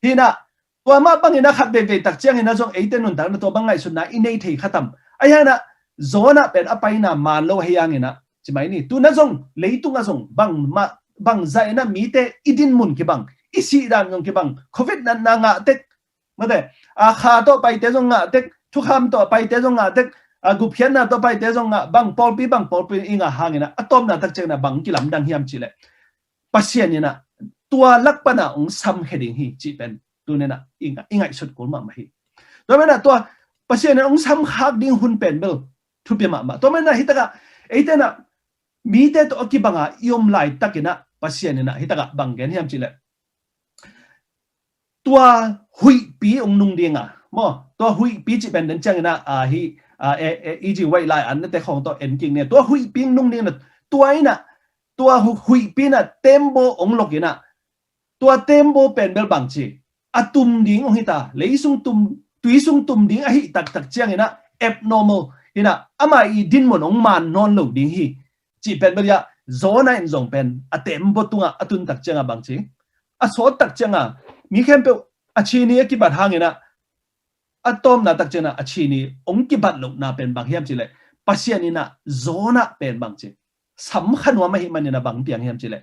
Hi in ah, tua mah bangin a khat veivei tak ciangin a zong eite nuntakna tua bang ngaihsutna i nei thei kha tam. Ahi hang in ah Jonah pen a paina man lo ahi hang in ah, ci mai ni. Tu in ah zong, leitung ah zong, bang mah, bangzah in ah mite i dinmun kibang, i sih dan zong kibang, Covid natna ngah tek, mate, a, kha tawh paite zong ngah tek, thukham tawh paite zong ngah tek, a, gupkhiatna tawh paite zong ngah, bang pawlpi, bang pawlpi i ngah hang in ah, a tawpna tak ciang in ah bang kilamdang hiam cih leh, Pasian in ah tua lak pan ah hong samkhia ding hi cih pen tu in ah i ngai-, i ngaihsut kul mahmah hi. Tua manin ah tua Pasian in ah hong samkhak ding hun pen bel thupi mahmah. Tua manin ah hih tak ah eite in ah mite tawh a kibang a i om laitak in ah Pasian in ah hih tak ah bang gen hiam cih leh, tua huihpi hong nung ding a, maw, tua huihpi cih pen den ciangin ah, a, hih, a, e, e, E G White lai-an nate khawng tawh en kik ni. Tua huihpi hong nung ding a, tua in ah, tua hu-, huihpi in ah teembaw hong lok in ah, tua teembaw pen bel bang ci, a tum ding hong hi ta, lei sung tum, tui sung tum ding ahih taktak ciangin ah, abnormal, hi in ah, ama i dinmun hong man nawn lo ding hi. Cih pen bel hi a, Jonah in zong pen a teembaw tungah a tun tak ciangah bang ci, a sawt tak ciangah mi khempeuh a ci ni a kibat hang in ah, a tawpna tak ciangah a ci ni hong kibat lohna pen bang hiam cih leh, Pasian in ah Jonah pen bang ci, samkha nuam ahih manin ah bang piang hiam cih leh,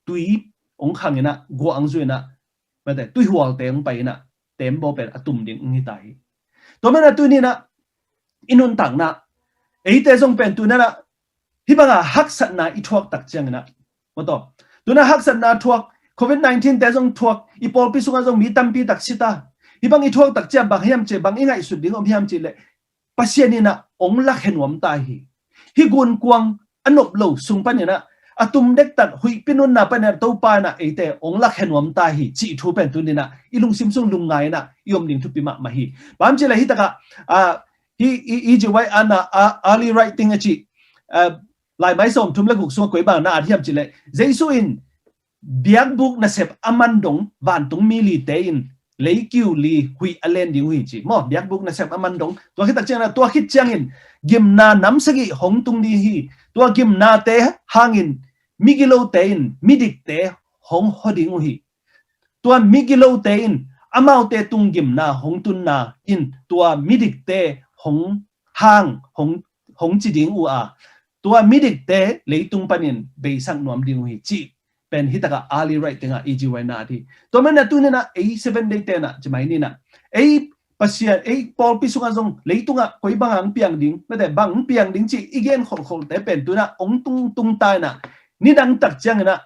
tui hong khang in ah, guah hong zu in ah, mate, tuihualte hong pai in ah, teembaw pen a tum ding hong hi ta hi. Tua manin ah tuni in ah i nuntakna, eite zong pen tu in ah hih bang a haksatna i thuak tak ciangin ah, maw, tua, tu in ah haksatna thuak, Covid nineteen te zong thuak, i pawlpi sungah zong mi tampi tak si ta. Hih bang i thuak tak ciang bang hiam cih, bang i ngaihsut ding om hiam cih leh, Pasian in ah hong lakhia nuam ta hi. Hih gunkuang a nop lo sung panin ah, a tum dektak huihpi nunna panin ah Topa in ah eite hong lakhia nuam ta hi cih thu pen tuni in ah i lungsim sung lungngai in ah i om ding thupi mahmah hi. Bang hiam cih leh hih tak ah, a, hih, hih, hih E G White in ah, a, early writing a cih, a, Laimai sawmthum le guk sungah koi bang na at hiam cih leh, Jesu in biakbuk nasep a man dong vantungmi lite in leikiu li huih a len ding uh hi ci. Maw, biakbuk nasep a man dong. Tua khit tak ciangin ah, tua khit ciangin gimna nam sagih hong tung ding hi. Tua gimnate hangin migilote in midikte hong hua ding uh hi. Tua migilote in amaute tung gimna hong tunna in tua midikte hong hang, hong, hong ci ding uh a, tua midikte leitung panin beisak nuam ding uh hi cih pen hih tak ah early writing ah E G White in ah a dih. Tua manin ah tuni in ah ei Seven Day te in ah, ci mai ni in ah, ei Pasian, ei pawlpi sungah zong leitungah koi bang hong piang ding, mate, bang hong piang ding cih i gen kholhkholhte pen tu in ah hong tung, tung ta in ah, nidang tak ciangin ah,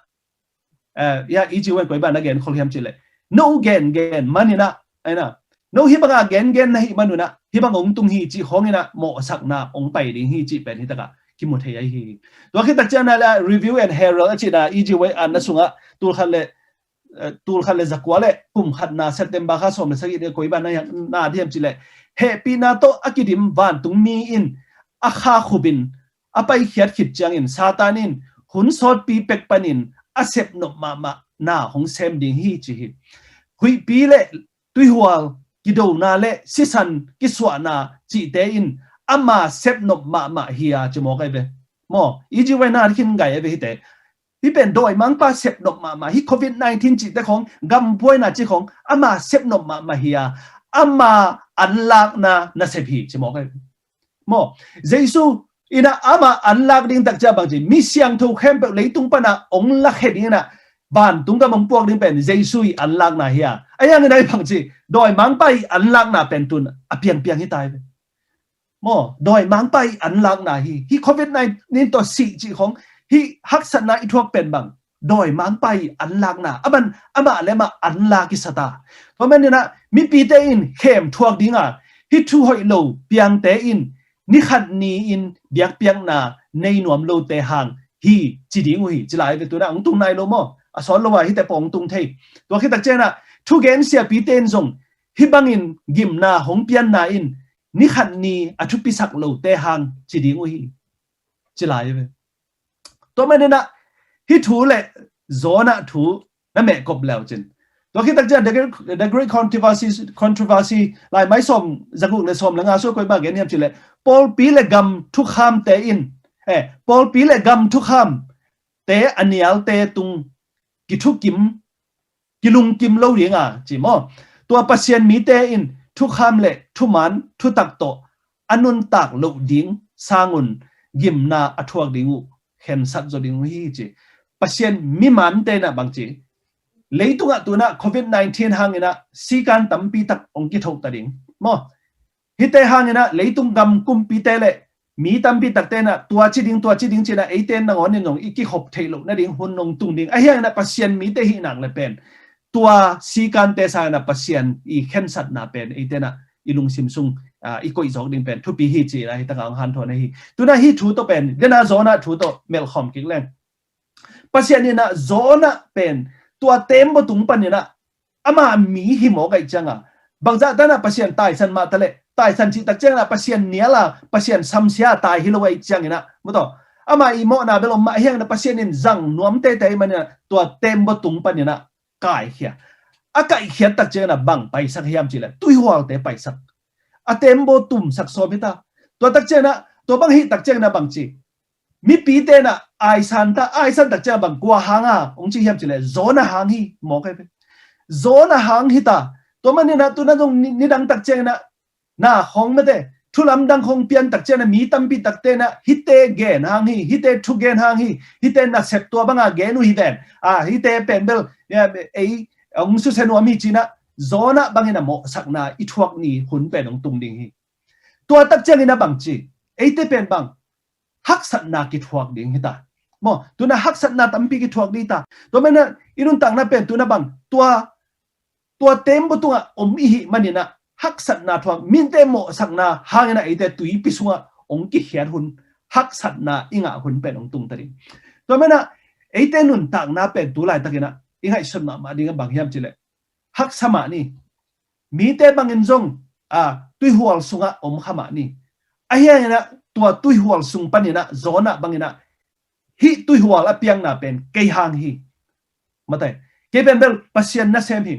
eh, ya, E G White in koi bang na gen kholh hiam cih leh, no gen gen manin ah, ai na, No hih banga gengen na hih manunah hih bang hong tung hi cih khawngin ah mawhsakna hong pai ding hi cih pen hih takah kimu thei ahi hi. Tua khit takciang na le Review and Herald a cihna E G White an na sungah tulkhat le tulkhat le zakua le kum khatna September kha sawm le sagih te koi ban na hiam cih leh hehpihna tawh a kidim vantungmi in a kha khupin a paikhiat khit ciangin Satan in hun sawtpi pek panin a sepnop mahmah na hong sem ding hi ci hi. Huihpi le tuihual kidona le sisan kisuahna cihte in ama sepnop mahmah hi a ci mawk ahi ve. Maw, E G White na khin gai ahi ve hite. Hih pen dawimangpa sepnop mahmah hi. Covid nineteen cihte khawng, gambuaina cih khawng ama sepnop mahmah hi a, ama anlakna nasep hi ci mawk ahi ve. Maw, Jesu inah ama anlak ding takciang bangci mi siangtho khempeuh leitung panah hong lakhia ding inah vantung gam hong puak ding pen Jesu i anlakna hi a, a hiang inah i bangci dawimangpa i anlakna pen tun a piangpiang hi tai ve. Maw, dawimangpa i anlakna hi. Hih Covid nineteen tawh sih cih khawng hih haksatna i thuak pen bang dawimangpa i anlakna a ban amah le amah anlak i sata. Tua maninah mipite in khem thuak dinga hih thu hoih lo piangte in ni khat ni in biakpiakna nei nuam lote hang hi ci ding uh hi ci lai ve. Tunah hong tung nai lo maw? A sawt lo a hite pawh hong tung thei. Tua khit takcianginah thugen siapite in zong hih bangin gimna hong pianna in ni khat ni a thupisak lote hang ci ding uh hi ci lai ve. Tua maninah hih thu le Jonah thu na mehkop leu cin. Tua khit takciang the great, the great controversy, controversy lai mai sawm zaguk le sawm le nga sua koi bang gen hiam cih leh pawlpi le gam thukhamte in, eh, pawlpi le gam thukhamte a nialte tung kithukim kilungkim lo dinga ci maw? Tua Pasian mite in thukham le thuman thutak tawh a nuntak loh ding sangun gimna a thuak ding uh khensat zaw ding uh hi ci. Pasian mimante inah bangci leitungah tunah Covid nineteen hanginah sikan tampi tak hong kithohta ding maw? Hite hanginah leitung gam kumpite le mi tampi takte inah tua ci ding tua ci ding cinah eite nangawnin zong i kikhop theih loh nading hun hong tung ding. A hianginah Pasian mite hih nak le pen tua sikante sanginah Pasian i khensatna pen eite inah i lungsim sung, ah, i koih zawk ding pen thupi hi cinah hih takah hong hanthawn ahi. Tunah hih thu tawh pen dena Jonah thu tawh melhkhawm kik leng Pasian inah Jonah pen tua tembaw tung paninah ama mi hi mawk ahih cianga bangzah tanah Pasian taisan mah taleh taisan cih takcianginah Pasian niala Pasian samsia tai hi lo ahih cianginah mataw ama i mawhna bel om mah hianginah Pasian in zang nuam teitei maninah tua tembaw tung paninah kaikhia. A kaikhiat takcianginah bang paisak hiam cih leh tuihualte paisak. A tembaw tumsak sawm hita. Tua takcianginah tua bang hih takcianginah bangci mipite inah aisan ta, aisan takciang bang kua hanga hong ci hiam cih leh Jonah hang hi mawk ahi ve. Jonah hang hita. Tua maninah tunah zong ni, nidang takcianginah na khawng mate thulamdang khawng pian takcianginah mi tampi takte inah hihte gen hang hi, hihte thugen hang hi, hihte nasep tua banga gen uh hi ven. Ah, hihte pen bel ei hong susia nuam hi cinah Jonah bangin a mawhsakna i thuak ni hun pen hong tung ding hi. Tua takcianginah bangci eite pen bang haksatna kithuak ding hita. Maw, tunah haksatna tampi kithuak ding hita. Tua maninah i nuntakna pen tunah bang tua tua tembaw tungah om i hih maninah haksatna thuak mite mawhsakna hanginah eite tuipi sungah hong kikhiat hun haksatna i ngah hun pen hong tungta ding. Tua maninah eite nuntakna pen tu laitakinah i ngaihsut mahmah dingah bang hiam cih leh haksa mah ni. Mite bangin zong a tuihual sungah om kha mah ni. A hianginah tua tuihual sung paninah Jonah banginah hih tuihual a piangna pen kei hang hi. Mate, kei pen bel Pasian nasem hi.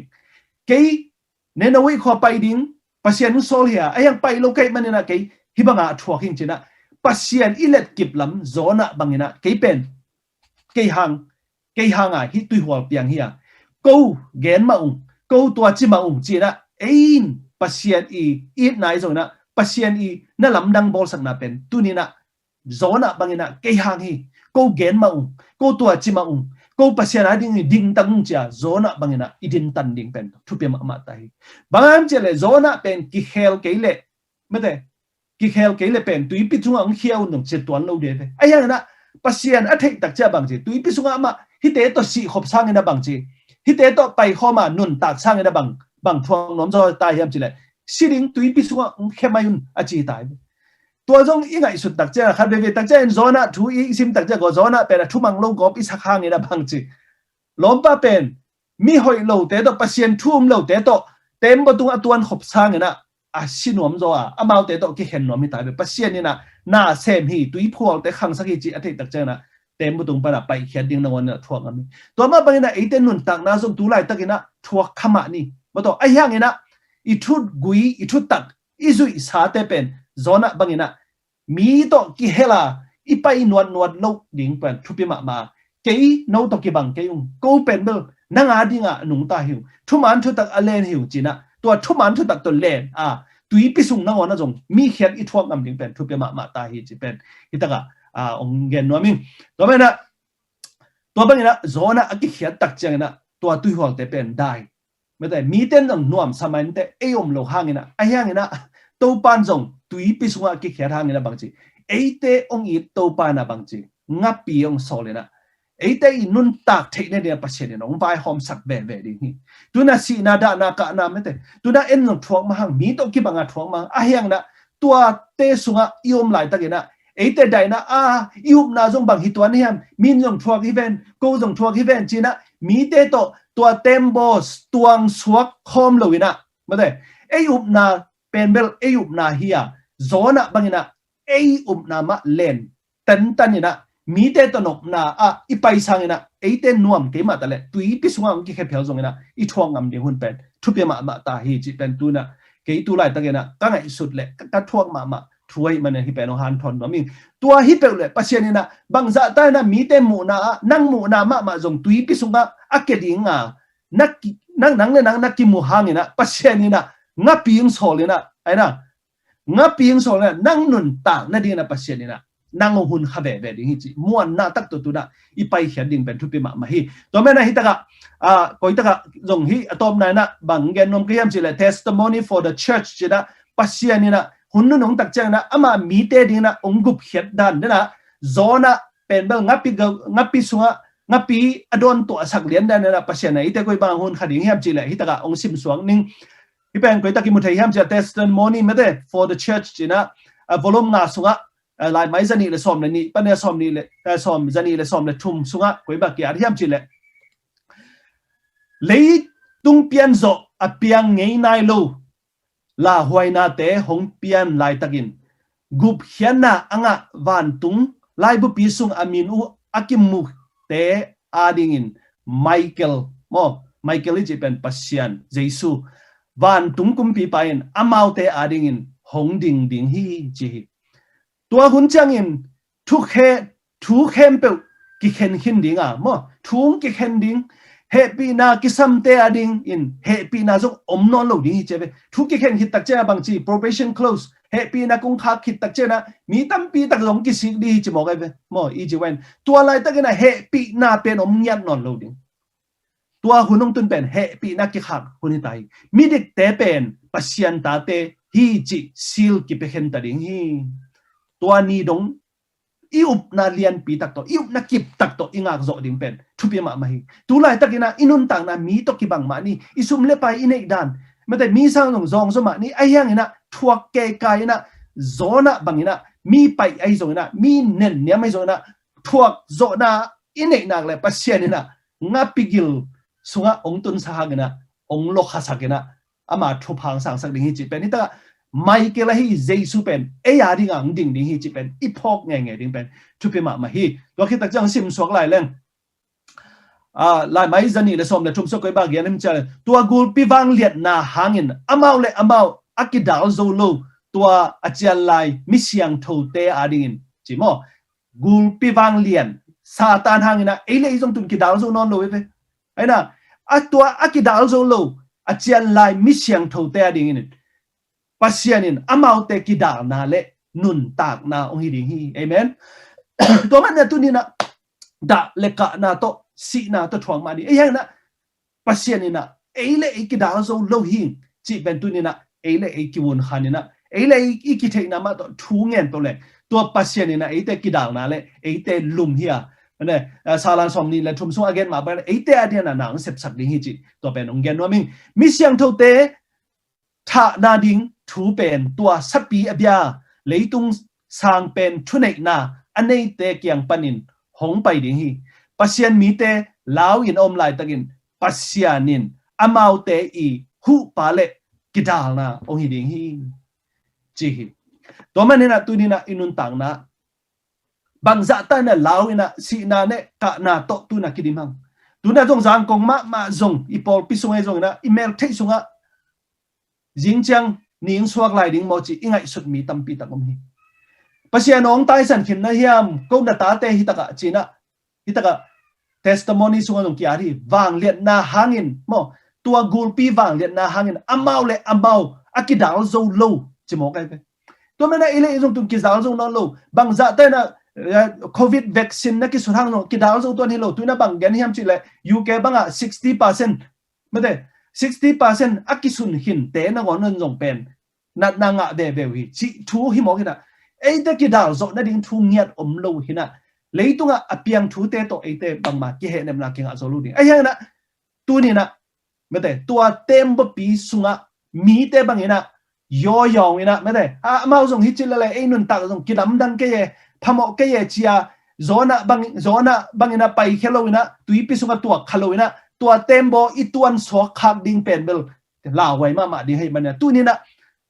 Kei Nineveh khua pai ding Pasian hong sawl hi a, a hiang pai lo kei maninah kei hih banga a thuak hing cinah Pasian i letkip lam Jonah banginah kei pen kei hang kei hanga hih tuihual piang hi a, ko gen mah ung, ko tua ci mah ung cinah ei in Pasian i itna i zonginah Pasian i na lamdang bawlsakna pen tuninah Jonah banginah kei hang hi, ko gen mah ung, ko tua ci mah ung, ko Pasian a ding i dingtang ung cia Jonah banginah i dintan ding pen thupi mahmah ta hi. Bang hiam cih leh Jonah pen kikhel kei leh mate kikhel kei le pen tuipi sungah hong khia un dong cia tuan lo de ve. A hianginah Pasian a theih takcia bangci tuipi sungah amah hihte tawh sihkhop sanginah bangci hihte tawh paikhawma nuntak sanginah bang bang thuak nuam zaw ta hiam cih leh si ding, tuipi sungah hong khia mai un, a ci ta hi. Tua zong i ngaihsut tak ciang, khat veve tak ciang Jonah thu i sim tak ciang, Jonah pen a thumang lo gawp i sak hangin a bang ci, lawmpa pen mi hoih lote tawh, Pasian thu um lote tawh teembaw tungah a tuan khop sangin ah a si nuam zaw a, amaute tawh kikhen nuam hi ta hi ve. Pasian in ah na sem hi, tuiphualte khangsak hi cih a theih tak ciangin ah teembaw tung pan a paihkhiat ding nangawn in ah thuak ngam hi. Tua mah bangin ah eite nuntakna zong tu laitakin ah thuak kha mah ni. Maw taw, ahi hangin ah i thugui, i thutak, i zuihsate pen Jonah bangin ah mi tawh kihel a i pai nuatnuat loh ding pen thupi mahmah. Kei no tawh kibang kei ung, ko pen bel nang a dingah a nungta hi ung, thuman thutak a len hi ung ci-in ah, tua thuman thutak tawh len a tuipi sung nangawn ah zong mi khiat i thuak ngam ding pen thupi mahmah ta hi ci pen hi takah, ah, hong gen nuam ing. Tua manin ah, tua bangin ah Jonah a kikhiat tak ciangin ah tua tuihualte pen dai. Mete, mite in zong nuamsa mah inteh, ei om lo hangin ah, ahi hangin ah Topa in zong tuipi sungah a kikhiat hangin ah bang ci, eite hong it Topa in ah bang ci, ngapi hong sawl in ah, eite i nuntak theih nading ah Pasian in hong vaihawmsak veve ding hi. Tu-in ah sihna, dahna, kahna, mete, tu-in ah en zong thuak mah hang, mi tawh kibang a thuak mah hang, ahi hangin ah tuate sungah i om laitakin ah eite daina a, i upna zong bang hi tuan hiam, min zong thuak hi ven, ko zong thuak hi ven ci-in ah mite tawh tua teembaw tuang suak khawm lo in ah, mate, ei upna pen bel ei upna hi a, Jonah bangin ah ei upna mah len tantan in ah mite tawh nopna ah i pai sangin ah eite nuam kei mah ta leh tuipi sungah hong kikhe phial zongin ah i thuak ngam ding hun pen thupi mahmah ta hi cih pen tu-in ah kei tu laitakin ah ka ngaihsut leh ka, ka thuak mahmah thu ahih manin hih pen hong hanthawn nuam ing. Tua hi peuh leh Pasian in ah bangzah ta in ah mite muhna ah, nang muhna mahmah zong tuipi sungah a kia ding a, na ki, nang, nang le nang na kimu hangin ah Pasian in ah ngapi hong sawl in ah, ahi na, ngapi hong sawl in ah nang nuntak nadingin ah Pasian in ah nang hong hun kha veve ding hi cih muanna tak tawh tu-in ah i paikhiat ding pen thupi mahmah hi. Tua manin ah hih takah, ah, koi takah zong hih a tawpna in ah bang gen nuam ka hiam cih leh Testimony for the Church ci-in ah Pasian in ah hun nunung tak ciangin ah ama mite dingin ah hong gupkhiat dan dingin ah Jonah pen bel ngapi, ngapi sungah ngapi a dawn tuahsak lian dan in ah Pasian in ah eite koi bang hong hun kha ding hiam cih leh hih takah hong simsuak ning. Hih pen koi tak kimu thei hiam cih leh Testimony, mete, for the Church ci-in ah, ah, volume nga sungah, ah, laimai zanih le sawm le nih pan a sawm nih le, ah, sawm, zanih le sawm le thum sungah koi bang ki-at hiam cih leh, leitung pian zawh a piang ngei nai lo lauhuainate hong pian laitakin gupkhiatna a ngah vantung laibupi sung a min uh a kimute adingin Michael, maw, Michael i cih pen Pasian, Jesu, vantung kumpipa in amaute adingin hong ding ding hi ci hi. Tua hun ciangin thukhe, thu khempeuh kikhen khin ding a, maw, thu hong kikhen ding, hehpihna kisamte adingin hehpihna zong om nawn lo ding hi ci ve. Thu kikhen khit tak ciangin ah bang ci, probation close, hehpihna kong khak khit tak ciangin ah mi tampi tak zong kisik ding hi ci mawk ahi ve, maw, i ci ven. Tua laitakin ah hehpihna pen om ngiat nawn lo ding. Tua hun hong tun pen hehpihna kikhak hun hi ta hi. Midikte pen Pasian tate hi cih seal kipia khen ta ding hi. Tua ni dong i upna lianpi tak tawh, i upna kip tak tawh i ngak zawh ding pen thupi mahmah hi. Tu laitakin ah i nuntakna mi tawh kibang mah ni, i sum le pai i neih dan, mate, mi sang zong zawng zaw mah ni, ahi hangin ah thuak keikai in ah, Jonah bangin ah mi paih ahi zongin ah, mi nenniam ahi zongin ah, thuak zawhna i neih nak leh Pasian in ah ngapi gil sungah hong tunsak hangin ah, hong lawkhasak in ah, ama thupha hong sangsak ding hi cih pen hi takah, Michael ahi Jesu pen ei a dingah hong ding ding hi cih pen i phawk ngeingei ding pen thupi mahmah hi. Tua khit tak ciang simsuak lai leng, ah, laimai zanih le sawm le thum sungah koi bang gen hiam cih leh, tua gulpi vangliatna hangin amau le amau a kidal zo lo tua a cian lai mi siangthote adingin ci maw. Gulpi vanglian Satan hangin ah ei le ei zong tu-in kidal zo nawn lo hi ve. Ahi na, a tua a kidal zo lo a cian lai mi siangthote adingin Pasian in amaute kidalna le nuntakna hong hi ding hi. Amen. Tua manin ah tuni-in ah dah le kahna tawh, sihna tawh thuak mah ni. Ahi hangin ah Pasian in ah ei le ei kidal zo lo hi cih pen tuni-in ah ei le ei kivun khan in ah, ei le ei i kitheihna mah tawh thu ngen peuh leh, tua Pasian in ah eite kidalna le eite lum hi a, mane, ah, Salan sawm nih le thum sung a gen mah bang eite adingin ah na hong sepsak ding hi cih tua pen hong gen nuam ing. Mi siangthote thahna ding thu pen tua sapi a bia leitung sang pen thuneihna a neite kiang panin hong pai ding hi. Pasian mite lau in a om laitakin Pasian in amaute i huhpa le kidalna hong hi ding hi, ci hi. Tua maninah tuninah i nuntakna bangzah taina lau inah sihna ne kahna tawh tuna kidim hang. Tuna zong Zangkong mahmah zong i pawlpi sungah zong inah i meltheih sungah zingciang ning suak lai ding maw ci i ngaihsut mi tampi tak om hi. Pasian hong taisan khin na hiam, ko na tate hitakah cinah hitakah testimony sungah zong kiat hi. Vangliatna hangin maw, tua gulpi vangliatna hangin amau le amau a kidal zo lo ci maw kai ve. Tua mana i le i zong tun kidal zo nawn lo. Bangzah taina covid vaccine na kisun hang zong kidal zo tuan hi lo. Tuina bang gen hiam cih le U K bangah sixty percent mate sixty percent a kisun khinte nangawn nan zong pen natna ngah veve uh hi cih thu hi mawk hinah. Eite kidal zawh nading thu ngiat om lo hinah. Leitungah a piang thute tawh eite bangma kihehnepna kingah zo lo ding. Ahi hanginah tuninah mate tua tembapi sungah mite banginah yawyaw inah mate amau zong hi cih lele ei nuntak zong kidamdang kei e, phamawh kei e cia zawnah bang zawnah banginah paikhia lo inah tuipi sungah tuak kha lo inah tua tembaw i tuan suak khak ding pen bel lauhuai mahmah ding hei maninah tuninah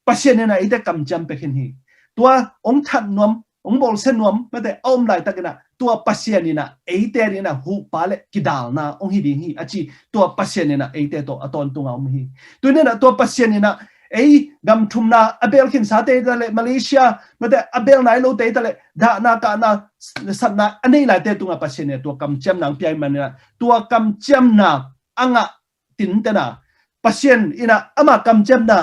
Pasian inah eite kamciam pia khin hi. Tua hong that nuam hong bawlsia nuam mate a om laitakinah tua Pasian inah eite dinah huhpa le kidalna hong hi ding hi a ci. Tua Pasian inah eite tawh a tawntunga om hi. Tuninah tua Pasian inah ei gamthumna a bel khinsate ita le Malaysia mate a bel nai lote ita le dahna kahna satna a nei laite tungah Pasian inah tua kamciamna hong pia hi maninah tua kamciamna a ngah tintena Pasian inah ama kamciamna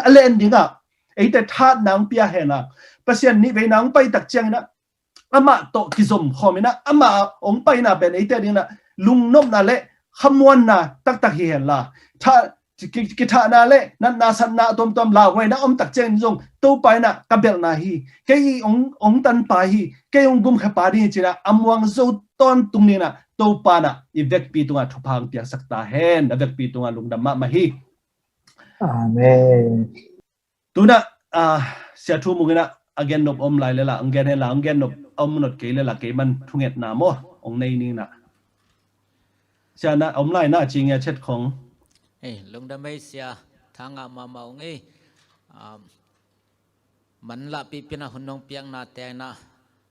a len dingah eite thatna hong pia henla Pasian nihveina hong paitak cianginah amah tawh kizom khawm inah amah hong paina pen eite dinah lungnopna le khamuanna taktak hi henla thah kithahna le natna satna a tuamtuam lauhuaina om tak ciangin zong Topa inah ka belhna hi. Kei i hong tanpa hi. Kei hong gumkhapa ding hi cinah a muang zo tawntung ninah Topa inah i vekpi tungah thupha hong piaksak ta hen. A vekpi tungah lungdam mahmah hi. Amen. Tunah sia thu mung inah a gennop om lai lela hong gen henla hong gennop om not kei lela kei man thungetna maw hong nei ninah. Sia na om lai na ci ngia chet khong. Ei, lungdam ei sia, thangah mahmah ung ei. Manlah pipinah hun hong piakna tenah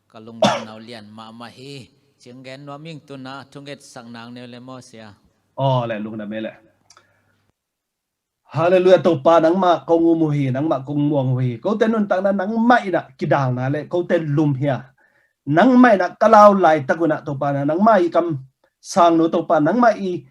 ka lungdam nau lian mahmah hi. Cing gen nuam ing tunah thungetsak nang neu le maw sia. Aw le lungdam ei le. Halleluiah, Topa nangmah kong um uh hi, nangmah kong muang uh hi. Kote nuntakna nangmah inah kidalna le kote lum hia. Nangmah inah ka lau laitak unah Topa na nangmah i kam sangnu Topa nangmah i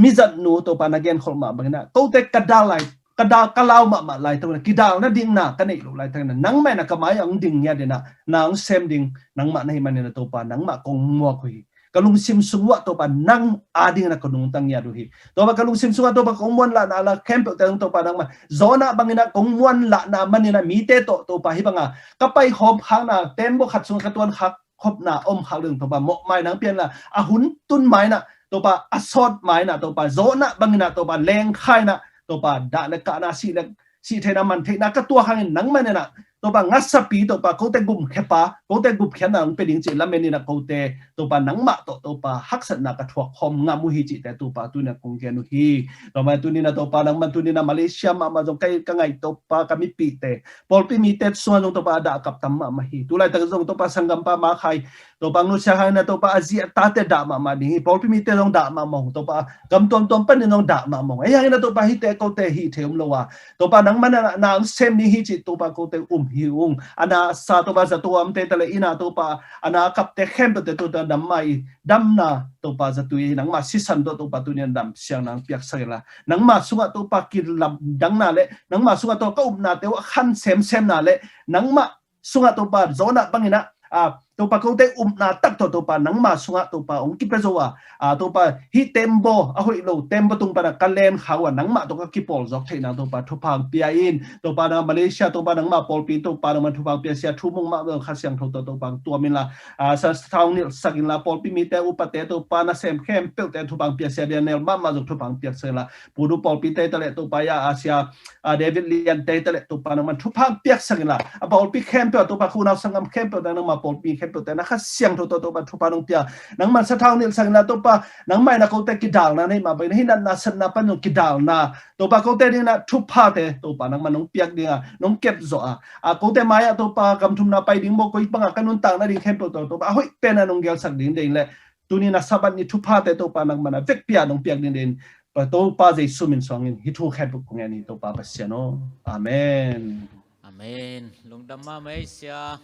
mizatnu Topa na genkholh mah banginah kote ka dal lai ka dal ka lau mahmah laitak unah kidalna dingna ka neih loh laitak inah nangmah inah ka mai ang ding ngiat inah na ang sem ding nangmah na hi maninah Topa nangmah kong muak uh hi. Ka lungsim sung uah Topa nang ading na ka nungta ngiat uh hi. Topa ka lungsim sungah Topa kong muanlahna la khempeuhte zong Topa nangmah zawnah banginah kong muanlahna maninah mite tawh Topa hih banga ka pai khawm khakna tembaw khat sungah ka tuan khak khopna om khak ding Topa mawhmai nang pianla a hun tun mainah Topa a sawt mainah Topa zawnah banginah Topa lengkhainah Topa dah le kahna sih le sih theihna man theihna ka tuak hangin nangmah nenah Topa ngasapi Topa kote gumkhepa kote gupkhiatna hong pia ding cih lamen inah kote Topa nangmah tawh Topa haksatna ka thuak khawm ngam uh hi cihte Topa tuninah kong gen uh hi. Topa tuninah Topa nangmah tuninah Malaysia mahmah zong ka ngaih Topa ka mipihte pawlpi mite sungah zong Topa a dah a kap tam mahmah hi. Tulaitak zong Topa sanggampa makhai Topa ang nusia hangin a Topa a zi a tate dah mahmah ding hi. Pawlpi mite zong dah mahmah uh Topa gam tuamtuam panin zong dah mahmah uh. Ei hangin a Topa hihte kote hih thei um lo a Topa nangmah na na ang sem ni hi cih Topa kote um hi ung. A na sa Topa zatuamte tale ina Topa a na kapte khempeuhte Topa nangmah i damna Topa zatui nangmah sisan tawh Topa tunin dam siang nang piaksak inla nangmah sungah Topa kilamdangna le nangmah sungah Topa ka upnate uh a khan semsemna le nangmah sungah Topa zawnah banginah a Topa, kote upna tak tawh Topa nangma sungah Topa hong kipia zo a, a, Topa, hih tembaw a hoih lo tembaw tung pana ka len kha uh a, nangmah tawh ka kipawl zawk theihna Topa thupha hong pia in. Topa, na Malaysia Topa nangmah pawlpi Topa nangmah thupha hong pia, Sia Thu Mung mah Kha Siangtho tawh Topa hong tuam inla, a, sa, sathau hong nilhsak inla, pawlpi mite, upate Topa, nasem khempeuhte thupha hong pia, Sia Daniel mahmah zong thupha hong piaksak inla, Pu Du pawlpite ta leh Topa, ya, a, Sia, a, David Liante ta leh Topa nangman thupha hong piaksak inla, a pawlpi khempeuh a Topa, khunau sanggam khempeuh ta, nangma pawlpi khempeuhte na Kha Siangtho tawh Topa thupha nong pia, nangman sathau hong nilhsak inla Topa, nangmah in a kote kidalna nei mah bangin hih natna satna pan zong kidalna Topa, kote dingin a thuphate Topa nangman nong piak ding a, nong kepzawh a, a, kote mai-ah Topa gam thumna pai ding maw, koi bangah ka nuntak nading khempeuh tawh Topa a hoih pen a nong gelsak ding deih leh, tuni-in a Sabbath ni thuphate Topa nangman a vekpi-a nong piak ding deih in, Topa Jesu min suangin hih thu khempeuh kong ngen hi, Topa Pasian aw. Amen. Amen. Lungdam mahmah ei, Sia.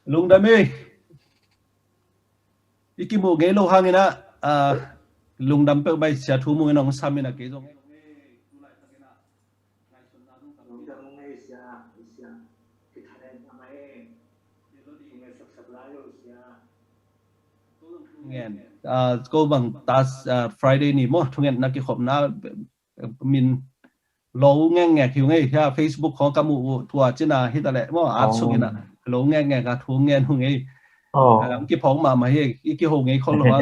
Lungdam ei. I kimuh ngei lo hangin a, a, lungdam peuhmah ei, Sia Thu Mung in hong sam in a, kei zong ngen. A, ko bang tas, a, Friday ni maw, thungetna kikhopna, min lo ngekngek hi ung ei, hia, Facebook khawng ka muh uh, tua cina hi ta leh maw, at suk in a, lo ngekngek a thu ngen ung ei. A, kiphawk mahmah hi, i kiho ngei khol lo a,